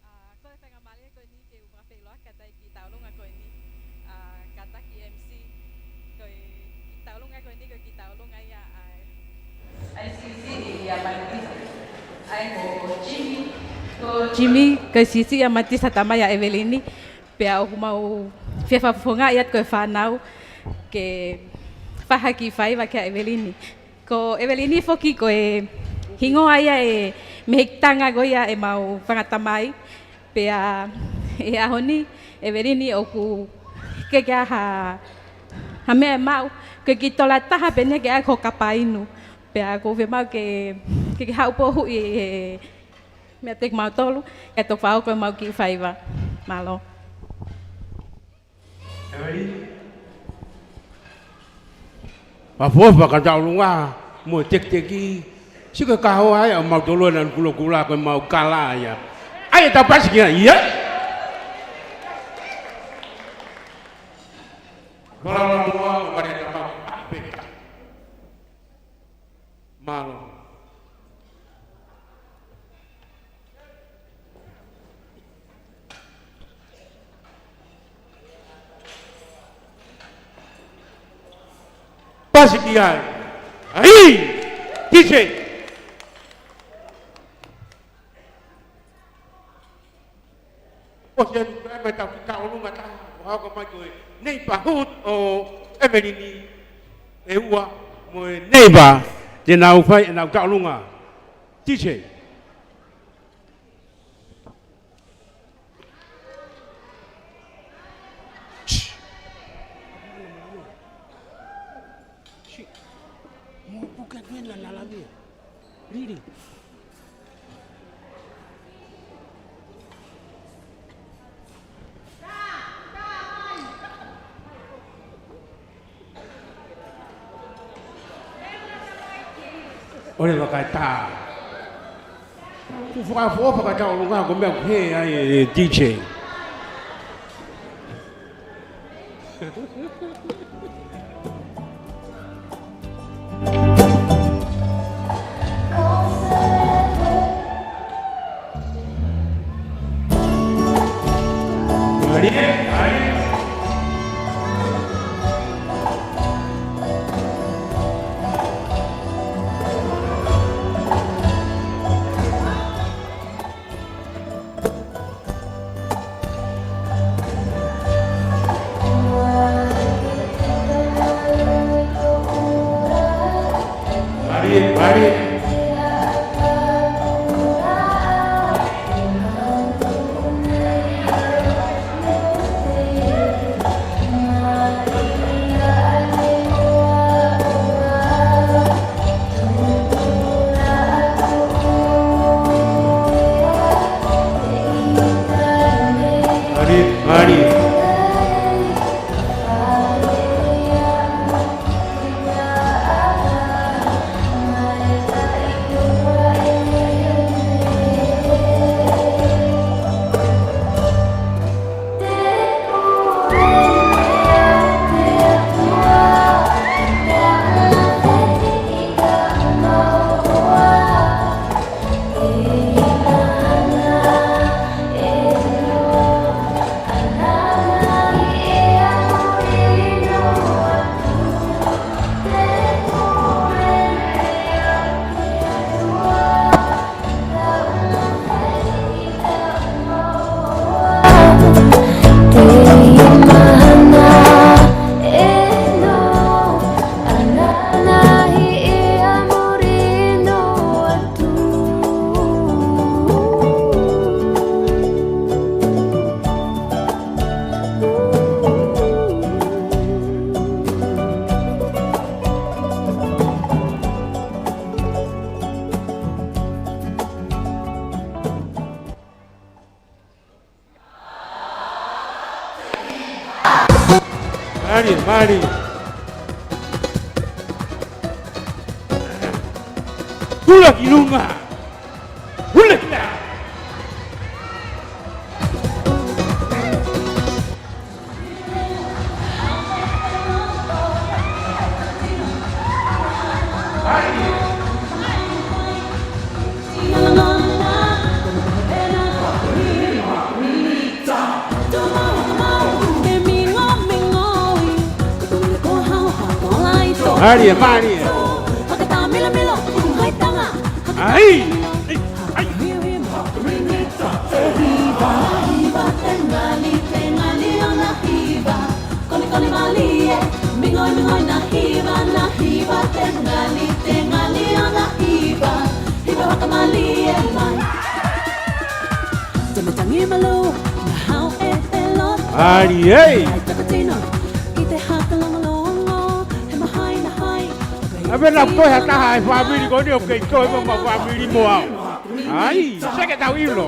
ʻA, ko e faingamālie ko eni ke u fakafeʻiloaki atu ai ki he tauʻolunga ko eni. ʻA, kātaki M C, ko e kiʻi tauʻolunga ko eni, ko e kiʻi tauʻolunga ia ʻa e, ʻa e siʻisiʻi ia Matisa. ʻA ia ko Jimmy, ko Jimmy, ko e siʻisiʻi ia Matisa tamai ʻa ʻEvelini. Pea ʻoku mau fie fakafofongaʻi atu ko e fānau ke fai ha kiʻi faiva kia ʻEvelini. Ko ʻEvelini foki ko e hingoa ia ʻo e mehikitanga ko ia ʻemau fanga tamai. Pea ʻi he ʻaho ni, ʻEvelini ʻoku ʻikai ke ʻi ai ha, ha meʻa ʻe maʻu, ko e kiʻi tola ʻe taha pē eni ke ʻai ki ho kapa inu. Pea ʻoku ou fiemaʻu ke, ke, ke haʻu pē ʻo huʻi e meʻa kiate kimautolu, ke toki fakahoko ʻemau kiʻi faiva. Mālō. Fakaʻofoʻofa ka tauʻolunga mo e tekiteki. Siʻi ko e kahoa ia ʻo mautolu ʻa e nani kulokula ko ʻemau kala ia. ʻAi e tau pasi ki ai, ia. Mālō, mālō, mālō, mālō. Mālō. Pasi ki ai. ʻAi! Ti sei. ʻOsi eni, ko e mai tau kiʻi tauʻolunga taha, ʻo hoko mai ko e neighborhood ʻo ʻEvelini ʻe ua, mo e neighbor, te nau fai ʻenau tauʻolunga. Ti sei. Mo puke atu ena na lavea. Riri. ʻOle vakaita. Ku fakaʻofoʻofa ka tauʻolunga ko e meʻa ʻoku hē ai e D J. Mālie. Tula ki lunga. Hule ki lalo. Mālie, mālie. ʻAi, ʻai, ʻai. Mālie. ʻA pē naʻa toe ha taha ʻi he fāmili ko eni ʻoku kei toe mo e fāmili mo au. ʻAi, seke tau ʻilo.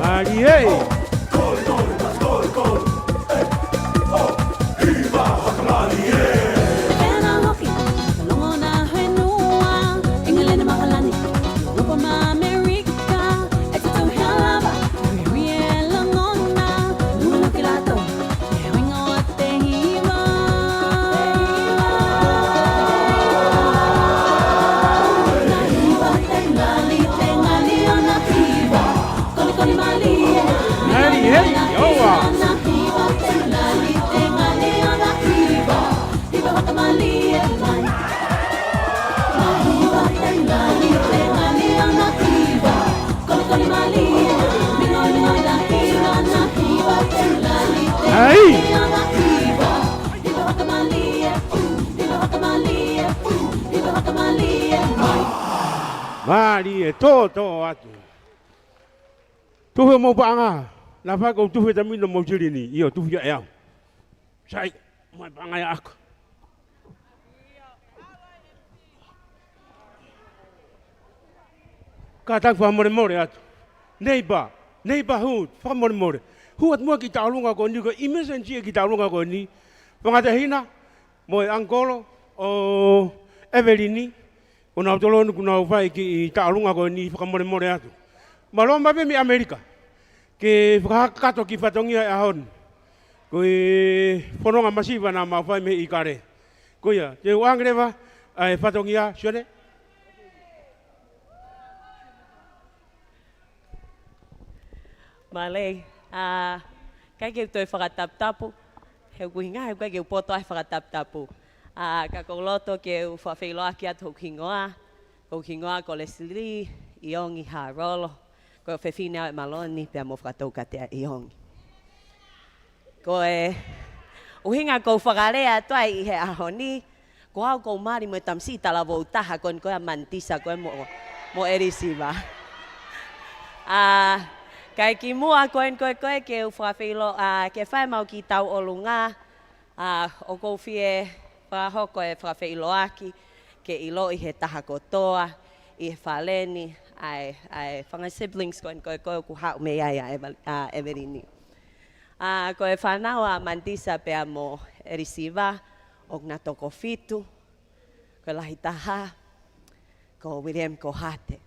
Mālie. Mālie, ʻoua. ʻAi. Mālie, tō, tō atu. Tufi homou paʻanga, naʻa faʻa kou tufi e tamino mo Julie ni, ʻio tufi ia ʻe au. Sai, mai paʻanga ia ʻaku. Kātaki fakamolemole atu. Neighbor, neighborhood, fakamolemole. Hū atu muʻa ki taʻolunga ko eni, ko e emergency ki taʻolunga ko eni. Fanga tehina, mo e ʻangikolo ʻo Evelini, ʻo nau tolonu kuo nau fai ki taʻolunga ko eni fakamolemole atu. Mālō mai pē mei ʻAmelika. Ke fakakakato ki fatongia he ʻaho ni. Ko e fononga masiva naʻa mau fai mei ʻIkale. Ko ia, te u ʻoange leva ʻa e fatongia, Sione. Mālie, ʻa, ʻikai ke u toe fakataputapu, he ʻoku hinga, he ʻikai ke u poto ai fakataputapu. ʻA, ka ʻoku ou loto ke u fakafeʻiloaki atu hoku hingoa, ko hoku hingoa ko Leslie ʻIongi Harolo, ko e fefine ʻo e Maloni, pea mo Fakatoukatea ʻIongi. Ko e ʻuhinga ʻoku ou fakalea atu ai ʻi he ʻaho ni, ko au ʻoku ou mali mo e tamasiʻi talavou taha ko eni ko ē ʻa Manitisa ko ē mo, mo ʻElisiva. ʻA, kae kimuʻa ko eni ko ē ko ē ke u fakafeʻilo, ʻa, ke fai ʻemau kiʻi tauʻolunga, ʻa, ʻoku ou fie fakahoko e fakafeʻiloaki, ke ʻiloʻi he taha kotoa, ʻi he fale ni, ʻa e, ʻa e fanga siblings ko eni ko ē ko ē ʻoku haʻu mei ai ʻa Eva-, ʻa Evelini. ʻA, ko e fānau ʻa Manitisa pea mo ʻElisiva, ʻoku na toko fitu, ko e lahi taha, ko William Kohate.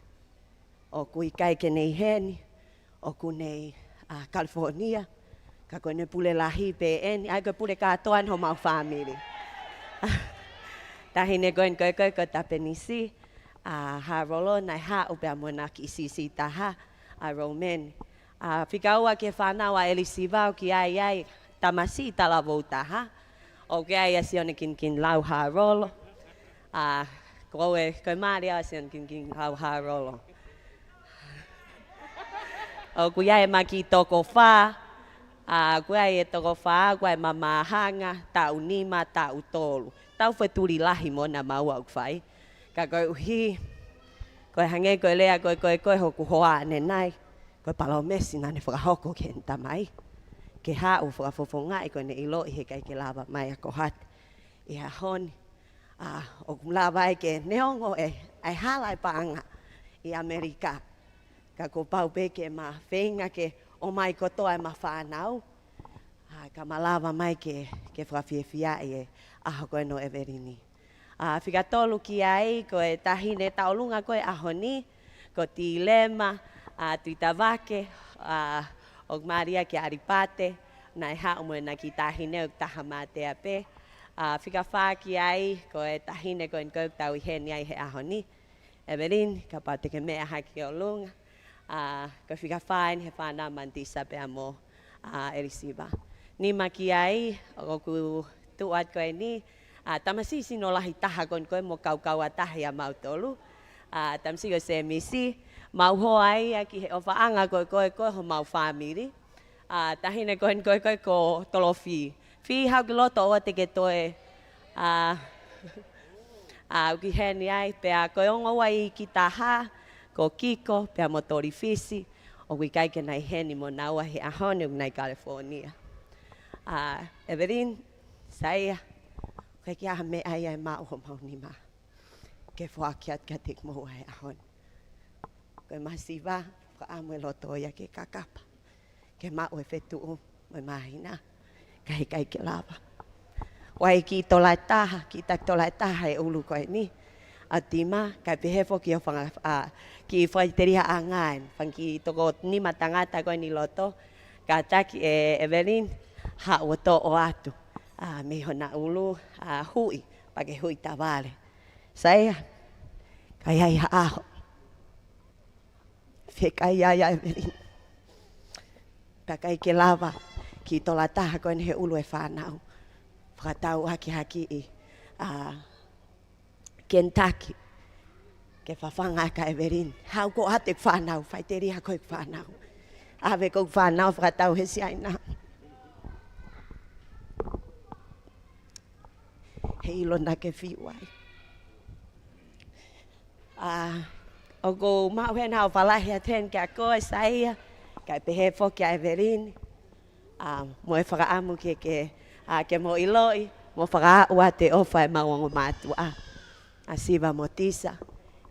ʻOku ʻikai ke ne ʻi heni, ʻoku ne ʻi, ʻa, California, ka ko ʻene pule lahi pē eni, ʻa ia ko e pule kātoa eni homau fāmili. Taʻahine ko eni ko ē ko ē ko Tapenisi, ʻa Harolo naʻe haʻu pea mo ʻena kiʻi siʻisiʻi taha, ʻa Roman. ʻA, fika ua ki he fānau ʻa ʻElisiva, ʻoku ʻi ai ʻa e tamasiʻi talavou taha. ʻOku ʻi ai ʻa Sione Kinikini Lau Harolo. ʻA, ko e, ko e mali ʻa Sione Kinikini Lau Harolo. ʻOku ʻi ai ʻema kiʻi toko fā. ʻA, ʻoku ʻi ai e toko fā, ʻoku ʻi ai ʻema māhanga, taʻu nima, taʻu tolu. Tau fetuli lahi mo na maua ʻoku fai. Ka koeʻuhi, ko e hangē ko e lea ko ē, ko e, ko e hoku hoa ʻanenai, ko e palōmesi naʻa ne fakahoko ki heʻene tamai ke haʻu ʻo fakafofongaʻi ko ʻene ʻiloʻi he ʻikai ke lava mai ʻa Kohata ʻi he ʻaho ni. ʻA, ʻoku lava ai ke neongo ʻe, ʻa e hala ʻo e paʻanga ʻi ʻAmelika, ka kuo pau pē ke ma feinga ke ʻomai kotoa ʻema fānau, ʻa, ka ma lava mai ke, ke fakafiefiaʻi e ʻaho ko eni ʻo ʻEvelini. ʻA, fika tolu ki ai, ko e taʻahine tauʻolunga ko ē ʻaho ni, ko Tilema, ʻa, Tuʻitavake, ʻa, ʻoku mālie ki ʻAlipate, naʻe haʻu mo ʻena kiʻi taʻahine ʻoku taha mātea pē. ʻA, fika fā ki ai, ko e taʻahine ko eni ko ē ʻoku tau ʻi heni ai he ʻaho ni. ʻEvelini, kapau te ke meʻa hake ki ʻolunga. ʻA, ko e fika fā eni he fānau ʻa Mantisa pea mo, ʻa, ʻElisiva. Nima ki ai, ʻoku tuʻu atu ko eni, ʻa, tamasiʻi sino lahi taha ko eni ko ē mo kaukau ʻa taha ia mautolu. ʻA, tamasiʻi ko Semisi, mau hoa ia ki he ʻofaʻanga ko ē, ko ē, ko ē homau fāmili. ʻA, taʻahine ko eni ko ē, ko ē, ko Tolofi. Fī, haʻu ki loto ʻoua te ke toe. ʻA, ʻa, ʻoku ʻi heni ai, pea ko e ongo ua iiki taha, ko Kiko, pea mo Tolifisi, ʻoku ʻikai ke na ʻi heni mo naua he ʻaho ni, ʻoku na ʻi California. ʻA, ʻEvelini, Saia, ʻoku ʻikai ke ʻi ai ha meʻa ia ʻe maʻu homau nima ke foaki atu kiate kimoua he ʻaho ni. Ko e masiva, fakaʻamu e loto ia ke kakapa, ke maʻu e fetuʻu mo e māhina, ka heʻikai ke lava. ʻOku ʻi ai e kiʻi tola ʻe taha, kiʻi taki tola ʻe taha he ʻulu ko eni ʻa Tima, kae pehē foki ʻo fanga, ʻa, kiʻi fakaʻitelihāʻanga eni, fanga kiʻi toko nima tangata ko eni ʻi loto, kātaki ʻe ʻEvelini, haʻu ʻo toʻo atu, ʻa, mei hona ʻulu, ʻa, hui, pea ke hui tavale. Saia, ka ʻi ai ha ʻaho, fekau ai ʻa ʻEvelini, pea ʻikai ke lava kiʻi tola ʻe taha ko eni he ʻulu e fānau, fakatau ʻaki ha kiʻi, ʻa, Kentucky, ke fafanga ʻaki ʻa ʻEvelini. Haʻu ʻo ʻoatu e fānau, faʻiteliha ko e fānau. ʻAve ko e fānau fakatau he Siaina. He ʻilo naʻa ke fiu ai. ʻA, ʻoku ou maʻu heni haʻo fakalahi atu heni kia koe Saia, kae pehē foki kia ʻEvelini. ʻA, mo e fakaʻamu ke, ke, ʻa, ke mo ʻiloʻi, mo fakaaʻu atu e ʻofa ʻemau ongo mātuʻa, ʻa Siva mo Tisa.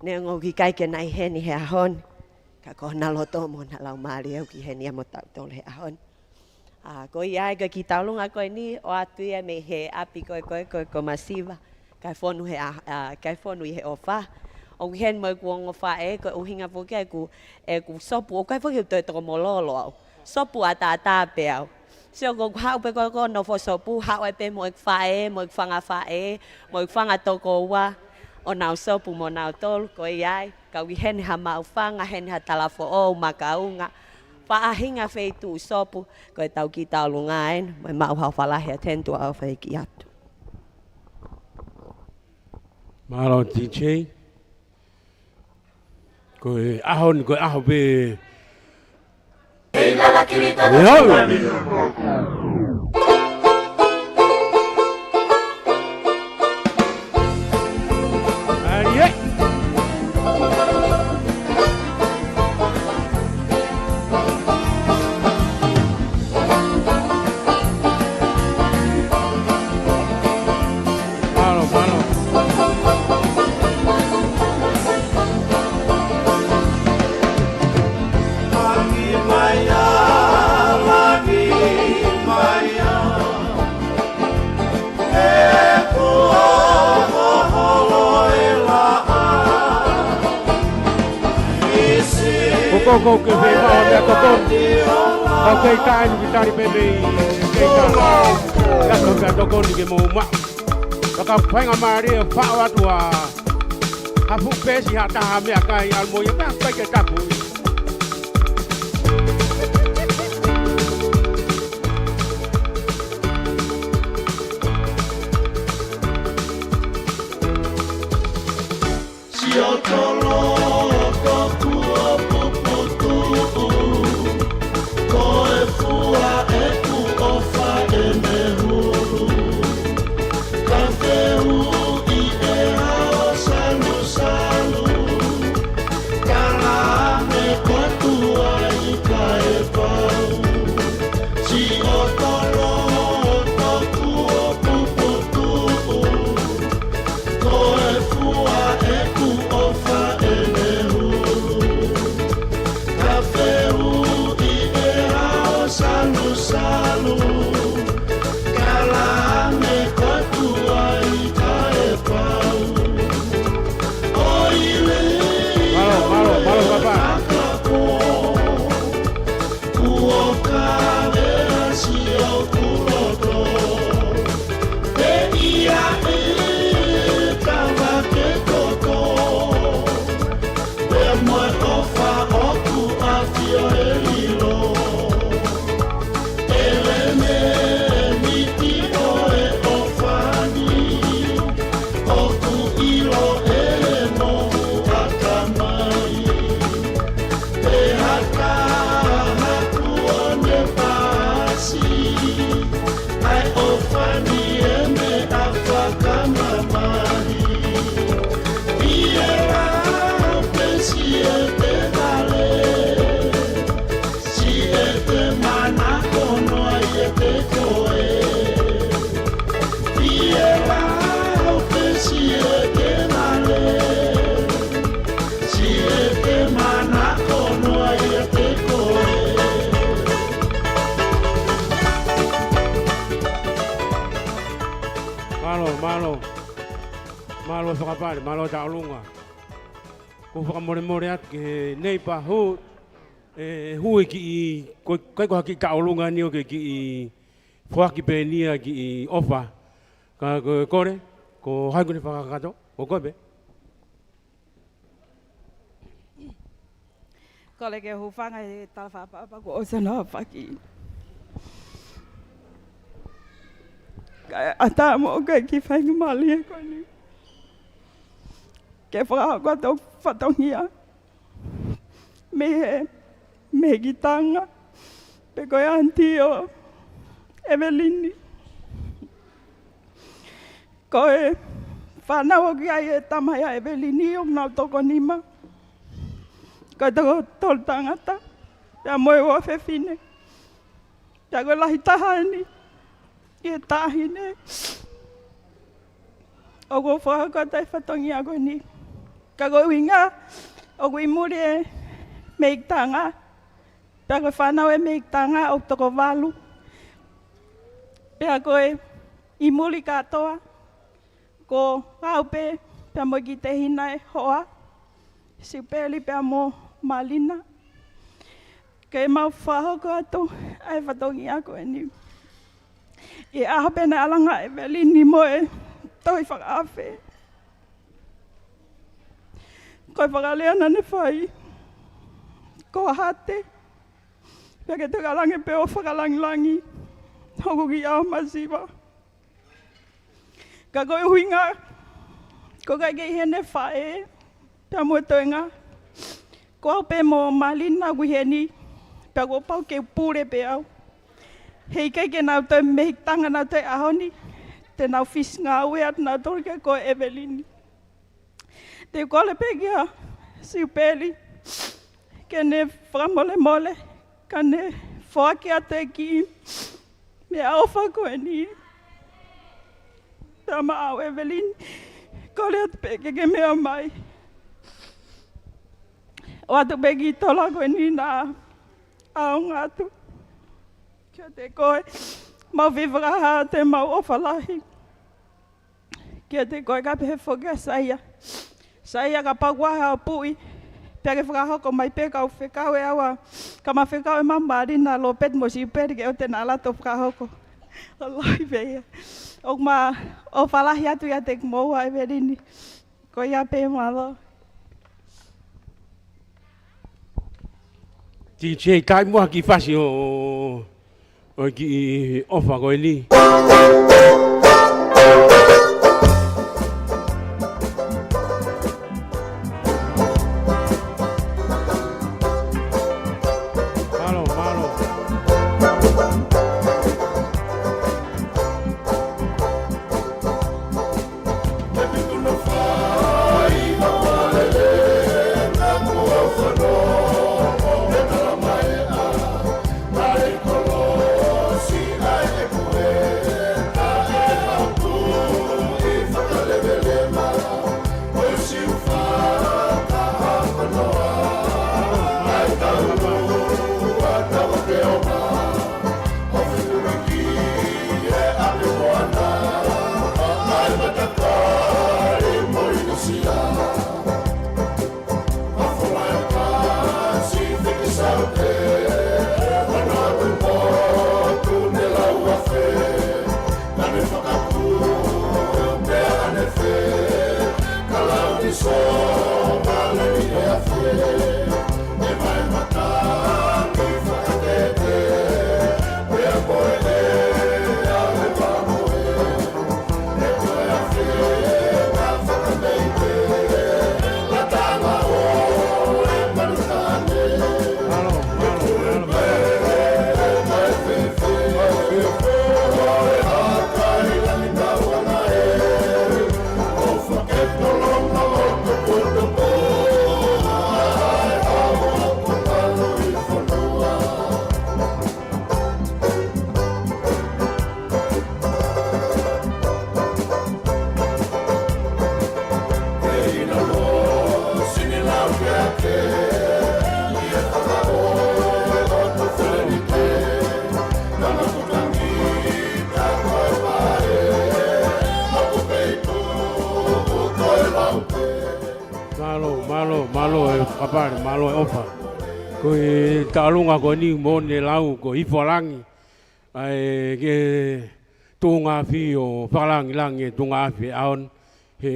Neongo ʻoku ʻikai ke na ʻi heni he ʻaho ni, ka ko hona loto mo hona laumālie ʻoku ʻi heni ia mo tautolu he ʻaho ni. ʻA, ko ia ai ko e kiʻi tauʻolunga ko eni, ʻoatu ia mei he ʻapi ko ē, ko ē, ko ē, ko Masiva, kae fonu he ʻa, ʻa, kae fonu ʻi he ʻofa. ʻOku ʻi heni mo ʻeku ongo faʻē, ko e ʻuhinga foki ʻeku, ʻeku sopu, ʻoku ʻikai foki toe toko mololo au. Sopu ʻataʻatā pē au. Sio, ko ʻeku haʻu pē ko ē ʻo nofo sopu, haʻu ai pē mo ʻeku faʻē, mo ʻeku fanga faʻē, mo ʻeku fanga tokoua, ʻo nau sopu mo nautolu, ko ia ai. Ka ʻoku ʻi heni ha maʻu fanga, heni ha talafoʻou, makaunga, faʻahinga feituʻu sopu, ko ʻetau kiʻi tauʻolunga eni, mo e maʻu haʻo fakalahi atu heni, tuʻa-ʻofa ʻeiki atu. Mālō, T J. Ko e ʻaho ni, ko e ʻaho pē. ʻIo. ʻAli ē. Mālō, mālō. Ko kou ke fei mao mea tokoni. Kau kei taʻe nu ki tali pē mei kei taʻe. Ka ko ka tokoni ke mou maʻu. Ka ka fainga mālie ʻo faʻo atu ʻa ha fuʻu peesi ha taha meʻakai ʻalu mo ia meʻakai ke tapu. ʻOku tolotolo kuo puputuʻu, ko e fua ʻeku ʻofa ʻene hulu. Ka fehuʻi ʻe hao salusalu, kala ange ko e tuai kae pau. Siʻoto loto kuo puputuʻu, ko e fua ʻeku ʻofa ʻene hulu. Ka fehuʻi ʻe hao salusalu, kala ange ko e tuai kae pau. ʻOi lē, mālō, mālō, mālō, papa. Kuo kavea siʻoku loto, pea ʻe kava ke toto, pea mo e ʻofa ʻoku ʻafio ʻe lilo. ʻElemēniti ʻo e ʻofa ni, ʻoku ʻilo ʻe he mohu ʻatamai. Pea ka hā kuo ne paasi, ʻa e ʻofa ni ʻe meʻa fakamamahi. Fiela pe siete vale, siete manako noa ʻiate koe. Fiela pe siete vale, siete manako noa ʻiate koe. Mālō, mālō. Mālō fakapale, mālō tauʻolunga. ʻOku ou fakamolemole atu ki he neighborhood, ʻe, ʻe hū e kiʻi, ko, ko e kiʻi tauʻolunga ni ʻo e kiʻi foaki pē eni ʻa e kiʻi ʻofa. Ka ko e kole, ko hai ʻoku ne fakakakato, ko koe pē. Kole ke u hūfanga he tala fakaʻapaʻapa kuo ʻosi hono aofaki. Kae ʻatā moʻoku e kiʻi faingamālie ko eni ke fakahoko atu hoku fatongia mei he, mei he kiʻi tanga, pe ko e aunty ʻo ʻEvelini. Ko e fānau ʻoku ʻi ai e tamai ʻa ʻEvelini ʻoku nau toko nima. Ko e toko tolu tangata, pea mo e ua fefine. Pea ko e lahi taha eni ʻi he taʻahine ʻoku ou fakahoko atu e fatongia ko eni. Ka ko e ʻuhinga ʻoku ʻi muli e meʻi tanga, pea ko e fānau e meʻi tanga ʻoku toko valu. Pea ko e ʻi muli kātoa, ko au pē, pea mo e kiʻi tehina ʻe hoa, Sipeli pea mo Malina. Ke mau fakahoko atu ʻa e fatongia ko eni. ʻI he ʻaho pē naʻe ʻalu ange ʻa ʻEvelini mo e tohi fakaafe, ko e fakalea naʻa ne fai, ko Hate, pea ke toe ʻalu ange pē ʻo fakalangilangi hoku kiʻi ʻaho masiva. Ka ko e ʻuhinga, ʻoku ʻikai ke ʻi heni e faʻē, pea mo e toenga. Ko au pē mo Malina ʻoku ʻi heni, pea kuo pau ke u pule pē au. He ʻikai ke nau toe meʻi tanga nau toe ʻaho ni, te nau fisi ngāue atu nau tolu ke ko ʻEvelini. Te u kole pē kia Sipeli ke ne fakamolemole, ka ne foaki atu e kiʻi meʻaʻofa ko eni. Tama au ʻEvelini, kole atu pē ke ke meʻa mai. ʻOatu pē kiʻi tola ko eni naʻa ʻaonga atu kiate koe, mau fie fakahā atu ʻemau ʻofa lahi kiate koe, kae pehē foki kia Saia. Saia, kapau ʻoku ʻi ai haʻo puʻi, pea ke fakahoko mai pē, kau fekau ʻe au ʻa, ka ma fekau ʻe ma Malina, Lopeti mo Sipeli ke ʻoua te na ʻalu atu ʻo fakahoko. ʻO lahi pē ia. ʻOku ma ʻofa lahi atu ʻiate kimoua ʻEvelini. Ko ia pē, mālō. D J, taimi mo ha kiʻi fasi ʻo, ʻo, ʻo e kiʻi ʻofa ko eni. Mālō, mālō, mālō e fakapale, mālō e ʻofa. Ko e tauʻolunga ko eni mo ne lau ko Hifo ʻa Langi. ʻA e ke tuʻunga afi ʻo fakalangilangi e tuʻunga afi ʻaon he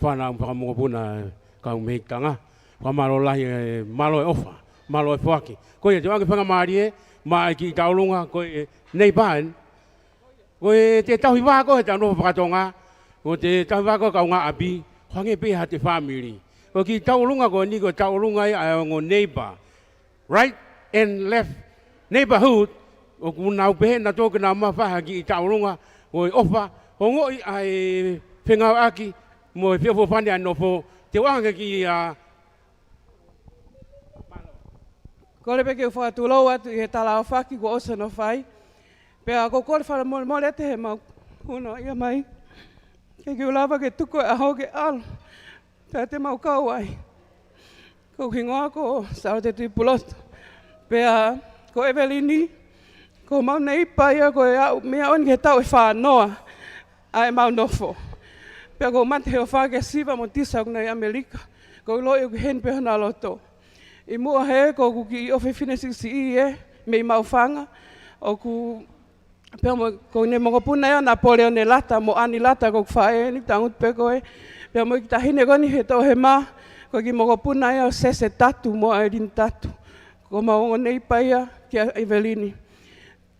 fānau fakamokopuna kau mei Tonga. Fakamālō lahi, e mālō e ʻofa, mālō e foaki. Ko ia te u ʻoange faingamālie maʻa e kiʻi tauʻolunga ko e neighbour eni. Ko e te tauhi vā ko e tau nofo fakatonga, ko e te tauhi vā ko e kaungāʻapi, hangē pē ha te fāmili. Ko e kiʻi tauʻolunga ko eni ko e tauʻolunga ia ʻa e ongo neighbour. Right and left neighborhood, ʻoku nau pehē nautolu ke nau mafai ha kiʻi tauʻolunga ʻo e ʻofa, ongoʻi ʻa e fengāueʻaki mo e feʻofoʻofani ʻa e nofo, te u ʻoange ki he kole pē ke u fakatulou atu ʻi he talaʻofa kuo ʻosi hono fai. Pea ʻoku ou kole fakamolemole atu he mau huno ia mai. Ke ke u lava ke tuku e ʻaho ke ʻalu. Pea te mau kau ai. Ko hoku hingoa ko Sālote Tuʻipulotu. Pea ko ʻEvelini, ko homau neighbour ia ko e aʻu, meʻa ʻoni ki he taʻu ʻe fā noa ʻa ʻemau nofo. Pea ʻoku ou mate he ʻofa kia Siva mo Tisa ʻoku nau ʻi ʻAmelika. ʻOku ou ʻiloʻi ʻoku ʻi heni pē hona loto. ʻI muʻa he ko hoku kiʻi ʻofefine siʻisiʻi ē, mei Maʻufanga. ʻOku pea mo, ko ʻene mokopuna ia ʻa Napoleone Lata mo ʻAni Lata, ko hoku faʻē eni, tangutu pē ko ē. Pea mo e kiʻi taʻahine ko eni he toʻohema, ko e kiʻi mokopuna ia ʻo Sese Tatu mo ʻAilini Tatu. Ko homau ongo neighbour ia kia ʻEvelini.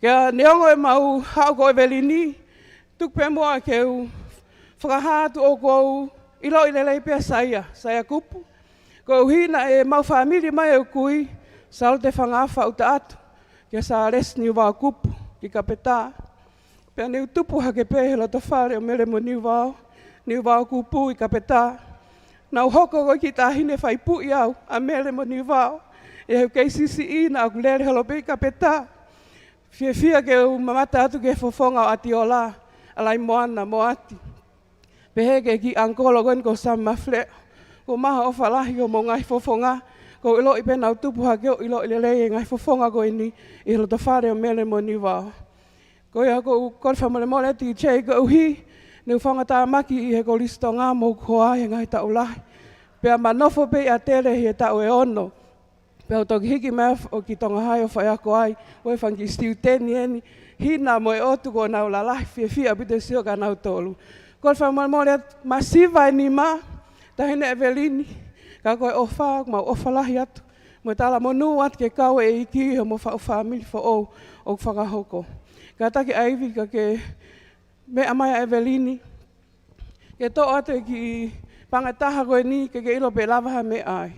Ka neongo ʻemau haʻu ko ʻEvelini, tuku pē muʻa ke u fakahā atu ʻoku ou ʻiloʻi lelei pē ʻa Saia, Saia Kupu. Koeʻuhi naʻe mau fāmili mai ʻeku kui, Sālote Fangaafa ʻUtaʻatu, kia Sālesi Niuvao Kupu, ki Kapetā. Pea ne u tupu hake pē he loto fale ʻo Mele mo Niuvao, Niuvao Kupu ʻi Kapetā. Naʻá ku hoko ko e kiʻi taʻahine faipuʻi au ʻa Mele mo Niuvao, ʻi heʻeku kei siʻisiʻi naʻá ku lele holo pē ʻi Kapetā. Fiefia ke u mamata atu ki he fofonga ʻo ʻAtiola, ʻa Laimoana mo ʻAti. Pehē ki he kiʻi ʻangikolo ko eni ko Sam Mafle. ʻOku maha ʻofa lahi ki hoʻomou ngaahi fofonga. ʻOku ou ʻiloʻi pē naʻá ku tupu hake ʻo ʻiloʻi lelei e ngaahi fofonga ko eni ʻi he loto fale ʻo Mele mo Niuvao. Ko ia ʻoku ou kole fakamolemole atu T J koeʻuhi ne u fakangatāmaki ʻi he kolisi Tonga mo hoku hoa he ngaahi taʻu lahi. Pea ma nofo pē ʻi ʻAtele he taʻu ʻe ono. Pea u toki hiki mai ʻo ki Tonga Hai ʻo faiako ai, ʻo e fanga kiʻi siuteni eni, Hina mo e ʻOtu kuo nau lalahi fiefia ʻaupito sio kia nautolu. Kole fakamolemole atu, masiva e nima, taʻahine ʻEvelini, ka ko e ʻofa, mau ʻofa lahi atu, mo e talamonū atu ke kau e ʻEiki ʻi hoʻomo faʻu fāmili foʻou ʻoku fakahoko. Kātaki ʻa Ivi ka ke meʻa mai ʻa ʻEvelini, ke toʻo atu e kiʻi panga ʻe taha ko eni ke ke ʻilo pe ʻe lava ha meʻa ai.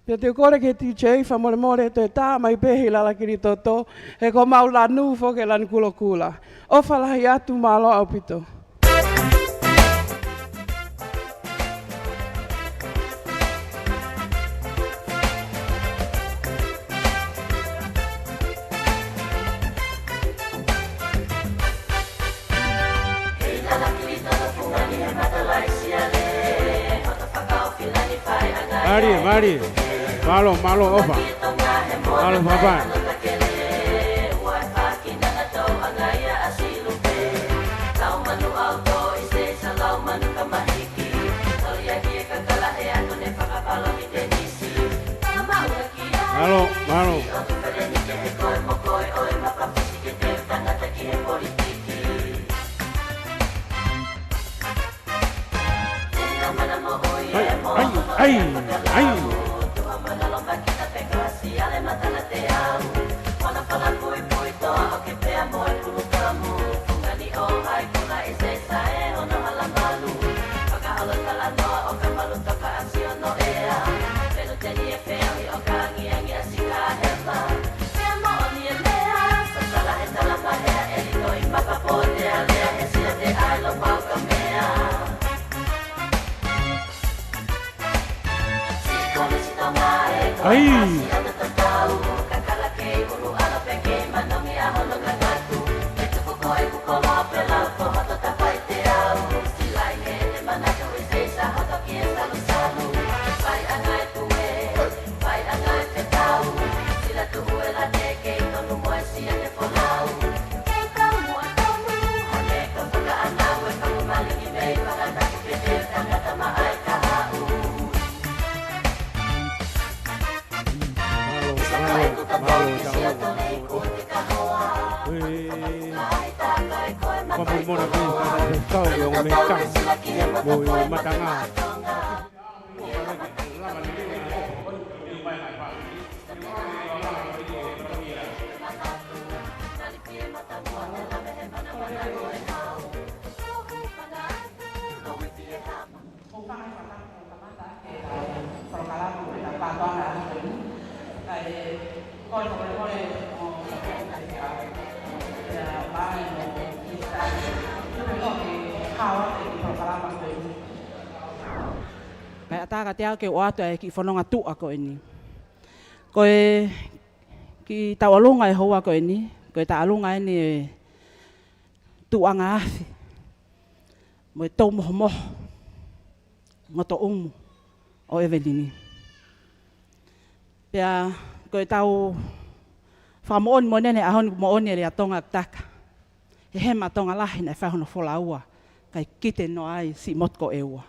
Pea te u kole ki he T J fakamolemole toe tā mai pē he lalakili toto, he ko homau lanu foki e lanu kulokula. ʻOfa lahi atu, mālō ʻaupito. Mālie, mālie. Mālō, mālō ʻofa. Mālō fakapā. Mālō, mālō. Hai, ʻAi, ʻai. ʻAi. Mālō, mālō, mālō, mālō. Ē, fakamolemole pē, kau e ongo mei ka. Mo e matanga. Kae ʻatā kiate au ke u ʻoatu e kiʻi fononga tuʻa ko eni. Ko e kiʻi tauʻolunga e houa ko eni, ko e tauʻolunga eni e tuʻuʻanga afi mo e toumohomoho, ngotoʻumu ʻo ʻEvelini. Pea ko e tau fakamoʻoni mo ʻene ʻaho ni, moʻoni e lea Tonga ʻoku taka: He hema Tonga lahi naʻe fai hono folau, kae kite noa ai siʻi motu ko ʻEua.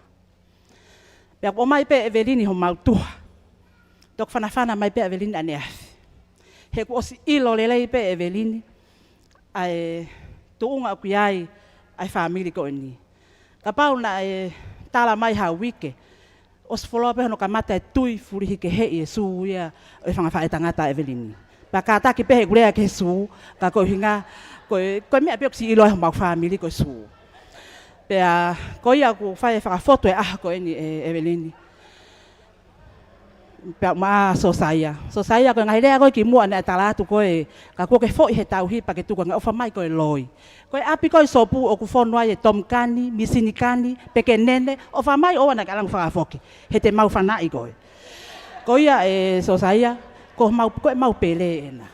Pea kuo ʻomai pē ʻe ʻEvelini homau tuha. Toki fanafana mai pē ʻa ʻEvelini ʻaneafi. He kuo ʻosi ʻilo lelei pē ʻe ʻEvelini ʻa e tuʻunga ʻoku ʻi ai ʻa e fāmili ko eni. Kapau naʻe tala mai ha uike, ʻosi fuoloa pē hono kamata e tui fulihi keheʻi e sū ia ʻo e fanga faʻētangata ʻa ʻEvelini. Pea kātaki pē heʻeku lea ki he sū, ka ko e ʻuhinga, ko e, ko e meʻa pē ʻoku ʻosi ʻilo ai homau fāmili ko e sū. Pea ko ia ʻoku fai e fakafotu e ʻaho ko eni ʻe ʻEvelini. Pea maʻa Sosaia. Sosaia, ko e ngaahi lea ko ē kimuʻa naʻe tala atu ko ē, ka kuo ke foʻi he tauhi pea ke tuku ange, ʻofa mai ko e loi. Ko e ʻapi ko ē ʻi Sopu ʻoku fonu ai e tomikani, misinikani, pekenene, ʻofa mai ʻoua naʻa ke ʻalu ange ʻo fakafoki. He te mau fanaʻi koe. Ko ia ʻe Sosaia, ko mau, ko e mau pele ena.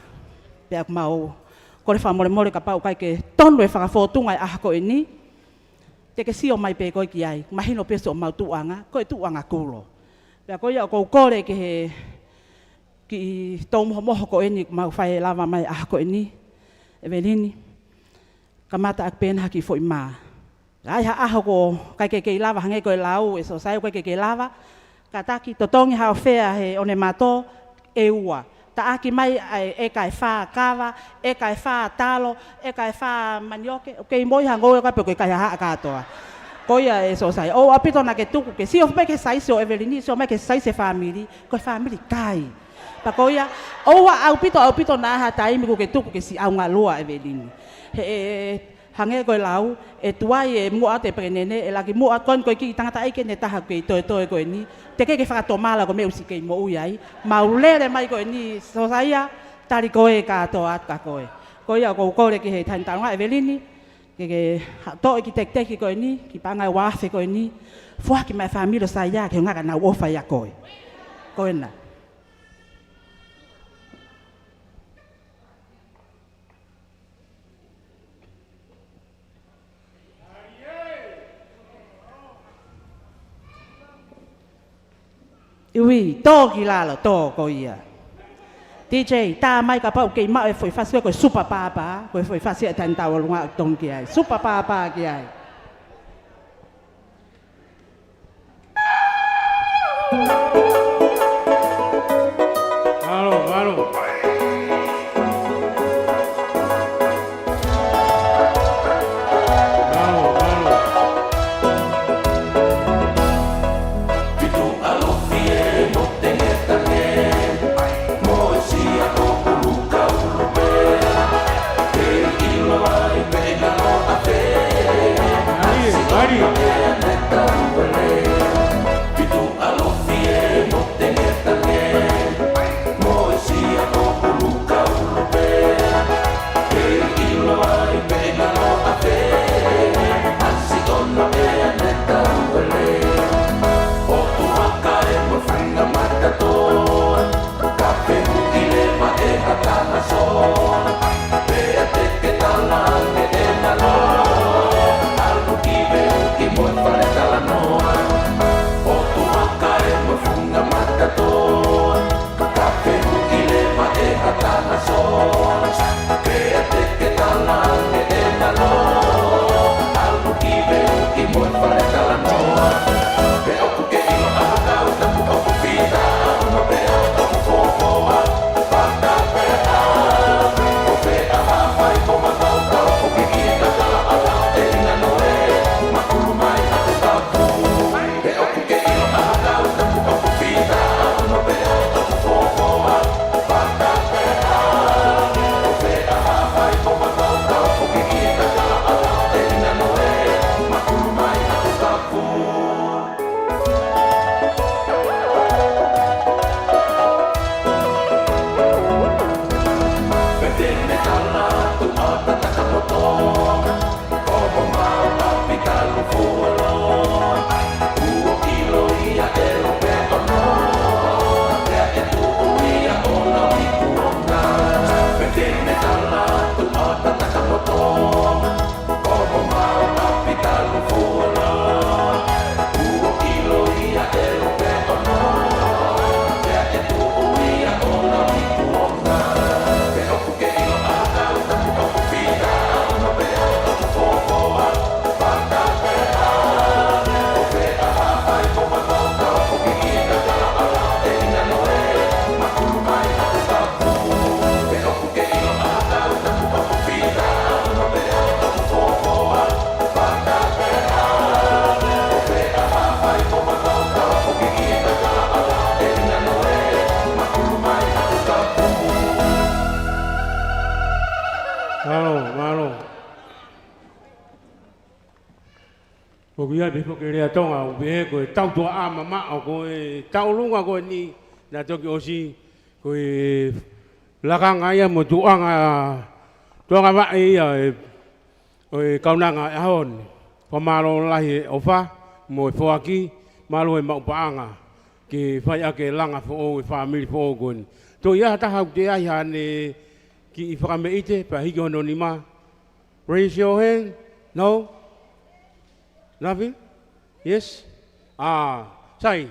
Pea ʻoku mau kole fakamolemole kapau ʻoku ʻikai ke tonu e fakafotunga e ʻaho ko eni, te ke sio mai pē koe ki ai, mahino pē siʻomau tuʻuʻanga, ko e tuʻuʻanga kulo. Pea ko ia ʻoku ou kole ki he kiʻi toumohomoho ko eni ʻoku mau fai e lava mai ʻaho ko eni, ʻEvelini. Kamata ʻaki pē ena ha kiʻi foʻi mā. Ka ʻi ai ha ʻaho ʻoku ʻikai ke kei lava, hangē ko e lau ʻe Sosaia, ʻoku ʻikai ke kei lava, kātaki totongi ha ʻofea he ʻonematō ʻe ua. Taʻaki mai ʻa e ʻeka ʻe fā kava, ʻeka ʻe fā talo, ʻeka ʻe fā manioke, ʻoku kei moʻui ha ngoue ka pe ʻoku ʻikai ha haʻa kātoa. Ko ia ʻe Sosaia, ʻoua ʻaupito naʻa ke tuku ke sio pē ki he saisi ʻo ʻEvelini, sio mai ki he saisi e fāmili, ko e fāmili kai. Pea ko ia, ʻoua ʻaupito, ʻaupito naʻa ha taimi kuo ke tuku ke siʻi ʻaunga lua ʻa ʻEvelini. He ʻe, ʻe, hangē ko e lau, ʻe tuai e muʻa atu e pekenene, ʻe laki muʻa atu ko eni ko e kiʻi tangataʻeiki eni ʻe taha ʻoku kei toetoe ko eni, teʻeki ke fakatomala ko e meʻa ʻoku siʻi kei moʻui ai. Mau lele mai ko eni Sosaia, tali koe kātoa atu kia koe. Ko ia ʻoku ou kole ki he Taʻahine Taʻalonga ʻEvelini, ke ke ha-, toʻo e kiʻi tekiteki ko eni, kiʻi paʻanga ʻe uaafe ko eni, foaki mai e fāmili ʻo Saia ke ʻuhinga ke nau ʻofa ʻia koe. Ko ena. Ui, tō ki lalo, tō ko ia. D J, tā mai kapau ʻoku kei maʻu e foʻi fasi ko e Super Papa, ko e foʻi fasi ʻa e Taʻahine Taʻalonga ʻoku tongi ki ai. Super Papa ki ai. Mālō, mālō. Mālō, mālō. Mālō, mālō. ʻOku ʻi ai pē foki e lea Tonga, ʻoku pehē ko e tautuʻa mamaʻo, ko e tauʻolunga ko eni naʻe toki ʻosi, ko e lakanga ia mo e tuʻunga tuʻunga vaʻe ia e, ʻo e kaunanga e ʻaho ni. Fakamālō lahi e ʻofa mo e foaki, mālō e maʻu paʻanga ke fai ʻaki e langa foʻou e fāmili foʻou ko eni. Toe ʻi ai ha taha ʻoku toe ʻi ai haʻane kiʻi fakameʻite, pea hiki hono nima. Raise your hand. No? Nothing? Yes? ʻA, sai.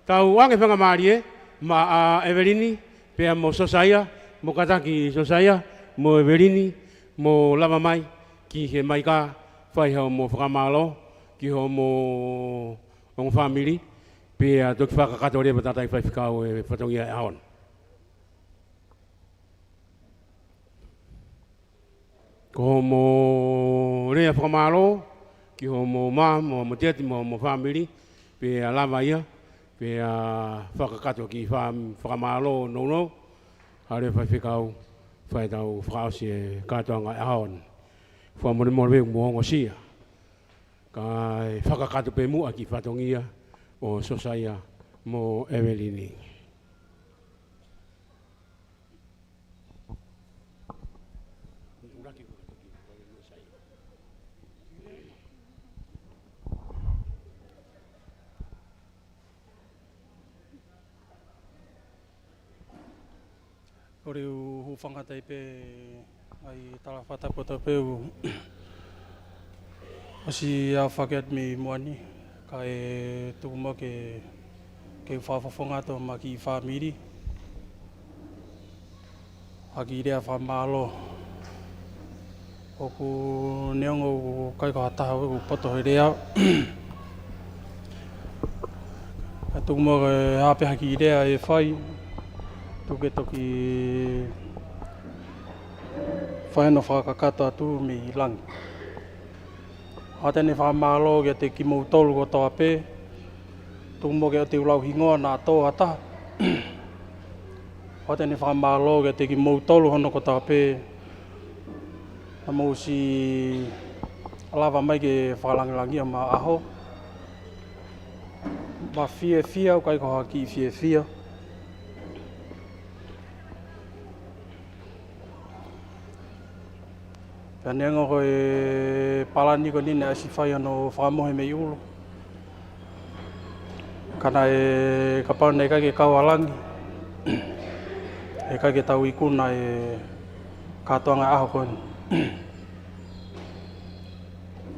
Tau ʻoange faingamālie maʻa Evelini, pea mo Sosaia, mo kātaki Sosaia, mo Evelini, mo lava mai ki he maika, fai hoʻomo fakamālō ki hoʻomo ongo fāmili, pea toki fakakakato leva tata ʻe faifekau e fatongia e ʻaho ni. Ko hoʻomo lea fakamālō ki hoʻomo mā, mo hoʻomo tieti, mo hoʻomo fāmili, pea lava ia, pea fakakakato ki he fā-, fakamālō nounou, hale faifekau, fai ʻetau fakaʻosi e kātoanga e ʻaho ni. Fakamolemole ʻoku mou ongosia. Kae fakakakato pē muʻa ki he fatongia ʻo Sosaia mo Evelini. Kole u hūfanga atu pē ʻa e tala fakatapu atu pē ʻoku ʻosi aofaki atu mei muʻa ni, kae tuku muʻa ke, ke u fakafofonga atu maʻa e kiʻi fāmili ha kiʻi lea fakamālō. ʻOku neongo ʻoku ʻikai ko ha taha ʻoku poto he lea. Ka tuku muʻa ke hā pē ha kiʻi lea ʻe fai, tuku ke toki fai hono fakakakato atu mei langi. ʻOatu ʻeni e fakamālō kiate kimoutolu kotoa pē, tuku muʻa ke ʻoua te u lau hingoa naʻa tō ha taha. ʻOatu ʻeni e fakamālō kiate kimoutolu hono kotoa pē naʻa mou ʻosi Lava mai ke fakalāngilangiʻia ma ʻaho. Ma fiefia, ʻoku ʻikai ko ha kiʻi fiefia. Pea neongo ko e palani ko eni naʻe ʻosi fai hono fakamohe mei ʻulu. Ka naʻe, kapau naʻe ʻikai ke kau ʻa langi, ʻe ʻikai ke tau ikuna e kātoanga ʻaho ko eni.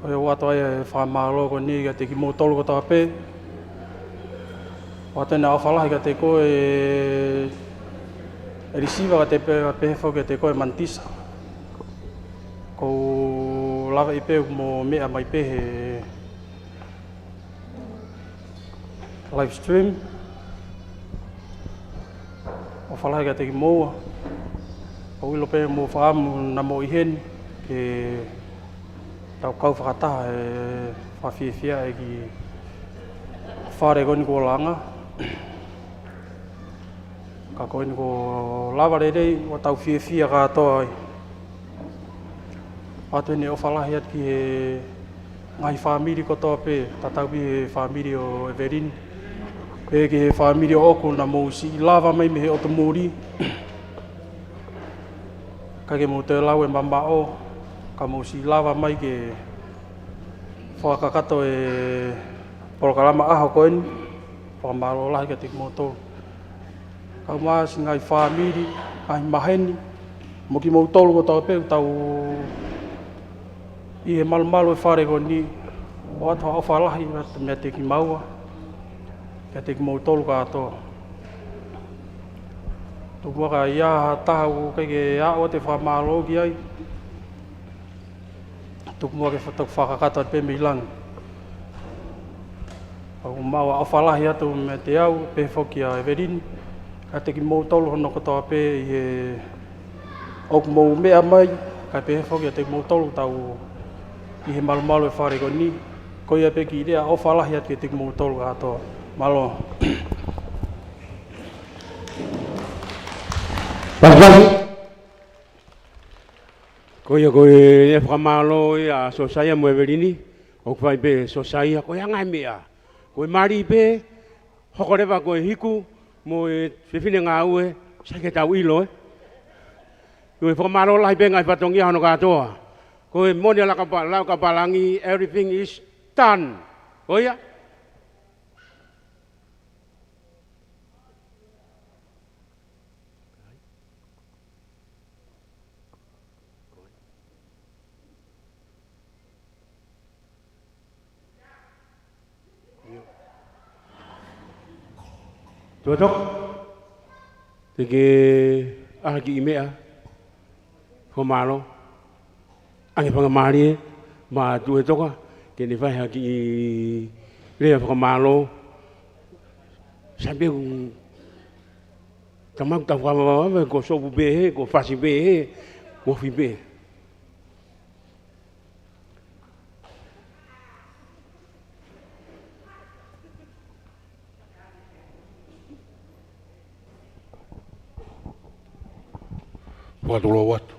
ʻOatu ai e fakamālō ko eni kiate kimoutolu kotoa pē. ʻOatu ʻa e ʻofa lahi kiate koe, ʻe Lisiva, kiate pē, pehē foki kiate koe Manitisa. ʻOku ou lava ʻi pē mo meʻa mai pē he live stream. ʻOfa lahi kiate kimoua. ʻOku ou ʻilo pē mo fakaʻamu naʻa mou ʻi heni ke tau kau fakataha he fakafiefiaʻi e kiʻi fale ko eni kuo langa. Ka ko eni kuo lava lelei, ʻoku tau fiefia kātoa ai. ʻOatu ʻeni e ʻofa lahi atu ki he ngaahi fāmili kotoa pē, tatau pē he fāmili ʻo ʻEvelini. Pea ki he fāmili ʻoʻoku naʻa mou siʻi lava mai mei he ʻotu muli. ʻIkai ke mou toe lau e mamaʻo, ka mou siʻi lava mai ke fakakakato e polokalama ʻaho ko eni. Fakamālō lahi kiate kimoutolu. Kau mai siʻi ngaahi fāmili, ngaahi maheni, mo kimoutolu kotoa pē ʻoku tau ʻi he malumalu e fale ko eni, ʻoatu ha ʻofa lahi meiate kimaua, kiate kimoutolu kātoa. Tuku muʻa ka ʻi ai ha taha ʻoku ʻikai ke aʻu atu e fakamālō ki ai, tuku muʻa ke fa-, toki fakakakato atu pē mei langi. ʻOku maʻu ʻa e ʻofa lahi atu meiate au, pehē foki kia ʻEvelini, kiate kimoutolu hono kotoa pē ʻi he ʻoku mou meʻa mai, kae pehē foki kiate kimoutolu ʻoku tau ʻi he malumalu e fale ko eni, ko ia pē kiʻi lea ʻofa lahi atu kiate kimoutolu kātoa. Mālō. Pasipasi. Ko ia ko e fakamālō ia ʻa Siosaia mo ʻEvelini, ʻoku fai pē Siosaia, ko e anga e meʻa. Ko e mali pē, hoko leva ko e hiku, mo e fefine ngāue, sai ke tau ʻilo, ē. Ko e fakamālō lahi pē ngaahi fatongia hono kātoa. Ko e moni ʻa e lau kapa-, lau kapalangi, everything is done. Ko ia? Tuʻa Toka, te ke ʻai ha kiʻi meʻa fakamālō. ʻAnge fakamālie maʻa Tuʻa Toka, ke ne fai ha kiʻi lea fakamālō. Sai pē ʻoku tau maʻu ʻetau fakavavevave, ko sopu pē he, ko fasi pē he, ko ofi pē. Fakatulou atu.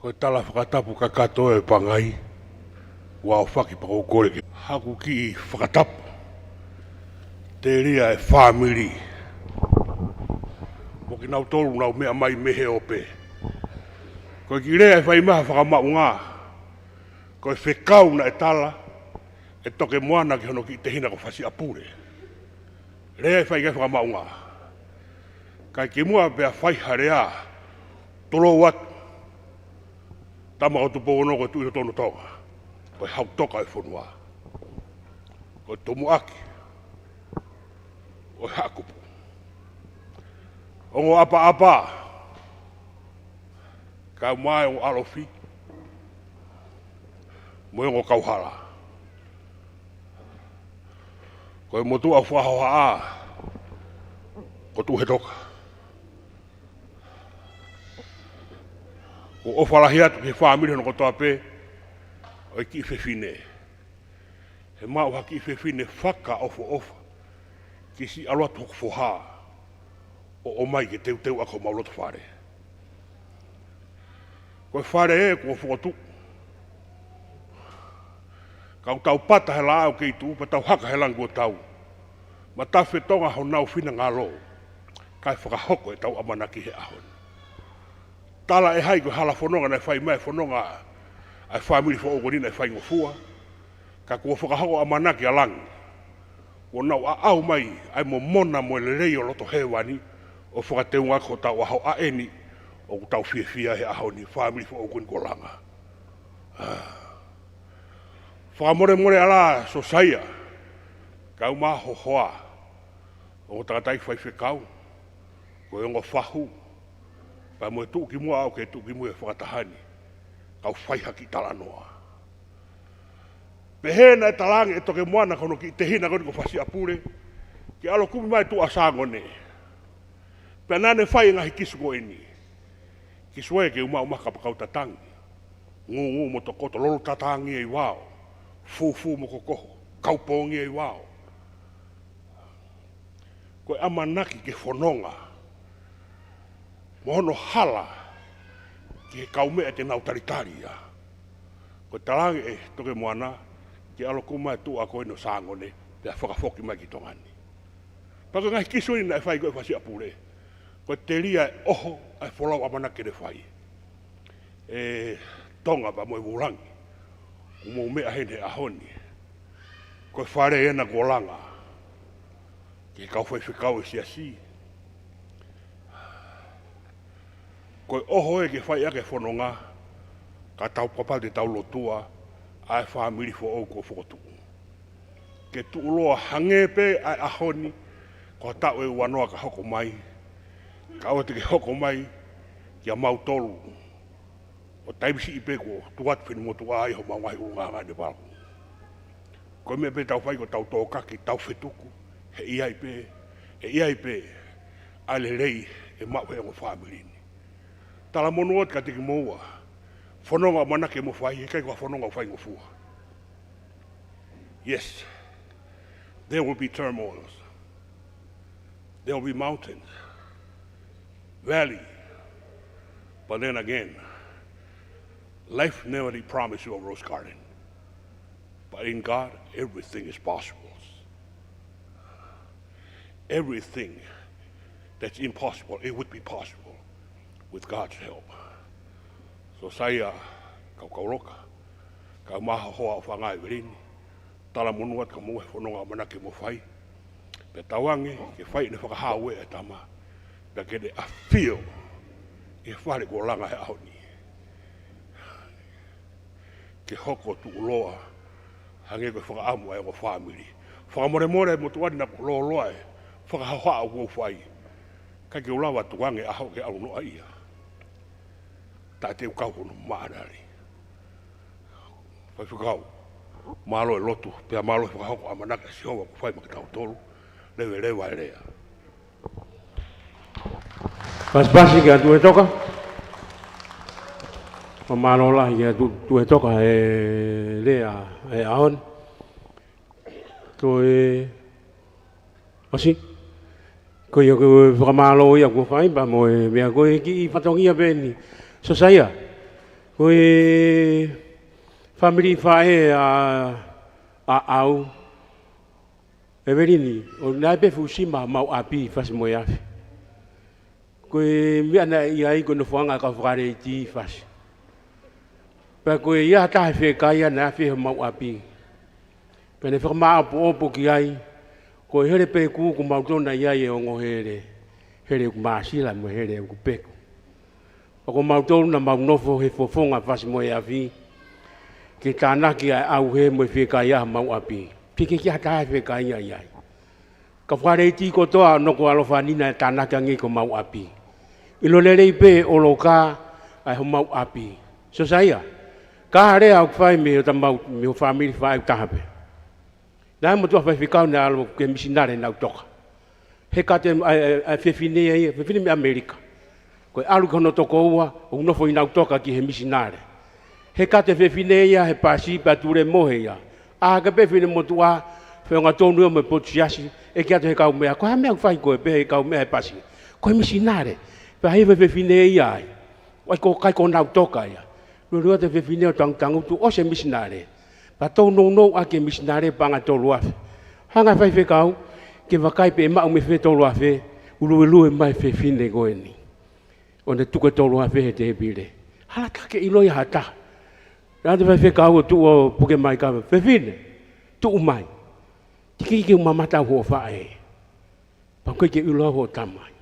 Ko e tala fakatapu kakato ʻe Pangai, ʻoku ou fakaʻamu pē ke u kole ke haku kiʻi fakatapu telia e fāmili mo kinautolu naʻa nau meʻa mai mei he ope. Ko e kiʻi lea ʻe fai mai ha fakamaʻunga, ko e fekau naʻe tala ʻe Toke Moana ki hono kiʻi tehina ko Fasiʻapule. Lea ʻe fai ki ai fakamaʻunga. Kae kimuʻa pea fai ha lea, tulou atu. Tama ʻo Tupou Ono ko e Tuʻi Totonu ʻo Tonga. Ko e Hau Toka ʻo e fonua. Ko e tumuʻaki ʻo e Haʻakupu. Ongo ʻapaʻapa, kau mai ongo ʻalofi mo e ongo kauhala. Ko e motuʻa fakahohaʻa ko Tuʻi Toka. ʻOku ou ʻofa lahi atu ki he fāmili hono kotoa pē ʻo e kiʻi fefine. He maʻu ha kiʻi fefine fakaʻofoʻofa ke siʻi ʻalu atu hoku foha ʻo ʻomai ke teuteu ʻaki homau loto fale. Ko e fale ē kuo fokotuʻu. Ka ʻoku tau pata he laʻā ʻoku kei tuʻu, pea tau haka he langi kuo tau. Matafi ʻe Tonga honau finangalo, kae fakahoko ʻetau ʻamanaki he ʻaho ni. Tala ʻe hai ko e hala fononga naʻe fai mai e fononga ʻa e fāmili foʻou ko eni naʻe faingofua. Ka kuo fakahoko ʻamanaki ʻa langi. Kuo nau ʻaʻau mai ʻa e momona mo e lelei ʻo loto hēvani ʻo fakateunga ki hotau ʻaho ʻa eni ʻoku tau fiefia he ʻaho ni, fāmili foʻou ko eni ko Langa. Fakamolemole ʻa la Sosaia, kae ʻumaʻā ho hoa, ongo tangataʻeiki faifekau, ko e ongo fahu, pea mo e tuʻukimuʻa ʻoku ke tuʻukimuʻa he fakataha ni, kau fai ha kiʻi talanoa. Pehē naʻe talaange ʻe Tokemoana ko hono kiʻi tehina ko eni ko Fasiʻapule, ke ʻalu ʻo kumi mai e tuʻa ʻo Sangone. Pea naʻa ne fai e ngaahi kisu ko eni. Kisu ē ke ʻumaʻā ʻumaʻā kapakau tatangi, ngūngū mo tokoto, lolo tatangi ʻi vao, fūfū mo kokoho, kaupongi ʻi vao. Ko e ʻamanaki ke fononga mo hono hala ki he kaumeʻa te nau talitali ia. Ko e talaange ʻe Tokemoana ke ʻalu ʻo kumi mai e tuʻa ko eni ʻo Sangone, pea fakafoki mai ki Tonga ni. Pea ko e ngaahi kisu eni naʻe fai ko ē ʻe Fasiʻapule, ko e telia e ʻoho ʻa e folau ʻamanaki ke ne fai. ʻE Tonga pea mo e vūlangi, ʻoku mou meʻa heni he ʻaho ni. Ko e fale ena ko Langa, ki he kau faifekau ʻo e siasi. Ko e ʻoho ē ke fai ʻaki e fononga, ka tau papale te tau lotua ʻa e fāmili foʻou kuo fokotuʻu. Ke tuʻuloa hangē pē ʻa e ʻaho ni, ko ha taʻu ʻe uanoa ka hoko mai, ka ʻoua te ke hoko mai kia mautolu ʻo taimi siʻi pē kuo tuʻu atu finemotuʻa ai homau ngaahi ʻulungaanga ʻi Nevalu. Ko e meʻa pē tau fai ko ʻetau tōkaki, tau fetuku, he ʻe ʻi ai pē, ʻe ʻi ai pē ʻa e lelei ʻe maʻu he ongo fāmili ni. Talamonū atu kiate kimoua, fononga ʻamanaki mo fai, he ʻikai ko ha fononga ʻoku faingofua. Yes, there will be turmoils. There will be mountains, valley. But then again, life never did promise you a rose garden. But in God, everything is possible. Everything that's impossible, it would be possible with God's help. Sosaia Kaukauloka, kae ʻumaʻā ho hoa ʻo Fanga ʻEvelini, talamonū atu kia moua he fononga ʻamanaki mo fai. Pea tauange ke fai ʻene fakahā ueʻi ʻa e tama, pea ke ne ʻafio ʻi he fale ko Langa he ʻaho ni, ke hoko ʻo tuʻuloa hangē ko e fakaʻamu ʻa e ongo fāmili. Fakamolemole ʻa e motuʻa ni naʻa ku lōloa e fakahohaʻa ʻoku ou fai, ka ke u lava tukuange ʻaho ke ʻalu noa ia. Taʻe te u kau hono maʻanali. Faifekau, mālō e lotu, pea mālō e fakahoko ʻamanaki ʻa Sihova ʻoku fai maʻa kitautolu. Leveleva e lea. Pasipasi kia Tuʻietoka. Mālō lahi kia Tu-, Tuʻietoka he lea he ʻaho ni. Toe ʻosi. Ko ia ko e fakamālō ia kuo fai pea mo e meʻa ko e kiʻi fatongia pē eni. Sosaia, ko e fāmili faʻē ʻa, ʻa ʻAu, ʻEvelini, ʻoku ʻi ai pē fuʻu sima homau ʻapi, Fasi mo e Afi. Ko e meʻa naʻe ʻi ai ko e nofoʻanga ʻa e kau fakaleiti Fasi. Pea ko e ʻi ai ha taha ʻe fekaia naʻe afe homau ʻapi. Pea ne fakamāʻopoʻopo ki ai, ko e hele pē kū ko mautolu naʻe ʻi ai e ongo hele. Hele ʻoku māsila mo e hele ʻoku peku. Pea ko mautolu naʻa mau nofo he fofonga Fasi mo e Afi, ke tānaki ʻa e ʻauhē mo e fiekaia homau ʻapi. Ke ke kia taha ʻe fekaia ai. Kau fakaleiti kotoa ʻo Nukuʻalofa ni naʻe tānaki ange ko homau ʻapi. ʻIlo lelei pē ʻo loka ʻa e homau ʻapi. Sosaia, ka lea ʻoku fai mei hota mau, mei ho fāmili faʻē ʻoku taha pē. Naʻe motuʻa faifekau naʻe ʻalu ki he misinale Nautoka. He kate ʻa, ʻa, ʻa e fefine ia, fefine mei ʻAmelika. Ko e ʻalu ki hono tokoua, ʻo nofo ʻi Nautoka ki he misinale. He kate fefine ia he pasi pea tulemohe ia. ʻĀ hake pē finemotuʻa, feʻunga tonu ia mo e potu siasi, ʻeke atu he kaumeʻa, ko e hā e meʻa ʻoku fai ko ē pē he kaumeʻa he pasi? Ko e misinale. Pea hiva e fefine ia ai. ʻAi ko kai ko nau toka ia. Lue lue te fefine ʻo tangutangutu ʻosi e misinale. Pea tou nounou ʻaki e misinale paʻanga tolu afe. Hanga faifekau ke vakai pe maʻu mei fē tolu afe, ʻuluilue mai fefine ko eni. ʻO ne tuku e tolu afe he tēpile. Hala ta ke ʻilo ia ha taha. Lea te faifekau ʻo tuʻu ʻo puke mai ka fefine. Tuʻu mai. Tiki ke u mamata hoʻo faʻē. Pea ʻoku ʻikai ke u ʻilo hoʻo tamai.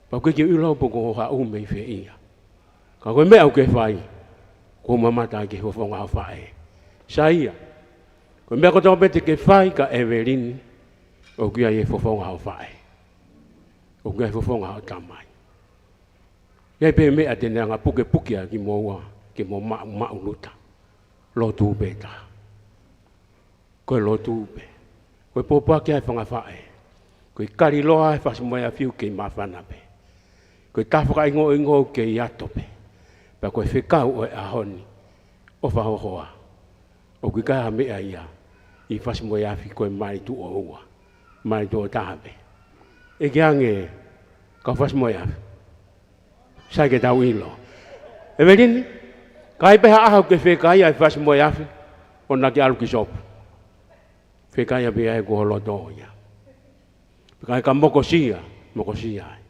Pea ʻoku ʻikai ke u ʻilo pe ko hoʻo haʻu mei fē ia. Ka ko e meʻa ʻoku ke fai, ko e mamata ki he fofonga hoʻo faʻē. Saia, ko e meʻa kotoa pē te ke fai kia ʻEvelini, ʻoku ʻi ai e fofonga hoʻo faʻē. ʻOku ʻi ai e fofonga hoʻo tamai. ʻI ai pē meʻa te ne anga pukepuke ʻa kimoua, ke mo maʻu maʻuluta. Lotu pē taha. Ko e lotu pē. Ko e pōpoaki ʻa e fanga faʻē. Ko e kali loa e fasi mo e afi ʻoku kei māfana pē. Ko e tā fakaʻingoʻingo ʻoku kei ʻato pē. Pea ko e fekau ʻo e ʻaho ni, ʻofa hohoa. ʻOku ʻikai ha meʻa ia ʻi fasi mo e afi, ko e mali tuʻo ua. Mali tuʻo taha pē. ʻEke ange, kau fasi mo e afi. Sai ke tau ʻilo. ʻEvelini, ka ʻi ai pē ha ʻaho ke fekaia e fasi mo e afi, ʻo na ke ʻalu ki sopu. Fekaia pē ai ko ho loto ia. Pea ka mokosia, mokosia ai.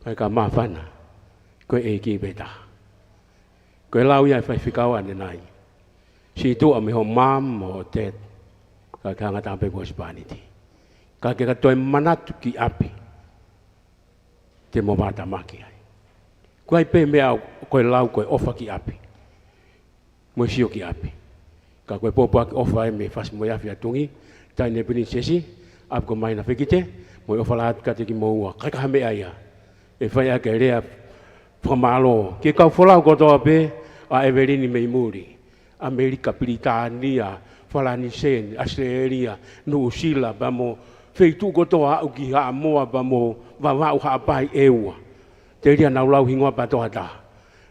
Pea ka māfana, ko e ʻEiki pē taha. Ko e lau ia e faifekau ʻanenai. Sītuʻa mei ho mom mo ho dad, ka ke hanga taha pē ko e husepāniti. Ka ke ka toe manatu ki ʻapi. Te mo mātamaki ai. Ko e ʻai pē meʻa ko e lau ko e ʻofa ki ʻapi. Mo e sio ki ʻapi. Ka ko e pōpoaki ʻofa ē mei fasi mo e afi ʻa Tungi, Taʻahine Pilinisesi, ʻapi ko Maina Fekite, mo e ʻofa lahi atu kiate kimoua. ʻIkai ha meʻa ia ʻe fai ʻaki e lea fakamālō ki he kau folau kotoa pē ʻa ʻEvelini mei muli. ʻAmelika, Pilitānia, Falanisē, ʻAositelēlia, Nuʻusila, pea mo feituʻu kotoa aʻu ki Haʻamoa, pea mo Vavaʻu, Haʻapai, ʻEua. Telia naʻa ku lau hingoa pea toʻa taha.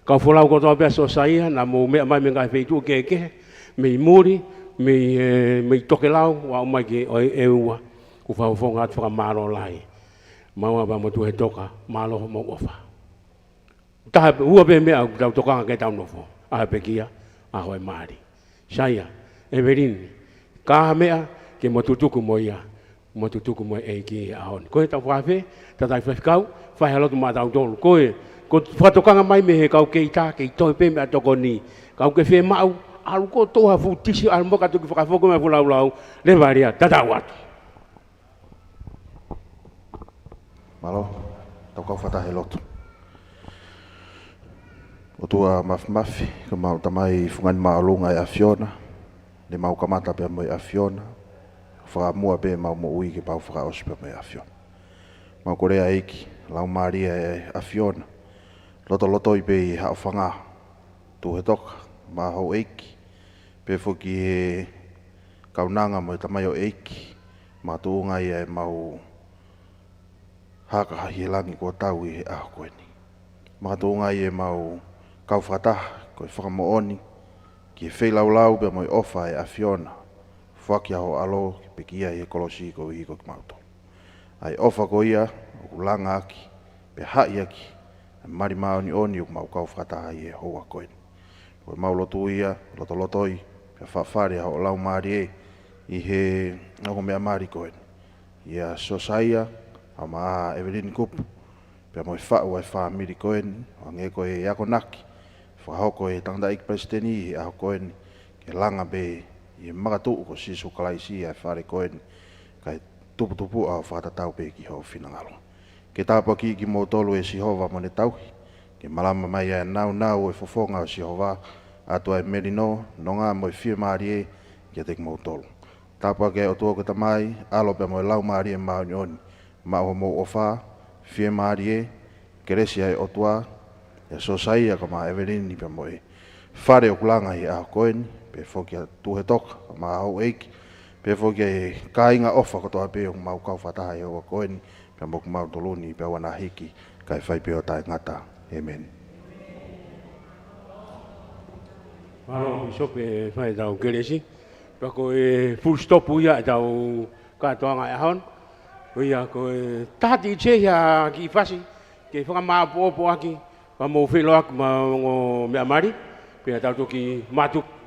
Kau folau kotoa pē ʻa Siosaia, naʻa mou meʻa mai mei he ngaahi feituʻu kehekehe, mei muli, mei, eh, mei tokelau, ʻo aʻu mai ki ʻEua. ʻOku fakafofonga atu fakamālō lahi. Maua pea mo Tuʻi Hetoka, mālō hoʻomou ʻofa. Taha pē, ua pē meʻa ʻoku tau tokanga ke tau nofo. ʻAho e pekia, ʻaho e mali. Saia, ʻEvelini, ka ha meʻa ke mo tutuku mo ia, mo tutuku mo e ʻEiki he ʻaho ni. Ko e tau fafē, tau tau faifekau, fai ha lotu maʻatautolu. Ko e, ko e fakatokanga mai mei he kau kei tā, kei toe pē meʻatokoni. Kau ke fiemaʻu, ʻalu kotoa ha fuʻu tisi, ʻalu mo ka toki fakafoki mai e fuʻu laulau, leva lea, tatau atu. Mālō, tau kau fakataha he lotu. ʻOtua Māfimafi, ko homau Tamai Fungani Māʻolunga ʻa e ʻAfiona, ne mau kamata pea mo e ʻAfiona, fakamuʻa pē ʻemau moʻui ke mau fakaʻosi pea mo e ʻAfiona. Mau kole ʻEiki, Laumālie ʻa e ʻAfiona, lotolotoi pē ʻi haʻo fanga, Tuʻi Hetoka, mo houʻeiki, pea foki he kaunanga mo e tamaioʻeiki, makatuʻunga ia ʻemau haka ʻi he langi kuo tau ʻi he ʻaho ko eni. Makatuʻunga ia ʻemau kau fakataha, ko e fakamoʻoni, ki he feilaulau pea mo e ʻofa ʻa e ʻAfiona, foaki ʻa ho ʻAlo, ke pekia ʻi he kolosi koeʻuhi ko kimautolu. ʻA e ʻofa ko ia, ʻoku langa ʻaki, pea haʻi ʻaki, ʻa e mali māʻoniʻoni ʻoku mau kau fakataha ʻi he houa ko eni. Ko ʻemau lotu ia, lotolotoi, pea fakafale ʻa ho Laumālie, ʻi he ongo meʻa mali ko eni. ʻIa Siosaia, ʻa mo ʻEvelini Kupu, pea mo e faʻu ʻa e fāmili ko eni, ʻo hangē ko e akonaki, fakahoko ʻe he tangataʻeiki palesiteni ʻi he ʻaho ko eni, ke langa pē ʻi he makatuʻu ko Sīsū Kalaisi ʻa e fale ko eni, kae tuputupuʻa ʻo fakatatau pē ki hoʻo finangalo. Ke tāpuakiʻi kimoutolu ʻe Sihova mo ne tauhi, ke malama mai ʻa e nāunau ʻo e fofonga ʻo Sihova, ʻatu ʻa e melino, nonga mo e fiemālie, kiate kimoutolu. Tāpuakiʻi ʻe he ʻOtua ko e Tamai, ʻAlo pea mo e Laumālie Māʻoniʻoni, maʻu homou ʻofa, fiemālie, kelesi ʻa e ʻOtua, ʻia Siosaia kae ʻumaʻā ʻEvelini pea mo e fale ʻoku langa ʻi he ʻaho ko eni, pea foki ʻa Tuʻi Hetoka, kae ʻumaʻā houʻeiki, pea foki ʻa e kāinga ʻofa kotoa pē ʻoku mau kau fakataha ʻi he houa ko eni, pea mo kimautolu ni, pea ʻoua naʻa hiki, kae fai pē ʻo taʻengata. ʻĒmeni. Mālō, Pīsope, fai ʻetau kelesi. Pea ko e full stop ia ʻetau kātoanga ʻi he ʻaho ni. Ko ia ko e taha ʻi he kiʻi fasi, ke fakamāʻopoʻopo ʻaki, Ka mou feʻiloaki mo e ongo meʻa mali, pea tau toki mātuku